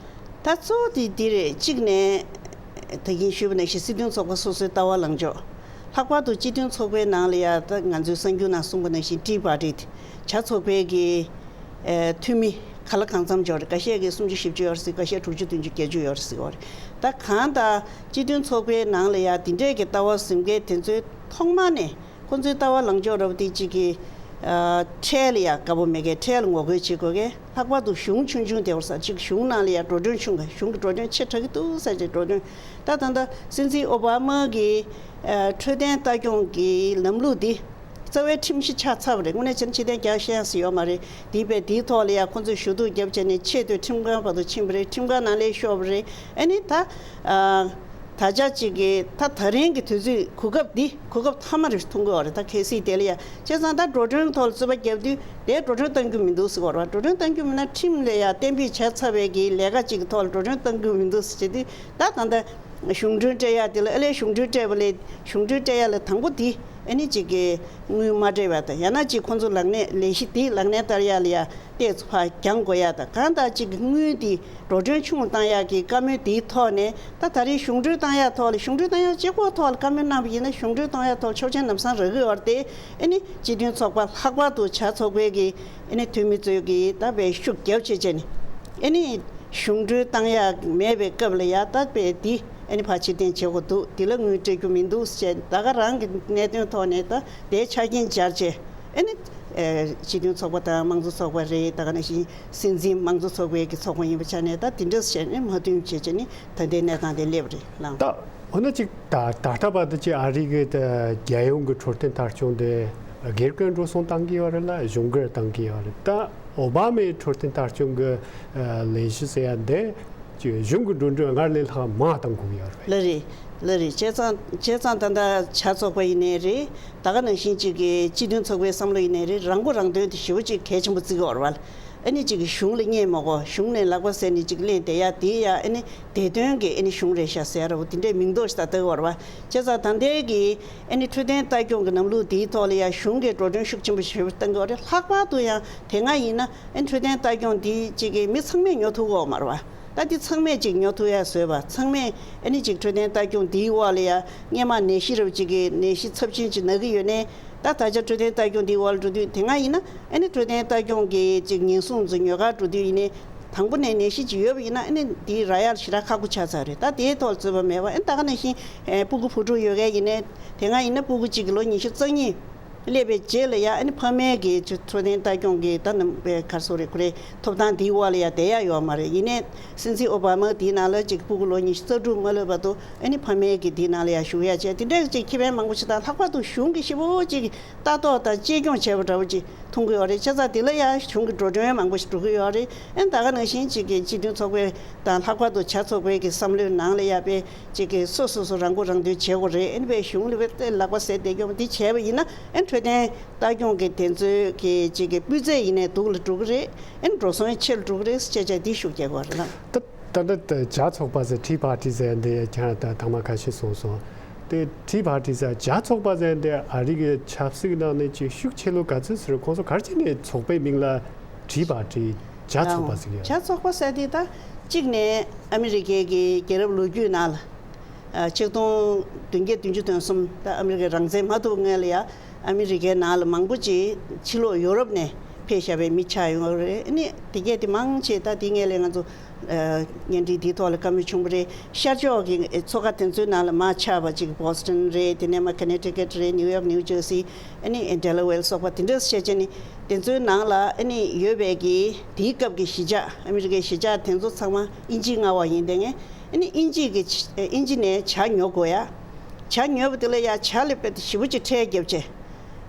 ད་གཙོ་བོ་དེ་འདི་རེད། གཅིག་ནས་ད་གིན་ཞུས་པ་ནང་བཞིན་སྲིད་དོན་ཚོགས་པ་སོ་སོའི་ལྟ་བ་ལངས་ཕྱོགས། ལྷག་པར་དུ་སྤྱི་མཐུན་ཚོགས་པའི་ནང་ལ་ཡ་ད་ང་ཚོའི་གསར་འགྱུར་ནང་གསུངས་པ་ནང་བཞིན་ཏི་པར་ཊི་བྱ་ཚོགས་པའི་གི་ཨེ་འཐུས་མི་ག་ལ་གང་འཚམ་ཡོད་རེད། ཁ་ཤས་ཀྱིས་སུམ་ཅུ་བཞི་བཅུ་ཡོད་རེད་ཟེར། ཁ་ཤས་དྲུག་ཅུ་བདུན་ཅུ་བརྒྱད་ཅུ་ཡོད་རེད་ཟེར་གི་ཡོད་རེད། ད་གང་ལྟར་སྤྱི་མཐུན་ཚོགས་པའི་ནང་ལ་ཡ་འདི་འདྲས་ཀྱི་ལྟ་བ་འཛིན་མཁན་དེ་ཚོའི་ཐོག་མ་ནས་ཁོང་ཚོའི་ལྟ་བ་ལངས་ཕྱོགས་འདྲ་པོ་དེ་གཅིག་གི་ཨ་འཕྲལ་ལ་ཡ་དགའ་པོ་མེད་མཁན། འཕྲལ་ལ་ངོ་རྒོལ་བྱེད་དགོས་མཁན། ལྷག་པར་དུ་གཞུང་ཆུང་ཆུང་དེ་བར་ས་གཅིག་གཞུང་ནང་ལ་ཡ་འགྲོ་གྲོན་ཆུང་ག་གཞུང་གི་འགྲོ་གྲོན་ཆེ་དྲགས་ཀྱི་འདུག་ཟེར་གྱི་འགྲོ་གྲོན། ད་ད་ལྟ་སྲིད་འཛིན་ཨོ་བྷ་མ་གི་ཨ་འཕྲོད་བསྟེན་ལྟ་སྐྱོང་གི་ལམ་ལུགས་འདི་རྩ་བའི་ཁྲིམས་གཞི་ཆགས་ཚར་བ་རེད། དངོས་གནས་བྱས་ན་ཕྱིར་འཐེན་རྒྱག་ཤེས་ཡ་ཟེར་ཡོད་མ་རེད། དེའི་བས་དེའི་ཐོག་ལ་ཡ་ཁོང་ཚོས་ཞུ་གཏུག་བརྒྱབ་བྱས་ནས་ཆེས་མཐོའི་ཁྲིམས་ཁང་བར་དུ་ཕྱིན་པ་རེད། ཁྲིམས་ཁང་ནང་ལ་ཤོར་བ་རེད། ཨ་ནི་ད་ཨ་ད་ཆ་གཅིག་གི་ད་ད་རིང་གི་དུས་ཚོད་གོ་སྐབས་འདི་གོ་སྐབས་མཐའ་མ་རེད་མཐོང་གི་ཡོད་རེད། ད་གལ་སྲིད་དེ་ལ་ཡ་བྱས་ཙང་ད་འགྲོ་གྲོན་ཐོག་ལ་རྩོད་པ་བརྒྱབ་དུས་དེ་འགྲོ་གྲོན་གཏང་རྒྱུ་མི་འདུག་ཟེར་བ་རེད་བ། འགྲོ་གྲོན་གཏང་རྒྱུ་མིན་ན་ཁྲིམས་ལ་ཡ་གཏན་འབེབས་བྱས་ཚར་བའི་གི་ལས་ཀ་གཅིག་གི་ཐོག་ལ་འགྲོ་གྲོན་གཏང་རྒྱུ་མི་འདུག་ཟེར་བྱས་དུས། ད་ད་ལྟ་གཞུང་གྲོན་སྤྲད་ཡ་དེ་ལ་ཨ་ལས་གཞུང་གྲོན་སྤྲད་པ་ལས་གཞུང་གྲོན་སྤྲད་ཡ་ལ་དང་པོ་དེ་ཨ་ནི་གཅིག་གི་དངུལ་མ་སྤྲད་པ་དང་། ཡང་ན་གཅིག་ཁོང་ཚོ་ལག་ལེན་ལས་གཞི་དེ་ལག་ལེན་བསྟར་ཡ་ལ་ཡ་ཏོག་ཙམ་ཕར་འགྱངས་དགོས་ཡ་དང་། གང་ལྟར་གཅིག་གི་དངུལ་དེ་འགྲོ་གྲོན་ཆུང་བཏང་ཡ་གི་བཀའ་མོལ་དེའི་ཐོག་ནས་ད་ད་རེས་གཞུང་གྲོན་བཏང་ཡ་ཐོག་ལ་གཞུང་གྲོན་བཏང་ཡ་གཅིག་པོ་ཐོག་ལ་བཀའ་མོལ་གནང་བ་ཡིན་ན་གཞུང་གྲོན་གཏོང་ཡ་ཐོག་ཆོག་མཆན་ལམ་སང་རག་གི་ཡོད་རེད་དེ། ཨ་ནི་སྤྱི་མཐུན་ཚོགས་པ་ལྷག་པར་དུ་བྱ་ཚོགས་པའི་གི་ཨ་ནི་འཐུས་མི་ཚོས་གི་ད་དཔེ་ཤུགས་རྒྱབ་བྱས་བྱས་ནས་ཨ་ནི། གཞུང་གྲོན་བཏང་ཡག་མེད་པའི་སྐབས་ལ་ཡ་ད་དཔེ་འདི་ཨ་ནི་ཕར་ཕྱིར་འཐེན་བྱེད་དགོས་འདུག་འདི་ལ་དངུལ་སྤྲད་རྒྱུ་མི་འདུག་ཅེས་ད་ག་རང་གི་གནད་དོན་ཐོག་ནས་ད་དེའི་ཆ་རྐྱེན་སྦྱར་བྱས་ཨ་ནི་ཨེ་སྤྱི་མཐུན་ཚོགས་པ་དང་དམངས་གཙོ་ཚོགས་པ་རེད། ད་ག་ནང་བཞིན་སྲིད་འཛིན་དམངས་གཙོ་ཚོགས་པའི་གི་ཚོགས་པ་ཡིན་པའི་ཆ་ནས་ད་དེ་འདྲ་བྱས་ནས་མ་མཐུན་བྱས་བྱས་ནས་ད་ལྟའི་གནས་སྟངས་དེ་སླེབས་རེད་ལགས། ད་འོ་ན་ཅིག་ད་ད་ལྟ་བར་དུ་ཅིག་ཨ་རི་གི་ད་རྒྱལ་ཡོངས་ཀྱི་འཕྲོད་བསྟེན་ཐད་སྐྱོང་དེ་སྒེར་གྱིས་འགྲོ་སོང་བཏང་གི་ཡོད་རེད་ལ་གཞུང་གིས་བཏང་གི་ཡོད་རེད། ད་ཨོ་བྷ་མའི་འཕྲོད་བསྟེན་ཐད་སྐྱོང་གི་ལས་གཞི་ཟེར་ཡ་འདི་ཅིག་གཞུང་གི་འགྲོ་གྲོན་སྔར་ལས་ལྷག་མང་བཏང་དགོས་ཀྱི་ཡོད་རེད། ལགས་རེད། ལགས་རེད། བྱས་ཙང་བྱས་ཙང་ད་ལྟ་བྱ་ཚོགས་པ་ཡིན་ནའི་རེད། ད་ག་ནང་བཞིན་ཅིག་གི་སྤྱི་མཐུན་ཚོགས་པའི་བསམ་བློ་ཡིན་ནའི་རེད། རང་མགོ་རང་ཐོན་དེ་ཞེ་པོ་ཅིག་གལ་ཆེན་པོ་བརྩི་གི་ཡོད་རེད་བ། ཨ་ནི་ཅིག་གི་གཞུང་ལ་བརྙས་མ་དགོས། གཞུང་ནས་ལག་པ་བཟས་ནས་ཅིག་ལེན་བསྡད་ཡ་དེ་ཡ་ཨ་ནི་བདེ་དོན་གྱི་ཨ་ནི་གཞུང་རེད་ཤག་ཟེར་ཡ་ར་བོ་དེ་འདྲའི་མིང་འདོགས་ཤིག་ད་བཏགས་ཡོད་རེད་བ། བྱས་ཙང་ད་ལྟའི་གི་ཨ་ནི་འཕྲོད་བསྟེན་ལྟ་སྐྱོང་གི་ལམ་ལུགས་དེའི་ཐོག་ལ་ཡ་གཞུང་གིས་འགྲོ་གྲོན་ཤུགས་ཆེན་པོ་ཞེ་པོ་བཏང་གི་ཡོད་རེད། ལྷག་པར་དུ་ཡང་དེ་སྔ་ཡིན་ན་ཨ་ནི་འཕྲོད་བསྟེན་ལྟ་སྐྱོང་དེ་ཅིག་གི་མི་ཚང་མས་ཉོ་ཐུབ་ཀྱི་ཡོད་མ་རེད་བ། ད་འདི་ཚང་མས་ཅིག་ཉོ་ཐུབ་ཡ་བཟོས་པ། ཚང་མས་ཨ་ནི་ཅིག་འཕྲོད་བསྟེན་ལྟ་སྐྱོང་འདིའི་འོག་ལ་ཡ་སྔས་མ་ནད་གཞི་རབ་ཅིག་གི་ནད་གཞི་ཚབས་ཆེན་ཅིག་ན་གི་ཡོད་ནའི། ད་ད་ཆ་འཕྲོད་བསྟེན་ལྟ་སྐྱོང་འདིའི་འོག་ལ་འགྲོ་དུས་དེ་སྔ་ཡིན་ན་ཨ་ནི་འཕྲོད་བསྟེན་ལྟ་སྐྱོང་གི་ཅིག་ཉེན་སྲུང་ཚོ་ཉོ་གར་འགྲོ་དུས་ཡིན་ནའི་དང་པོ་ནས་ནད་གཞི་ཅིག་ཡོད་པ་ཡིན་ན་ཨ་ནི་འདི་རག་ཡ་ཞེ་དྲག་ཁག་པོ་ཆགས་ཚར་རེད། ད་དེའི་ཐོག་རྩོད་པ་མེད་པ། ཨ་ནི་ད་ག་ནང་བཞིན་ཨེ་སྤུ་གུ་བུ་ཕྲུག་ཡོད་མཁན་ཡིན་ནའི་དེ་སྔ་ཡིན་ན་སྤུ་གུ་གཅིག་གི་ལོ་ཉི་ཤུ་རྩ་གཉིས་སླེབས་པའི་རྗེས་ལ་ཡ་ཨ་ནི་ཕ་མའི་གི་ཅིག་འཕྲོད་བསྟེན་ལྟ་སྐྱོང་གི་ད་ནམ་པའི་ག་རེ་ཟེར་དགོས་རེད། ཁོ་རེ་ཐོབ་ཐང་དེའི་འོག་ལ་ཡ་བསྡད་ཡ་ཡོད་མ་རེད། ཡིན་ནའི་སྲིད་འཛིན་ཨོ་བྷ་མ་དེའི་ནང་ལ་ཅིག་སྤུ་གུ་ལོ་ཉི་ཤུ་རྩ་དྲུག་མ་སླེབས་བར་དུ་ཨ་ནི་ཕ་མའི་གི་དེའི་ནང་ལ་ཡ་བཞུགས་ཡ་བྱས། དེ་འདྲའི་ཅིག་ཁེ་ཕན་མང་པོ་ཞིག་དང་། ལྷག་པར་དུ་གཞུང་གི་ཞེ་པོ་ཅིག་ལྟ་རྟོག་དང་གཅེས་སྐྱོང་བྱས་པ་འདྲ་བོ་ཅིག་མཐོང་གི་ཡོད་རེད། བྱས་ཙང་དེ་ལ་ཡང་གཞུང་གི་འགྲོ་གྲོན་མང་པོ་ཞིག་འགྲོ་གི་ཡོད་རེད། ཨ་ནི་ད་ག་ནང་བཞིན་ཅིག་གི་སྤྱི་མཐུན་ཚོགས་པའི་དང་ལྷག་པར་དུ་བྱ་ཚོགས་པའི་གི་བསམ་བློའི་ནང་ལ་ཡ་དཔེ་ཅིག་གི་སོ་སོ་སོ་རང་མགོ་རང་ཐོན་བྱེད་དགོས་རེད། ཨ་ནི་དཔེ་གཞུང་ལ་དཔེ་ལག་པ་བཟས་བསྡད་རྒྱུ་འདི་བྱས་པ་ཡིན་ན་ཨ་ནི་འཕྲོད་བསྟེན་ལྟ་སྐྱོང་གི་དེ་ཚོའི་གི་ཅིག་གི་སྤུས་ཚད་ཡིན་ནའི་སྡུག་ལ་འགྲོ་གི་རེད། ཨ་ནི་འགྲོ་སོང་ཆེ་རུ་འགྲོ་གི་རེད་ཟེར་བྱས་བྱས་འདི་ཤུགས་རྒྱག་དགོས་རེད་ལགས། ད་ད་ལྟ་བྱ་ཚོགས་པ་ཟེར་ཏི་པར་ཊི་ཟེར་འདི་ཁྱེད་རང་ད་ཐེངས་མ་ཁ་ཤས་གསུངས་སོང་། དེ་ཏི་པར་ཊི་ཟེར་བྱ་ཚོགས་པ་ཟེར་འདི་ཨ་རི་གི་ཆབ་སྲིད་ནང་ནས་ཅིག་ཤུགས་ཆེ་ལོས་ག་ཚོད་ཟེར། ཁོང་ཚོ་ག་རེ་བྱས་ནས་ཚོགས་པའི་མིང་ལ་ཏི་པར་ཊི་བྱ་ཚོགས་པ་ཟེར་གི་ཡོད། བྱ་ཚོགས་པ་ཟེར་དེ་ད་གཅིག་ནས་ཨ་མི་རི་ཀའི་གི་རྒྱལ་རབས་ལོ་རྒྱུས་ནང་ལ། ཨ་ཆིག་སྟོང་བདུན་བརྒྱ་བདུན་ཅུ་དོན་གསུམ་ད་ཨ་མི་རི་ཀའི་རང་བཙན་མ་ཐོབ་སྔོན་ལ་ཡ་ཨ་མི་རི་ཀའི་ནང་ལ་མང་པོ་ཅིག་ཕྱི་ལོགས་ཡོ་རོབ་ནས་ ཁས་བཞག་པའི་མི་ཆགས་ཡོང་བ་རེད། ཨ་ནི་དེ་གས་དེ་མང་ཆེ་ད་དེ་སྔས་ལས་ང་ཚོ་བརྙན་འཕྲིན་འདིའི་ཐོག་ལ་བཀའ་མོལ་བྱུང་བ་རེད། ཤར་ཕྱོགས་ཀྱི་ཚོགས་ཁག་དེ་ཚོའི་ནང་ལ་མར་ཆགས་པ་ཅིག་Boston་རེད། དེ་ནས་མར་Connecticut་རེད། New York, New Jersey། ཨ་ནི་Delaware་སོགས་པ་དེ་འདྲ་བྱས་བྱས་ནས་དེ་ཚོའི་ནང་ལ་ཨ་ནི་ཡོད་པའི་གི་དེའི་སྐབས་ཀྱི་གཞིས་ཆགས། ཨ་མི་རི་ཀའི་གཞིས་ཆགས་དེ་ཚོ་ཚང་མ་དབྱིན་ཇིའི་མངའ་འོག་ཡིན་དེ་ངས། ཨ་ནི་དབྱིན་ཇི་གི་ཆ་དབྱིན་ཇི་ནས་ཇ་ཉོ་དགོས་ཡ། ཇ་ཉོས་པ་དེ་ལ་ཡ་ཇ་ལ་དཔེ་དེ་ཞེ་པོ་ཅིག་ཁྲལ་བརྒྱབ་བྱས།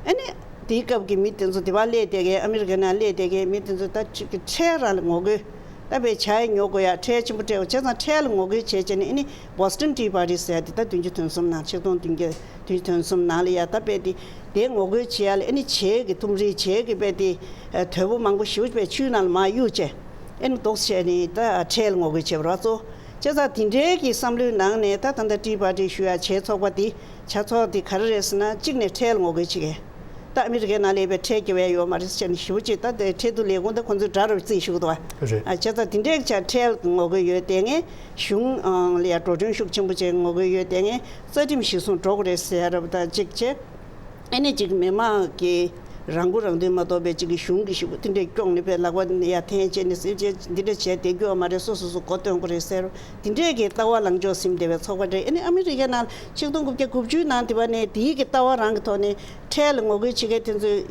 ཨ་ནི་དེའི་སྐབས་ཀྱི་མི་དེ་ཚོ་དེ་པར་སླེབས་བསྡད་མཁན། ཨ་མི་རི་ཀའི་ནང་སླེབས་བསྡད་མཁན་མི་དེ་ཚོ་ད་ཅིག་གི་ཁྲལ་རང་ལ་ངོ་རྒོལ། ད་དཔེ་ཇ་ཡ་ཉོ་དགོས་ཡ་ཁྲལ་ཆེན་པོ་སྤྲད་པ་བྱས་ཙང་ཁྲལ་ལ་ངོ་རྒོལ་བྱས་བྱས་ནས། ཨ་ནི་Boston Tea Party་ཟེར་ཡ་དེ་ད་བདུན་ཅུ་དོན་གསུམ་ནང་། ཆིག་སྟོང་བདུན་བརྒྱ་བདུན་ཅུ་དོན་གསུམ་ནང་ལ་ཡ་ད་དཔེ་དེ་དེ་ངོ་རྒོལ་བྱེད་ཡ་ལ། ཨ་ནི་ཇའི་གི་ཐུམ་སྒྲིལ། ཇའི་གི་དཔེ་དེ་དོས་པོ་མང་པོ་ཞེ་པོ་དཔེ་ཆུའི་ནང་ལ་མར་གཡུགས་བྱས། ཨ་ནི་ལྡོག་བྱས་ནས་ད་ཁྲལ་ངོ་རྒོལ་བྱས་པ་རེད་གཙོ་བོ། བྱས་ཙང་དེ་འདྲའི་གི་བསམ་བློའི་ནང་ནས་ད་ད་ལྟ་Tea Party་ཞུ་ཡ་ཇའི་ཚོགས་པ་དེ། ཇ་ཚོགས་དེ་ག་རེ་རེད་ཟེར་ན། གཅིག་ནས་ཁྲལ་ངོ་རྒོལ་བྱེད་མཁན། ད་ཨ་མི་རི་ཀའི་ནང་ལ་ཡོད་པའི་ཁྲལ་རྒྱབ་ཡ་ཡོད་མ་རེད་ཟེར་ནས་ཞེ་པོ་ཅིག་ད་དེ་ཁྲལ་བསྡུ་ལས་ཁུངས་ད་ཁོང་ཚོའི་དགྲ་རུ་བརྩིས་བཞུགས་འདུག་བ། རེད། ཨ་བྱས་ཙང་དེ་འདྲའི་ཆ་ཁྲལ་ངོ་རྒོལ་ཡོད་དེ་ངས། གཞུང་ཨང་ལ་ཡ་འགྲོ་གྲོན་ཤུགས་ཆེན་པོ་བྱས་ངོ་རྒོལ་ཡོད་དེ་ངས། རྩ་ཁྲིམས་གཞིར་བཟུང་འགྲོ་དགོས་རེད་ཟེར་ཡ་རབ་ད་གཅིག་བྱས། ཨ་ནི་གཅིག་མི་མང་གི་རང་མགོ་རང་ཐོན་མ་གཏོགས་པའི་གཅིག་གི་གཞུང་གི་ཞུ་དེ་འདྲས་སྐྱོང་ནས་པའི་ལག་པ་ཡར་འཐེན་བྱས་ནས་སེམས་ཅན་འདི་འདྲ་བྱས་བསྡད་རྒྱུ་ཡོད་མ་རེད། སོ་སོ་སོ་མགོ་ཐོན་དགོས་རེད་ཟེར། དེ་འདྲས་ཀྱི་ལྟ་བ་ལངས་ཕྱོགས་ཟིན་བསྡད་པའི་ཚོགས་པ་རེད། ཨ་ནི་ཨ་མི་རི་ཀའི་ནང་ཆིག་སྟོང་དགུ་བརྒྱ་དགུ་བཅུའི་ནང་དེ་བ་ནས་དེའི་གི་ལྟ་བ་རང་གི་ཐོག་ནས་ཁྲལ་ལ་ངོ་རྒོལ་བྱེད་མཁན་དེ་ཚོས་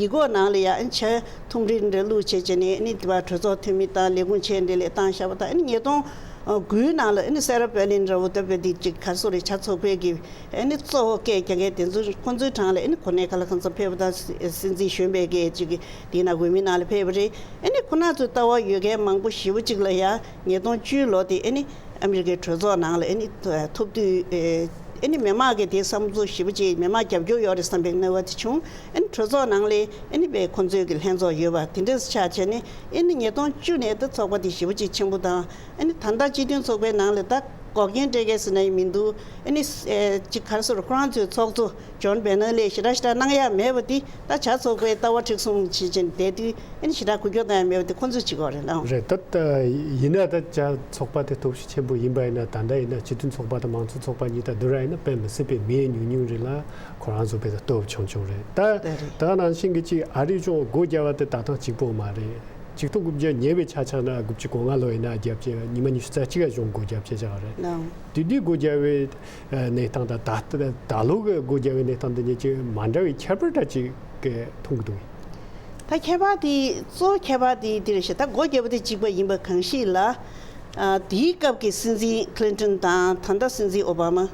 ཡི་གོ་ནང་ལ་ཡ་ཨ་ནི་ཇ་ཐུམ་སྒྲིལ་འདྲ་བླུགས་བྱས་བྱས་ནས། ཨ་ནི་དེ་བ་གྲོས་ཚོགས་འཐུས་མི་དང་ལས་ཁུངས་ཆེ་འདྲ་ལ་བཏང་བཞག་པ་དང་། ཨ་ནི་ཉིས་སྟོང་དགུའི་ནང་ལ་ཨ་ནི་སེ་ར་བྷེ་ལིན་འདྲ་བོ་ལྟ་བུའི་དེ་ཅིག་ག་རེ་ཟེར་དགོས་རེད། ཇ་ཚོགས་པའི་གི་ཨ་ནི་གཙོ་བོ་སྐད་རྒྱག་མཁན་དེ་ཚོ་ཁོང་ཚོའི་གྲས་ལ་ཨ་ནི་གོ་གནས་ཁ་ལ་ཁང་ཚ་ཕེབས་པ་དང་། སྲིད་འཛིན་གཞོན་པའི་གི་ཅིག་གི་དེའི་ནང་འོས་མི་ནང་ལ་ཕེབས་པ་རེད། ཨ་ནི་ཁོ་ན་ཚོའི་ལྟ་བ་ཡོད་མཁན་མང་པོ་ཞེ་པོ་ཅིག་ལ་ཡ་ཉིས་སྟོང་བཅུའི་ལོ་དེ་ཨ་ནི་ཨ་མི་རི་ཀའི་གྲོས་ཚོགས་ནང་ལ་ཨ་ནི་ཐོབ་དུས། ཨ་ནི་མི་མང་གི་དེ་བསམ་ཚུལ་ཞེ་པོ་ཅིག་མི་མང་རྒྱབ་སྐྱོར་ཡོད་རེད་བསམ་པའི་གནས་བབ་དེ་བྱུང་། ཨ་ནི་གྲོས་ཚོགས་ནང་ལ་ཨ་ནི་དཔེ་ཁོང་ཚོའི་གི་ལྷན་ཚོགས་ཡོད་པ་དེ་འདྲ་ཆགས་བྱས་ནས། ཨ་ནི་ཉིས་སྟོང་བཅུ་ནས་ད་ཚོགས་པ་དེ་ཞེ་པོ་ཅིག་ཆེན་པོ་དང་། ཨ་ནི་ད་ལྟ་སྤྱི་མཐུན་ཚོགས་པའི་ནང་ལ་ད་འགོག་རྐྱེན་སྤྲད་མཁན་ཟེར་ན་ཡང་མི་འདུག་ཨ་ནི་ཅིག་ག་རེ་ཟེར། ཁོ་རང་ཚོའི་ཚོགས་གཙོ་ཇོན་བྷེ་ནན་ལས་ཞེ་དྲག་ཞེ་དྲག་གནང་ཡ་མེད་པ་དེ། ད་ཇ་ཚོགས་པའི་ལྟ་བ་མཁྲེགས་བཟུང་བྱེད་བྱས་བསྡད་དུས། ཨ་ནི་ཞེ་དྲག་འགུལ་སྐྱོད་གཏོང་ཡ་མེད་པ་དེ་ཁོ་ཚོས་བྱེད་དགོས་རེད་ལགས། རེད། ད་ད་ཡིན་ན་ད་ཇ་ཚོགས་པ་དེ་སྟོབས་ཤུགས་ཆེན་པོ་ཡིན་པ་ཡིན་ན། ད་ལྟ་ཡིན་ན་སྤྱི་མཐུན་ཚོགས་པ་དང་མང་གཙོ་ཚོགས་པ་གཉིས་ད་བསྡུར་བ་ཡིན་ན་དཔེ་མི་སྲིད་པའི་མི་ཉུང་ཉུང་རེད་ལ། ཁོ་རང་ཚོ་དཔེ་ད་སྟོབས་ཆུང་ཆུང་རེད་ད། དེ་རེད། ད་ནང་བཞིན་གྱི་ཅིག་ཨ་རིའི་གཞུང་སྒོ་བརྒྱབ་པ་དེ་ད་ཐེངས་གཅིག་པོ་མ་རེད། ཆིག་སྟོང་དགུ་བརྒྱ་ཉེ་བའི་ཆ་བཞག་ན་དགུ་བཅུ་གོ་ལྔ་ལོ་ཡིན་ན་བརྒྱབ་བྱས། ཉི་མ་ཉི་ཤུ་རྩ་གཅིག་ག་གཞུང་སྒོ་བརྒྱབ་བྱས་བཞག་རེད། ལགས། དེ་དུས་སྒོ་བརྒྱབ་པའི་གནས་སྟངས་དང་ད་ད་ལོ་གི་སྒོ་བརྒྱབ་པའི་གནས་སྟངས་འདི་གཉིས་ཀྱི་མ་འདྲ་བའི་ཁྱད་པར་འདྲ་ཅིག་གི་མཐོང་གི་འདུག་ད་ཁྱད་པར་དེ་གཙོ་བོ་ཁྱད་པར་དེ་འདི་རེད་ཤག་ད་སྒོ་བརྒྱབ་པ་དེ་གཅིག་པ་ཡིན་པ་གང་ཞིག་ལ། ཨ་དེའི་སྐབས་ཀྱི་སྲིད་འཛིན་ཁི་ལིན་ཏོན་དང་ད་ལྟ་སྲིད་འཛིན་ཨོ་བྷ་མ།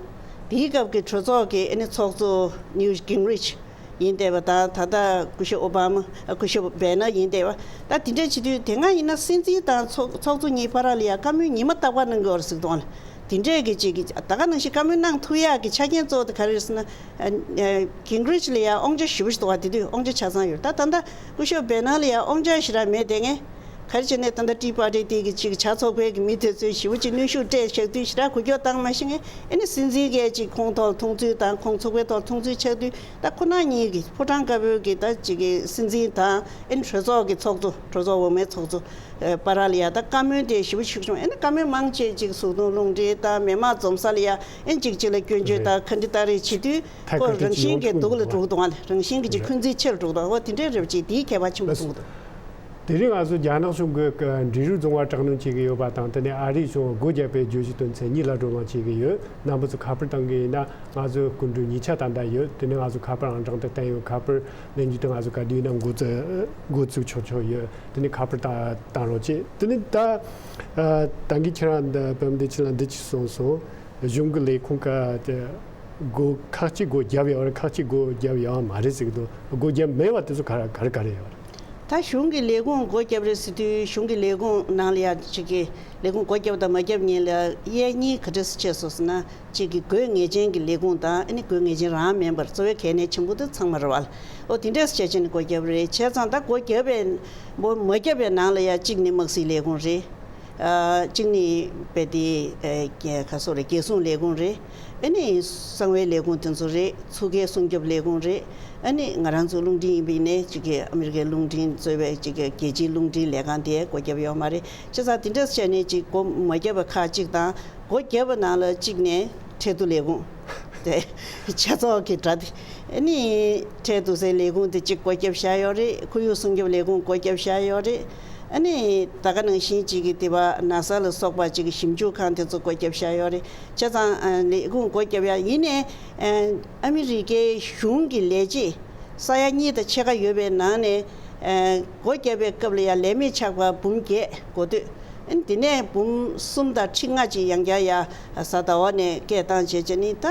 དེའི་སྐབས་ཀྱི་གྲོས་ཚོགས་ཀྱི་ཨ་ནི་ཚོགས་གཙོ་ནིའུ་གིང་རིཆ་ཡིན་བསྡད་པ་དང་། ད་ལྟ་སྐུ་ཞབས་ཨོ་བྷ་མ། ཨ་སྐུ་ཞབས་བྷེ་ནར་ཡིན་བསྡད་པ། ད་དེ་འདྲ་བྱེད་དུས་དེ་སྔ་ཡིན་ན་སྲིད་འཛིན་དང་ཚོགས་ཚོགས་གཙོ་གཉིས་བར་ལ་ཡ་བཀའ་མོལ་ཉི་མ་རྟག་པར་གནང་གི་ཡོད་རེད་ཟེར་གི་འདུག་ཨ་ལ། དེ་འདྲས་ཀྱི་ཅིག་གི་ད་ག་ནང་བཞིན་བཀའ་མོལ་གནང་ཐུབ་ཡག་གི་ཆ་རྐྱེན་གཙོ་བོ་དེ་ག་རེ་རེད་ཟེར་ན། ཨ་ཨ་གིང་རིཆ་ལ་ཡ་དབང་ཆ་ཞེ་པོ་ཞིག་འདུག་བ། དེ་དུས་དབང་ཆ་ཆ་ཚང་ཡོད་རེད། ད་ད་ལྟ་སྐུ་ཞབས་བྷེ་ནར་ལ་ཡ་དབང་ཆ་ཞེ་དྲག་མེད་དེ། ངས་ག་རེ་བྱས་ནས་ད་ལྟ་ཊི་པར་ཊི་དེ་གི་ཅིག་ཇ་ཚོགས་པའི་གི་མི་དེ་ཚོས་ཞེ་པོ་ཅིག་གནོན་ཤུགས་སྤྲད་བཞག་དུས་ཞེ་དྲག་འགུལ་སྐྱོད་བཏང་མ་ཤེས། ངས་ཨ་ནི་སྲིད་འཛིན་གྱིས་ཅིག་ཁོང་ཐོག་མཐོང་ཚུལ་དང་ཁོང་ཚོགས་པའི་ཐོག་མཐོང་ཚུལ་ཆགས་དུས། ད་ཁོ་རང་གཉིས་ཀྱི་ཕོ་བྲང་དཀར་པོའི་གི་ད་ཅིག་གི་སྲིད་འཛིན་དང་ཨ་ནི་གྲོས་ཚོགས་ཀྱི་ཚོགས་གཙོ། གྲོས་ཚོགས་འོག་མའི་ཚོགས་གཙོ་བར་ལ་ཡ་ད་བཀའ་མོལ་དེ་ཞེ་པོ་ཞིག་བྱུང་། ཨ་ནི་བཀའ་མོལ་མང་ཆེ་ཅིག་གཟུགས་མཐོང་རླུང་འཕྲིན་དང་མི་མང་འཛོམས་ས་ལ་ཡ་ཨ་ནི་ཅིག་ཅིག་ལ་སྐྱོན་བརྗོད་དང་ཁ་འདྲི་ལྟ་རེས་བྱེད་དུས། ཁོ་རང་བཞིན་གྱི་སྡུག་ལ་འགྲོ་གི་འདུག་ཨ་ལས། རང་བཞིན་གྱི་ཅིག་འཁོན་འཛིན་ཆེ་རུ་འགྲོ་གི་འདུག་འོ་དེ་འདྲའི་རེ་བ་ཅིག་དེའི་ཁྱད་པར་ཆེན་པོ་མཐོང་གི་འདུག་དེ་རིང་ང་ཚོ་རྒྱ་ནག་གཞུང་གིས་འབྲེལ་ཡོད་རྫོང་བ་དྲག་གནོན་བྱེད་ཀྱི་ཡོད་པ་དང་། དེ་ནས་ཨ་རིའི་གཞུང་སྒོ་བརྒྱབ་པའི་བརྗོད་གཞི་དོན་ཚན་གཉིས་ལ་སྒྲོ་ལངས་བྱེད་ཀྱི་ཡོད། རྣམ་པ་ཚོ་ཁ་པར་བཏང་གི་ཡིན་ན། ང་ཚོའི་སྐུ་མགྲོན་གཉིས་ཆ་ད་ལྟ་ཡོད། དེ་ནས་ང་ཚོ་ཁ་པར་ཨང་གྲངས་དེ་བསྟན་ཡོད། ཁ་པར་ལེན་རྒྱུ་དེ་ང་ཚོ་ག་དུས་ཡིན་ན་འགོ་བཙུགས་འགོ་བཙུགས་ཆོག་ཆོག་ཡོད། དེ་ནས་ཁ་པར་བཏང་བཏང་རོགས་བྱེད། དེ་ནས་ད་ད་གིན་ཁྱེད་རང་འདི་བོད་མི་སྡེ་ཆེན་ལ་འདི་ཅིག་གསུངས་སོང་། གཞུང་གི་ལས་ཁུངས་ཀ་དེ་སྒོ་ཁག་ཅིག་སྒོ་བརྒྱབ་ཡོད་རེད། ཁག་ཅིག་སྒོ་བརྒྱབ་ཡོད་མ་རེད་ཟེར་གི་འདུག་སྒོ་བརྒྱབ་མེད་པ་དེ་ཚོ་ག་རེ་ག་རེ་ག་རེ་ཡོད་རེད། ད་གཞུང་གི་ལས་ཁུངས་སྒོ་བརྒྱབ་རེད་ཟེར་དུས། གཞུང་གི་ལས་ཁུངས་ནང་ལ་ཡ་ཅིག་གི་ལས་ཁུངས་སྒོ་བརྒྱབ་དང་མ་བརྒྱབ་གཉིས་ལ་དབྱེ་གཉིས་ག་འདྲ་སེ་ཕྱེ་སོང་ཟེར་ན། གཅིག་གི་དགོས་ངེས་ཅན་གྱི་ལས་ཁུངས་དང་། ཨ་ནི་དགོས་ངེས་ཅན་རང་མིན་པར་གཙོ་བོའི་གལ་གནད་ཆེན་པོ་དེ་ཚང་མ་རེད་བ། འོ་དེ་འདྲས་བྱས་བྱས་ནས་སྒོ་བརྒྱབ་རེད། བྱས་ཙང་ད་སྒོ་བརྒྱབ་པའི་སྒོ་མ་བརྒྱབ་པའི་ནང་ལ་ཡ་གཅིག་ནི་དམག་སྲིད་ལས་ཁུངས་རེད། ཨ་གཅིག་ནི་དཔེ་དེ་ཨ་ག་སོ་རེད། རྒྱལ་སྲུང་ལས་ཁུངས་རེད། ཨ་ནི་གསང་བའི་ལས་ཁུངས་དེ་ཚོ་རེད། ཚུགས་ཀའི་སྲུང་སྐྱོབ་ལས་ཁུངས་རེད། ཨ་ནི་ང་རང་ཚོ་རླུང་འཕྲིན་ཡིན་པ་ཡིན་ནའི་གཅིག་གི་ཨ་མི་རི་ཀའི་རླུང་འཕྲིན་གཙོས་པའི་གཅིག་གི་རྒྱལ་སྤྱིའི་རླུང་འཕྲིན་ལས་ཁང་དེ་སྒོ་བརྒྱབ་ཡོད་མ་རེད། བྱས་ཙང་དེ་འདྲས་བྱས་ནས་གཅིག་སྒོ་མ་བརྒྱབ་པ་ཁག་གཅིག་དང་། སྒོ་བརྒྱབ་པ་ནང་ལ་གཅིག་ནས་ཁྲལ་བསྡུ་ལས་ཁུངས། དེ་ཆེད་ཚོགས་ཀྱི་དྲ་དེ་ཨ་ནི་ཁྲལ་བསྡུ་སའི་ལས་ཁུངས་དེ་གཅིག་སྒོ་བརྒྱབ་བཞག་ཡོད་རེད། ཁོར་ཡུག་སྲུང་སྐྱོབ་ལས་ཁུངས་སྒོ་བརྒྱབ་བཞག་ཡོད་རེད། ཨ་ནི་ད་ག་ནང་བཞིན་གཅིག་གི་དེ་བ་ན་ས་ལ་སོགས་པ་གཅིག་གི་ཞིབ་འཇུག་ཁང་དེ་ཚོ་སྒོ་བརྒྱབ་བཞག་ཡོད་རེད། བྱས་ཙང་ཨ་ལས་ཁུངས་སྒོ་བརྒྱབ་ཡ་ཡིན་ནའི་ཨ་ཨ་མི་རི་ཀའི་གཞུང་གི་ལས་བྱེད་ས་ཡ་གཉིས་དང་ཕྱེད་ཀ་ཡོད་པའི་ནང་ནས་ཨ་སྒོ་བརྒྱབ་པའི་སྐབས་ལ་ཡ་ལས་མེད་ཆགས་པ་འབུམ་བརྒྱད་འགོ་སྟོད། ཨ་ནི་དེ་ནས་འབུམ་གསུམ་དང་ཁྲི་ལྔ་ཅིག་ཡང་བསྐྱར་ཡ་གཟའ་ཟླ་བ་ནས་སྐད་བཏང་བྱས་བྱས་ནི་ད་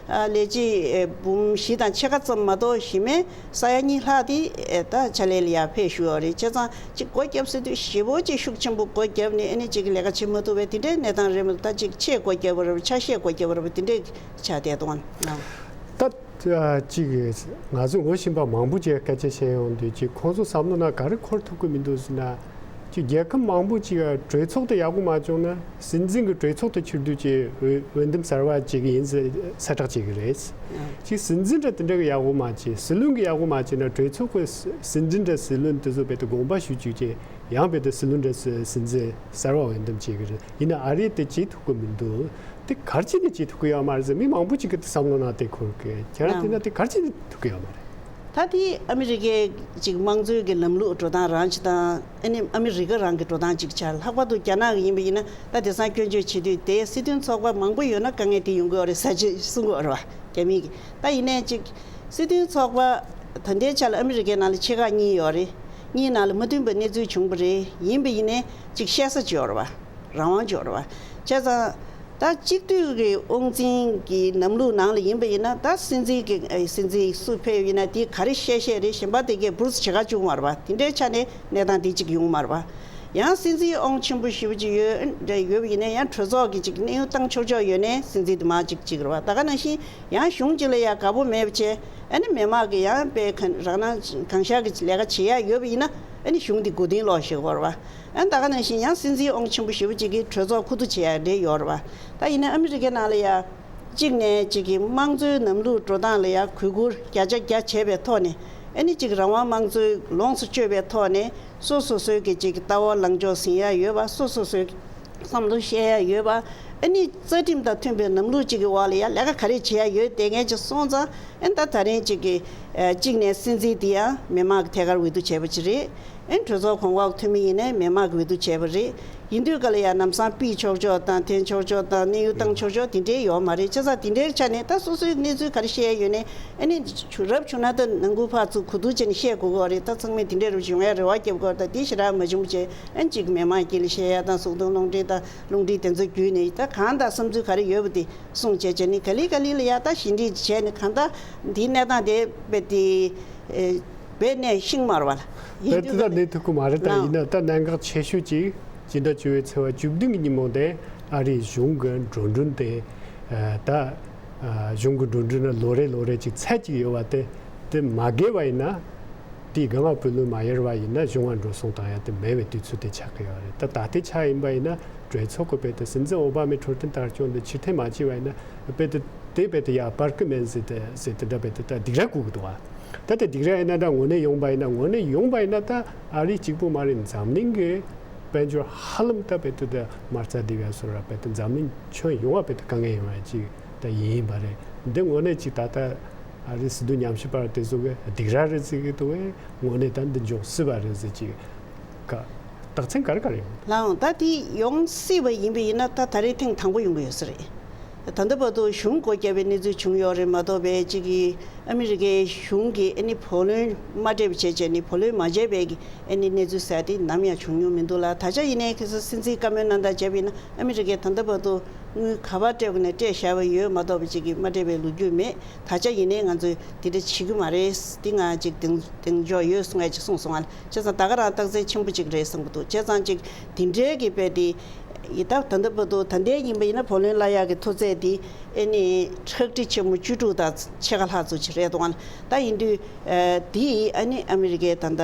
ཨ་ལས་བྱེད་ཨེ་འབུམ་བཞི་དང་ཕྱེད་ཀ་ཙམ་མ་གཏོགས་གཞི་མེད་ས་ཡ་གཉིས་ལྷག་དེ་ཨེ་ད་ཕྱག་ལས་ལ་ཡར་ཕེབས་བཞུགས་ཡོད་རེད། བྱས་ཙང་ཅིག་སྒོ་བརྒྱབ་ཟེར་དུས་ཞེ་པོ་ཅིག་ཤུགས་ཆེན་པོ་སྒོ་བརྒྱབ་ནས་ཨ་ནི་ཅིག་ལས་ཀ་བྱེད་མ་ཐུབ་པའི་དེ་འདྲའི་གནས་སྟངས་རེད་མ་གཏོགས། ད་ཅིག་ཆེད་སྒོ་བརྒྱབ་པ་རེད་པ། ཆ་ཤས་སྒོ་བརྒྱབ་པ་རེད་པ། དེ་འདྲའི་ཆ་དེ་གཏོང་ཨ། ད་ཅིག་ང་ཚོ་ངོ་ཤེས་པ་མང་པོ་ཅིག་སྐད་ཆ་བཤད་ཡོང་དུས་ཅིག་ཁོང་ཚོ་བསམ་བློ་ནང་ག་རེ་འཁོར་ཐུབ་ཀྱི་མི་འདུག་ཟེར་ན། ཅིག་རྒྱལ་ཁབ་མང་པོ་ཅིག་གྲོས་ཚོགས་དེ་ཡག་པོ་མ་བྱུང་ན་སྲིད་འཛིན་གྱི་གྲོས་ཚོགས་དེ་ཕྱིར་བསྡུ་ཅིག་འོས་འོས་འདེམས་གསར་བ་བྱེད་ཀྱི་ཡིན་ཟེར་གསལ་བསྒྲགས་བྱེད་ཀྱི་རེད། ཅིག་སྲིད་འཛིན་འདྲ་དེ་འདྲ་གི་ཡག་པོ་མ་བྱས། སྲིད་བློན་གྱི་ཡག་པོ་མ་བྱས་ན་གྲོས་ཚོགས་ཀྱི་སྲིད་འཛིན་འདྲ་སྲིད་བློན་དེ་ཚོ་རྦད་དེ་དགོངས་པ་ཞུ་བཅུག་ཅིག་ཡང་རྦད་དེ་སྲིད་བློན་འདྲ་སྲིད་འཛིན་གསར་བ་འོས་འདེམས་བྱེད་ཀྱི་རེད། ཡིན་ན་ཨ་རིས་དེ་བྱེད་ཐུབ་ཀྱི་མི་འདུག་དེ་ག་རེ་བྱས་ནས་བྱེད་ཐུབ་ཀྱི་ཡོད་མ་རེད་ཟེར་མི་མང་པོ་ཅིག་གི་བསམ་བློ་ནང་དེ་འཁོར་གི། ཁྱེད་རང་བལྟས་ན་དེ་ག་རེ་བྱས་ནས་ཐུབ་ཀྱི་ཡོད་མ་རེད། ད་དེ་ཨ་མི་རི་ཀའི་ཅིག་དམངས་གཙོའི་གི་ལམ་ལུགས་འགྲོ་སྟངས་རང་ཅིག་དང་། ཨ་ནི་ཨ་མི་རི་ཀ་རང་གི་འགྲོ་སྟངས་ཅིག་ཆགས། ལྷག་པར་དུ་རྒྱ་ནག་གི་ཡིན་པ་ཡིན་ན་ད་དེང་སང་སྐྱོན་བརྗོད་བྱེད་དུས་དེ་སྲིད་དོན་ཚོགས་པ་མང་པོ་ཡོད་ན་དཀའ་ངལ་དེ་ཡོང་གི་ཡོད་རེད་ཟེར་ཅིག་གསུང་གི་ཡོད་རེད་པ། རྒྱ་མིས་གི་ད་ཡིན་ནའི་ཅིག་སྲིད་དོན་ཚོགས་པ་ད་ལྟའི་ཆ་ལ་ཨ་མི་རི་ཀའི་ནང་ལ་ཆེ་ཁག་གཉིས་ཡོད་རེད། གཉིས་ནང་ལ་མ་མཐུན་པའི་གནས་ཚུལ་བྱུང་བ་རེད། ཡིན་པ་ཡིན་ནའི་ཅིག་བཤད་ས་ཅིག་ཡོད་རེད་པ། རང་དབང་ཅིག་ཡོད་རེད་པ། བྱས་ཙང་ད་གཅིག་སྡུད་ཀྱི་དབང་འཛིན་གྱི་ལམ་ལུགས་ནང་ལ་ཡིན་པ་ཡིན་ན། ད་སྲིད་འཛིན་གྱི་ཨེ་སྲིད་འཛིན་སུ་ཕེབས་ཡིན་ན་དེ་ག་རེ་བཤད་བཤད་རེད། གཞན་པ་དེ་གས་འབུར་བྱེད་ག་བཅུག་མ་རེད་པ། དེ་འདྲའི་ཆ་ནས་གནས་སྟངས་དེ་གཅིག་ཡོང་མ་རེད་པ། ཡང་སྲིད་འཛིན་དབང་ཆེན་པོ་ཞེ་པོ་ཅིག་ཡོད་འདྲ་ཡོད་པ་ཡིན་ན་ཡང་གྲོས་ཚོགས་ཀྱི་ཅིག་གནས་དབྱུང་བཏང་ཆོག་ཆོག་ཡོད་ནའི་སྲིད་འཛིན་དེ་མར་ཅིག་བརྩི་གི་རེད་པ། ད་ག་ནང་བཞིན་ཡང་གཞུང་གཅིག་ལ་ཡང་དགའ་པོ་མེད་པ་བྱས། ཨ་ནི་མི་མང་གིས་ཡང་དཔེ་གང་རང་རང་གང་ཤར་གྱི་ལས་ཀ་བྱེད་ཡ་ཡོད་པ་ཡིན་ན་ཨ་ནི་གཞུང་འདི་མགོ་རྟིང་སློག་བཞག་གི་ཡོད་རེད་པ། ཨ་ནི་ད་ག་ནང་བཞིན་ཡང་སྲིད་འཛིན་དབང་ཆེན་པོ་ཞེ་པོ་ཅིག་གིས་གྲོས་ཚོགས་མཁོ་བསྡུ་བྱེད་ཡ་འདྲ་ཡོད་རེད་པ། ད་ཡིན་ན་ཨ་མི་རི་ཀའི་ནང་ལ་ཡ་གཅིག་ནས་གཅིག་གི་དམངས་གཙོའི་ལམ་ལུགས་འགྲོ་སྟངས་ལ་ཡ་གུས་བཀུར་བརྒྱ་ཆ་བརྒྱ་བྱས་པའི་ཐོག་ནས། ཨ་ནི་གཅིག་རང་དབང་དམངས་གཙོའི་ལོངས་སུ་སྤྱོད་པའི་ཐོག་ནས་སོ་སོ་སོའི་གི་གཅིག་ལྟ་བ་ལངས་ཕྱོགས་ཟིན་ཡ་ཡོད་པ། སོ་སོ་སོའི་བསམ་བློ་བཤད་ཡ་ཡོད་པ། ཨ་ནི་རྩ་ཁྲིམས་དང་མཐུན་པའི་ལམ་ལུགས་གཅིག་གི་འོག་ལ་ཡ་ལས་ཀ་ག་རེ་བྱེད་ཡ་ཡོད་དེ་ངས་ཅིག་སོང་ཙང་། ཨ་ནི་ད་ད་རིང་གཅིག་གི་ཨ་གཅིག་ནས་སྲིད་འཛིན་འདི་ཡང་མི་མང་གི་ཐད་ཀར་འོས་བསྡུ་བྱས་པ་ཅིག་རེད། ཨ་ནི་གྲོས་ཚོགས་གོང་འོག་འཐུས་མི་ཡིན་ནའི་མི་མང་གི་འོས་བསྡུ་བྱས་པ་རེད། ཡིན་དུས་ག་ལ་ཡ་ལམ་སང་ཕུད་ཆོག་ཆོག་དང་འཐེན་ཆོག་ཆོག་དང་གནས་དབྱུང་བཏང་ཆོག་ཆོག་དེ་འདྲའི་ཡོད་མ་རེད། བྱས་ཙང་དེ་འདྲའི་ཆ་ནས་ད་སོ་སོའི་གནས་ཚུལ་ག་རེ་བཤད་ཡ་ཡོད་ནའི། ཨ་ནི་རབ་བྱུང་ན་ད་ནང་ཁུལ་ཕར་ཚུར་གོ་བསྡུར་བྱས་ནས་བཤད་དགོས་ཀྱི་རེད། ད་ཚང་མས་དེ་འདྲའི་རུ་ཡོང་ཡ་རེ་བ་རྒྱབ་དགོས་རེད། ད་དེ་ཞེ་དྲག་མ་བྱུང་བྱས། ཨ་ནི་གཅིག་མི་མང་དཀྱིལ་ལ་བཤད་ཡ་དང་གཟུགས་མཐོང་རླུང་འཕྲིན་དང་རླུང་འཕྲིན་དེ་ཚོ་བརྒྱུད་ནས་ད་གང་དང་བསམ་ཚུལ་ག་རེ་ཡོད་པ་དེ་གསུངས་བྱས་བྱས་ནས་ག་ལེ་ག་ལེ་ལ་ཡ་ད་ཞི་འགྲིག་བྱས་ནས་གང་ལྟར་འདིའི་གནས་སྟངས་དེ་རྦད་དེ་ཨེ་རྦད་གནས་ཤིང་མར་བ་ལ་ཡིན་དུས་ག་ལེ། གནས་ཐུབ་ཀྱི་མ་རེད། ད་ལགས། ཡིན་ན་ད་གནད་འགག་ཆེ་ཤོས་ཅིག་སྤྱི་ཟླ་བཅུ་པའི་ཚེས་པ་བཅུ་བདུན་གྱི་ཉིན་མོ་དེ་ཨ་རིའི་གཞུང་གི་འགྲོ་གྲོན་དེ། ཨ་ད་ཨ་གཞུང་གི་འགྲོ་གྲོན་ལ་ལོ་རེ་ལོ་རེ་ཅིག་ཚད་ཅིག་ཡོད་པ་དེ་དེ་མ་བརྒལ་བ་ཡིན་ན། དེའི་སྒང་ལ་བུ་ལོན་མ་ཡལ་བ་ཡིན་ན་གཞུང་ལ་འགྲོ་སོང་བཏང་ཡ་དེ་མེད་པའི་དུས་ཚོད་དེ་ཆགས་ཀྱི་ཡོད་རེད། ད་ད་ལྟའི་ཆ་ཡིན་པ་ཡིན་ན་གྲོས་ཚོགས་ཀྱི་རྦད་དེ་སྲིད་འཛིན་ཨོ་བྷ་མའི་འཕྲོད་བསྟེན་ལྟར་སྐྱོང་དེ་ཕྱིར་འཐེན་མ་བྱས་པ་ཡིན་ན་རྦད་དེ་དེ་རྦད་དེ་ཡ་སྤར་གི་མེད་ཟེར་ཏེ་ཟེར་ཏེ་འདྲ་རྦད་དེ་ད་སྡིགས་ར་བསྐུལ་གི་འདུག་ཨ། ད་དེ་སྡིགས་ར་ཡིན་ན་འདྲ་དངོས་གནས་ཡོང་པ་ཡིན་ན་དངོས་གནས་ཡོང་པ་ཡིན་ན་ད་ཨ་རི་གཅིག་པུ་མ་རེད། འཛམ་གླིང་གི་དཔལ་འབྱོར་ཧ་ལམ་ད་རྦད་དེ་ད་མ་རྩ་སྡེབ་ཡ་སོ་ར་རྦད་དེ་འཛམ་གླིང་ཁྱོན་ཡོངས་ལ་རྦད་དེ་དཀའ་ངལ་ཡོང་ཡ་ཅིག་ད་ཡིན་པ་རེད། འདི་དངོས་གནས་ཅིག་ད་ལྟ་ཨ་རིའི་སྲིད་དོན་ཉམས་ཞིབ་པ་དེ་ཚོ་གི་སྡིགས་ར་རེད་ཟེར་གི་འདུག་གས། དངོས་གནས་ད་འདི་འབྱུང་སྲིད་པ་རེད་ཟེར་ཅིག་ག་རྟགས་མཚན་ག་རེ་ག་རེ་ཡོད། ལགས་འོང་། ད་དེ་ཡོང་སྲིད་པ་ཡིན་པ་ཡིན་ན་ད་ད་རེས་ཐེངས་དང་པོ་ཡོང་གི་ཡོད་ས་རེད། ད་ལྟ་བར་དུ་གཞུང་སྒོ་བརྒྱབ་པའི་གནས་ཚུལ་བྱུང་ཡོད་རེད་མ་གཏོགས་པའི་ཅིག་གི་ཨ་མི་རི་ཀའི་གཞུང་གིས་ཨ་ནི་བུ་ལོན་མ་སྤྲད་པ་བྱས་བྱས་ནས་བུ་ལོན་མ་འཇལ་བའི་གི་ཨ་ནི་གནས་ཚུལ་ཟེར་དེ་ནམ་ཡང་བྱུང་མྱོང་མི་འདུག་ལ། ད་ཆ་ཡིན་ནའི་ཁ་སང་སྲིད་འཛིན་བཀའ་མོལ་གནང་སྟངས་བྱས་པ་ཡིན་ན་ཨ་མི་རི་ཀས་ད་ལྟ་བར་དུ་དངུལ་ག་པར་སྤྲད་དགོས་ནས་སྤྲད་བཞག་པ་ཡོད་མ་གཏོགས་པ་ཅིག་གིས་མ་སྤྲད་པའི་ལོ་རྒྱུས་མེད། ད་ཆ་ཡིན་ནའི་ང་ཚོས་དེ་འདྲ་བྱེད་ཀྱི་མ་རེད། འདི་ང་ཅིག་གདེང་གདེང་འཇོག་ཡོད་གསུང་ཡ་ཅིག་གསུངས་སོང་ང་། བྱས་ཙང་ད་ག་རང་རྟགས་མཚན་ཆེན་པོ་ཅིག་རེད་བསམ་གྱི་འདུག་བྱས་ཙང་ཅིག་དེ་འདྲའི་གི་དཔེ་དེ་ཡི་ད་ད་ལྟ་བར་དུ་ད་ལྟའི་ཡིན་པ་ཡིན་ན་བུ་ལོན་གླ་ཡག་གི་མཐོ་ཚད་དེ་ཨེ་ནི་ཁྲག་དྲི་ཆེན་མོ་བཅུ་དྲུག་དང་ཕྱེད་ཀ་ལྷག་ཙམ་ཅིག་རེད་འདུག་ཨ། ད་ཡིན་དུས་ཨ་དེ་ཨ་ནི་ཨ་མི་རི་ཀའི་ད་ལྟ་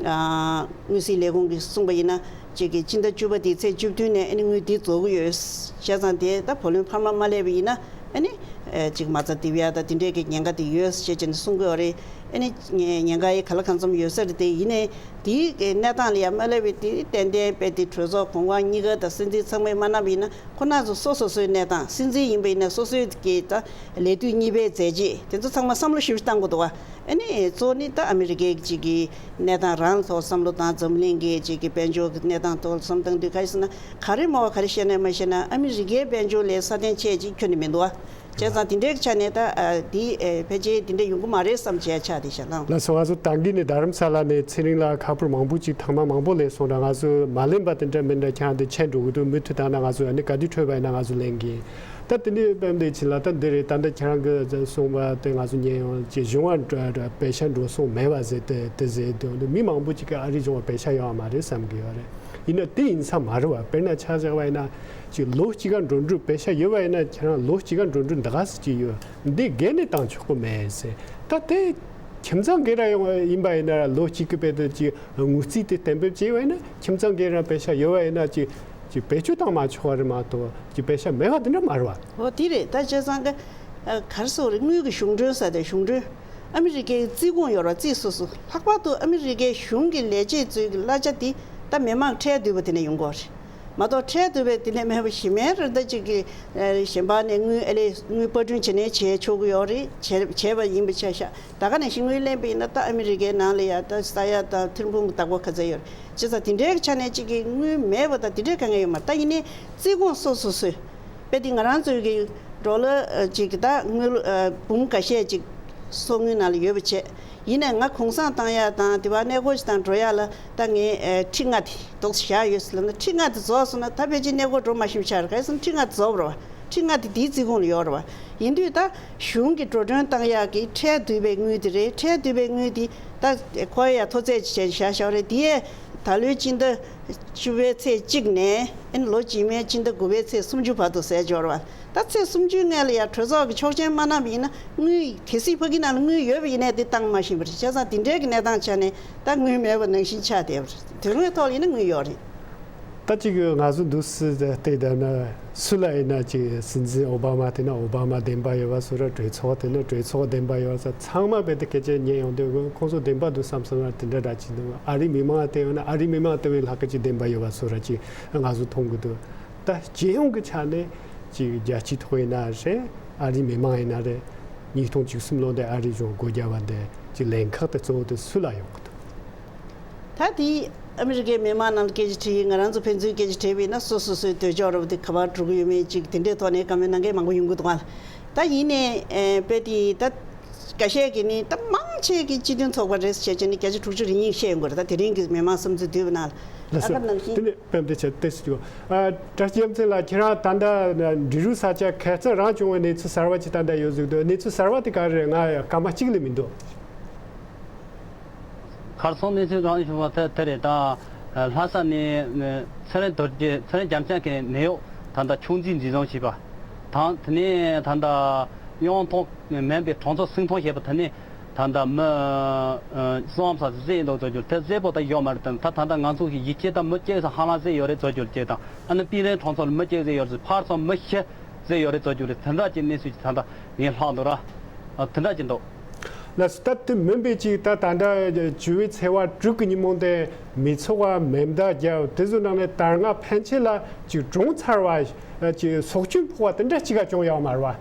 ཨ་དངུལ་སྲིད་ལས་ཁུངས་ཀྱིས་གསུངས་པ་ཡིན་ན་ཅིག་གི་སྤྱི་ཟླ་བཅུ་པ་དེའི་ཚེས་བཅུ་བདུན་ནས་ཨ་ནི་དངུལ་དེ་རྫོགས་ཀྱི་ཡོད། བྱས་ཙང་དེ་ད་བུ་ལོན་འཕར་མ་མ་སླེབས་པ་ཡིན་ན་ཨ་ནི་ཨ་ཅིག་མ་རྩ་རྡིབ་ཡ་ད་དེ་འདྲའི་གི་ཉེན་ཁ་དེ་ཡོད་ཅེས་བྱས་ནས་གསུང་གི་ཡོད་རེད། ཨ་ནི་ཉེན་ཉེན་ཁ་ཡི་ག་ལ་གང་འཚམ་ཡོད་ས་རེད། དེ་ཡིན་ནའི་དེའི་གནས་སྟངས་ལ་ཡང་མ་སླེབས་པའི་དེ་ཏན་ཏན་དཔེ་དེ་གྲོས་ཚོགས་གོང་འོག་གཉིས་ཀ་དང་སྲིད་འཛིན་ཚང་མས་མ་གནང་བ་ཡིན་ན། ཁོ་རང་ཚོ་སོ་སོ་སོའི་གནས་སྟངས། སྲིད་འཛིན་ཡིན་པ་ཡིན་ན་སོ་སོའི་གི་ད་ལས་དུས་གཉིས་པའི་མཛད་རྗེས་དེ་ཚོ་ཚང་མ་བསམ་བློ་ཞིབ་ཞིབ་བཏང་དགོས་འདུག་བ། ཨ་ནི་གཙོ་བོ་ནི་ད་ཨ་མི་རི་ཀའི་གཅིག་གི་གནས་སྟངས་རང་ཐོག་བསམ་བློ་བཏང་། འཛམ་གླིང་གི་གཅིག་གི་དཔལ་འབྱོར་གྱི་གནས་སྟངས་ཐོག་བསམ་བཏང་དུས། ག་རེ་ཟེར་ན་ག་རེ་སྨྲ་བ་ག་རེ་བཤད་ན་མ་བཤད་ན་ཨ་མི་རི་ཀའི་དཔལ་འབྱོར་ལས་སྲ་བརྟན་ཆེ་ཅིག་ཁྱོན་ནས་མི་འདུག་བ། བྱས་ཙང་དེ་འདྲའི་ཆ་ནས་ད་ཨ་འདི་ཨེ་ཕལ་ཆེར་དེ་འདྲ་ཡོང་གི་མ་རེད་བསམ་བྱས་ཆགས་བསྡད་ཤག་ལགས། ལགས་སོ། ང་ཚོ་ད་གིན་ནས་རྡ་རམ་ས་ལ་ནས་ཚེ་རིང་ལགས་ཁ་པར་མང་པོ་ཅིག་ཐེངས་མ་མང་པོ་སླེབས་སོང་། ད་ང་ཚོ་མ་ལེན་པ་དེ་འདྲ་མི་འདྲ་ཁྱེད་རང་དེ་ཆད་འགྲོ་གི་འདུག་མུ་མཐུད་བཏང་ན་ང་ཚོ་ཨ་ནི་ག་དུས་འཕྲོད་པ་ཡིན་ན་ང་ཚོ་ལེན་གི། ད་དེ་ནས་དཔལ་ལྡན་ཆེན་ལགས། ད་འདི་རེད། ད་ལྟ་ཁྱེད་རང་གིས་གསུངས་པ་དེ་ང་ཚོ་ཉན་ཡོང་ཅེས། གཞུང་བ་པེ་ཤ་འགྲོ་སོང་མེད་པ་ཟེར་དེ་དེ་ཟེར་དུས་མི་མང་པོ་ཅིག་གིས་ཨ་རིའི་གཞུང་བ་པེ་ཤ་ཡོད་མ་རེད་བསམ་གི་ཡོད་རེད། ཡིན་ན་དེ་ཡིན་ས་མ་རེད་བ། དཔེར་ན་ཆ་བཞག་པ་ཡིན་ན་ཅིག་ལོ་གཅིག་ག་འགྲོ་འགྲུལ་པེ་ཤ་ཡོད་པ་ཡིན་ན་ཁྱེད་རང་ལོ་གཅིག་ག་འགྲོ་འགྲུལ་འདི་ག་ཟེ་ཅིག་ཡོད། འདི་སྒེར་ནས་བཏང་ཆོག་གི་མེད་ཟེར། ད་དེ་ཁྱིམ་ཚང་སྒེར་ར་ཡོང་ཡིན་པ་ཡིན་ན་ལོ་གཅིག་གི་བར་དུ་ཅིག་དངུལ་རྩིས་དེ་གཏན་འབེབས་བྱས་པ་ཡིན་ན་ཁྱིམ་ཚང་སྒེར་ར་པེ་ཤ་ཡོད་པ་ཡིན་ན་ཅིག་ཅིག་བེད་སྤྱོད་བཏང་མ་ཆོག་པ་རེད་མ་གཏོགས་ཅིག་པེ་ཤ་མེད་པ་དེ་འདྲ་མ་རེད་བ། འོ་དེ་རེད། ད་བྱས་ཙང་ག་ག་རེ་ཟེར་དགོས་རེད། དངུལ་གྱི་གཞུང་གྲོན་ཟེར་དེ། གཞུང་གྲོན། ཨ་མི་རི་ཀའི་རྩིས་ཁོངས་ཡོད་རེད་བ། རྩིས་སོ་སོ། ལྷག་པར་དུ་ཨ་མི་རི་ཀའི་གཞུང་གི་ལས་བྱེད་ཚོའི་གི་གླ་ཆ་དེ་ད་མི་མང་ཁྲལ་བསྡུས་པ་དེ་ནས་ཡོང་གི་ཡོད་རེད། མ་གཏོགས་ཁྲལ་བསྡུས་པའི་དེ་ནས་མེད་པ་གཞན་མའི་རེ་འདོད་ཅིག་གི་ཨ་གཞན་པ་ནས་དངུལ་ཨ་ལས་དངུལ་པར་སྐྲུན་བྱེད་ནས་བྱས་ཆོག་གི་ཡོད་རེད། བྱས་བྱས་པ་ཡིན་པ་ཆ་བཞག་ད་ག་ནང་བཞིན་དངུལ་ལེན་པ་ཡིན་ན་ད་ཨ་མི་རི་ཀའི་ནང་ལ་ཡ་ད་ས་ཡ་དང་ཐེར་འབུམ་བདག་པོ་ག་ཚད་ཡོད་རེད། བྱས་ཙང་དེ་འདྲའི་ཆ་ནས་ཅིག་གི་དངུལ་མེད་པ་དང་དེ་འདྲའི་དཀའ་ངལ་ཡོད་མ་རེད། ད་ཡིན་ནའི་རྩིས་ཁོངས་སོ་སོ་སོས། དཔེ་དེ་ང་རང་ཚོའི་གི་ཌོ་ལར་ཨ་ཅིག་གི་ད་དངུལ་ཨ་འབུམ་ཁ་ཤས་ཅིག་སོ་དངུལ་ནང་ལ་ཡོད་པ་བྱས། ཡིན་ནའི་ང་གུང་སེང་བཏང་ཡ་དང་དེ་བ་གནས་སྐོར་ཞིག་དང་འགྲོ་ཡ་ལ་ད་ངས་ཨ་ཁྲི་ལྔ་དེ་འདུག་སེ་བཞག་ཡོད་ཟེར་ལབ་ན། ཁྲི་ལྔ་དེ་རྫོགས་སོང་ན་ད་ཕལ་ཆེར་གནས་སྐོར་འགྲོ་མ་ཤེས་པ་ཆགས་རེད། ག་རེ་ཟེར་ན་ཁྲི་ལྔ་དེ་རྫོགས་པ་རེད་བ། ཁྲི་ལྔ་དེ་དེའི་རྩིས་ཁོངས་ལ་ཡོད་རེད་བ། ཡིན་དུས་ད་གཞུང་གི་འགྲོ་གྲོན་བཏང་ཡག་གི་ཁྲལ་བསྡུས་པའི་དངུལ་དེ་རེད། ཁྲལ་བསྡུས་པའི་དངུལ་དེ་ད་ཁོ་ཡ་མཐོ་ཚད་ཅིག་བྱས་བཞག་བཞག་རེད། དེ་ཡས་ད་ལོའི་སྤྱི་ཟླ་བཅུ་པའི་ཚེས་གཅིག་ནས་ཨ་ནི་ལོ་རྗེས་མའི་སྤྱི་ཟླ་དགུ་པའི་ཚེས་སུམ་ཅུ་བར་དུ་ཟེར་འབྱོར་བ། ད་ཚེས་སུམ་ཅུའི་སྔོན་ལ་ཡ་གྲོས་ཚོགས་ཀྱི་ཆོག་མཆན་མ་གནང་བ་ཡིན་ན་དངུལ་གལ་སྲིད་ཕ་གི་ནང་ལ་དངུལ་ཡོད་པ་ཡིན་ནའི་དེ་བཏང་མ་ཤེས་པ་རེད། བྱས་ཙང་དེ་འདྲའི་གི་གནས་སྟངས་ཆ་ནས་ད་དངུལ་མེད་པ་ནང་བཞིན་ཆགས་བསྡད་པ་རེད། དོན་དངོས་ཐོག་ལ་ཡིན་ན་དངུལ་ཡོད་རེད། ད་ཅིག་ང་ཚོ་འདུག་སེ་བལྟས་བསྡད་ན་སུ་ལ་ཡིན་ན་ཅིག་སྲིད་འཛིན་ཨོ་བྷ་མ་དེ་ན་ཨོ་བྷ་མ་བདེན་པ་ཡོད་པ་བཟོ་འདྲ། གྲོས་ཚོགས་དེ་ན་གྲོས་ཚོགས་བདེན་པ་ཡོད་པ་བཟོ། ཚང་མ་རྦད་དེ་སྐད་ཆ་ཉན་ཡོང་དུས་ཁོང་ཚོ་བདེན་པ་འདུག་བསམ་བསམ་ར་དེ་འདྲ་འདྲ་ཅིག་འདུག་ཨ་རིའི་མི་མང་ལ་བལྟས་ཡོང་ན་ཨ་རིའི་མི་མང་ལྟ་བུའི་ལྷག་གི་ཅིག་བདེན་པ་ཡོད་པ་བཟོ་འདྲ་ཅིག་ང་ཚོ་མཐོང་གི་འདུག་ད་སྤྱི་ཡོངས་ཀྱི་ཆ་ནས་ཅིག་རྒྱལ་སྤྱིའི་ཐོག་ཡིན་ན་རེད། ཨ་རིའི་མི་མང་ཡིན་ན་རེད། ཉིས་སྟོང་བཅུ་གསུམ་ལོ་འདི་ཨ་རིའི་གཞུང་སྒོ་བརྒྱབ་པ་འདི་ཅིག་ལན་ཁག་དེ་གཙོ་བོ་དེ་སུ་ལ་ཡོང་གི་འདུག་ད་དེ་ཨ་མི་རི་ཀའི་མི་མང་ནང་ལ་སྐད་ཆ་དྲིས། ང་རང་ཚོ་ཕན་ཚུན་སྐད་ཆ་དྲིས་པ་ཡིན་ན་སོ་སོ་སོའི་འདོད་ཕྱོགས་རབ་དེ་ག་པར་འགྲོ་གི་ཡོད་མེད་ཅིག་དེ་འདྲའི་ཐོག་ནས་བཀའ་མོལ་གནང་མཁན་མང་པོ་ཡོང་གི་འདུག་ཨ། ད་ཡིན་ནའི་ཨེ་དཔེ་དེ་ད་འགའ་ཤས་ཀྱིས་ནི་ད་མང་ཆེ་གི་སྤྱི་མཐུན་ཚོགས་པ་རེད་ཟེར་བྱས་ནས་སྐད་ཆ་དྲུག་ཅུ་རེ་གཉིས་བཤད་ཡོང་གི་རེད། ད་དེ་རིང་གི་མི་མང་བསམ་ཚུལ་བསྡུས་པ་ནང་ལ། ལགས་སོ། ཨ་ཁ་ནང་བཞིན། དེ་ནས་དཔེ་དེ་བྱས་ཏེ་ཞུ། ཨ་བཀྲ་ཤིས་རྒྱལ་མཚན་ལགས། ཁྱེད་རང་ད་ལྟ་འབྲི་རུ་ས་ཆ་ཁ་རྩང་རང་བྱུང་བའི་གནས་ཚུལ་གསར་བ་ཅིག་ད་ལྟ་ཡོད་ཟིག་འདུག་གནས་ཚུལ་གསར་བ་དེ་ག་རེ་རེད། ང་སྐར་མ་གཅིག་ལས་མི་འདུག་ཁ་རྩང་གནས་ཚུལ་རང་བྱུང་བ་དེ་དེ་རེད། ད་ལྷ་ས་ནས་ཚེ་རིང་རྡོ་རྗེ་ཚེ་རིང་རྒྱལ་མཚན་གྱི་ནད་གཡོག་ད་ལྟ་ཆུང་འཛིན་འཛིན་བཟུང་བྱས་པ་དང་། དེ་ནས་ད་ལྟ་གཡུང་དྲུང་མིན་པའི་གྲོང་ཚོ་སིང་ཐོང་ཞེས་པ་དེ་ནས་ད་ལྟ་མི་གསུམ་ཙམ་བསད་འདུག་བཟོ་རྒྱུ་དེ་གསལ་པོ་ད་ཡོད་མ་རེད། དེ་ད་ད་ལྟ་ང་ཚོ་གི་ཡིད་ཆེས་དང་མི་གཅིག་ཙམ་ཧ་ལམ་བསད་ཡོད་རེད་བཟོ་རྒྱུ་གཅིག་དང་། ཨ་ནི་པི་རན་གྲོང་ཚོ་ལ་མི་གཅིག་བསད་ཡོད་རེད། ཕར་ཚུར་མི་བཞི་བསད་ཡོད་རེད་བཟོ་རྒྱུ་རེད། དེ་འདྲ་གྱི་གནས་ཚུལ་ཅིག་ད་ལྟ་ངས་ལྷག་འདུག་ར། ཨ་དེ་འདྲ་ཅིག་འདུག་ལགས་སོ། ད་དེ་མིན་པའི་ཅིག་ད་ད་ལྟ་བཅུ་པའི་ཚེས་པ་དྲུག་གི་ཉིན་མོ་དེ་མི་ཚོགས་པ་མེ་མདའ་བརྒྱབ། དེ་ཚོའི་ནང་ནས་དར་ནག་ཕན་ཆད་ལ་ཅིག་གྲོངས་ཚར་བ་ཅིག་སྲོག་སྐྱོན་ཕོག་པ་དེ་འདྲ་ཅིག་ག་བྱུང་ཡོད་མ་རེད་བ།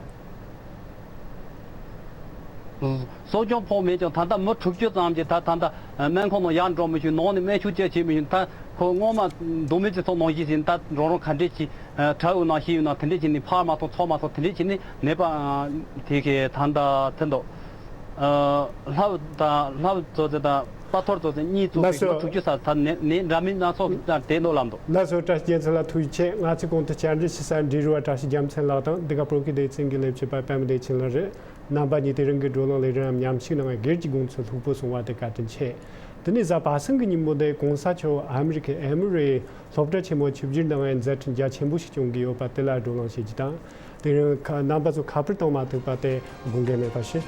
སྲོག་སྐྱོན་ཕོག་མེད་ཀྱང་ད་ལྟ་མི་དྲུག་ཅུ་ཙམ་ཅིག་ད་ད་ལྟ་སྨན་ཁང་ནང་ཡར་འགྲོ་མི་ཤེས། ནང་ནས་སྨན་ཤུགས་ཅི་བྱེད་མི་ཤེས། ད་ཁོ་སྔོན་མ་མདོ་སྨད་སྤྱི་ཚོགས་ནང་བཞིན་ཟིན་ད་རང་རང་ག་འདྲས་ཅིག་ཁྲལ་འུ་ནང་ཤེས་ཡོད་ན་དེ་འདྲས་ཅིག་ནི་ཕར་མ་ཐོན་ཚུར་མ་ཐོན་དེ་འདྲས་ཅིག་ནི་ནད་པ་དེ་གའི་ད་ལྟ་དེ་འདུག་ལྷ་བུ་དང་ལྷ་བུ་ཚོ་ཚེ་དང་དཔའ་ཐོར་ཚོ་ཚེ་གཉིས་ཚོ་ལགས་སོ། མི་དྲུག་ཅུ་ས་ད་ནད་ནད་འདྲ་མིན་སྣ་ཚོགས་ཀྱི་ད་དེ་འདུག་ལབ་འདུག་ལགས་སོ། བཀྲ་ཤིས་རྒྱལ་མཚན་ལགས་ཐུགས་རྗེ་ཆེ། ང་ཚོས་གོང་དུ་བཅར་འདྲི་ཞུ་ས་འབྲི་རུ་བ་བཀྲ་ཤིས་རྒྱལ་མཚན་ལགས་དང་འདི་ག་བོད་ཀྱི་སྡེ་ཚན་གྱི་ལས་བྱེད་པ་པད་མ་བདེ་ཆེན་ལགས་རེད། རྣམ་པ་གཉིས་དེ་རིང་གི་བགྲོ་གླེང་ལས་རིམ་མཉམ་ཞུགས་གནང་བའི་སྒེར་གྱི་དགོངས་ཚུལ་ལྷུག་པོ་གསུང་བ་དེ་བཀའ་དྲིན་ཆེ། དེ་ནས་གཟའ་པ་སངས་ཀྱི་ཉིན་མོ་དེ་གོང་ས་མཆོག་ཨ་མི་རི་ཀའི་ཨེ་མོ་རི་སློབ་གྲྭ་ཆེན་མོ་ཆིབས་བསྒྱུར་གནང་བའི་མཛད་འཕྲིན་རྒྱ་ཆེན་པོ་ཞིག་བྱུང་གི་ཡོད་པ་དེ་ལ་བགྲོ་གླེང་བྱེད་རྒྱུ་དང་། དེ་རིང་ཁ་རྣམ་པ་ཚོ་ཁ་པར་བཏང་མ་ཐུབ་པ་དེ་དགོངས་འགལ་མེད་པ་ཞུ།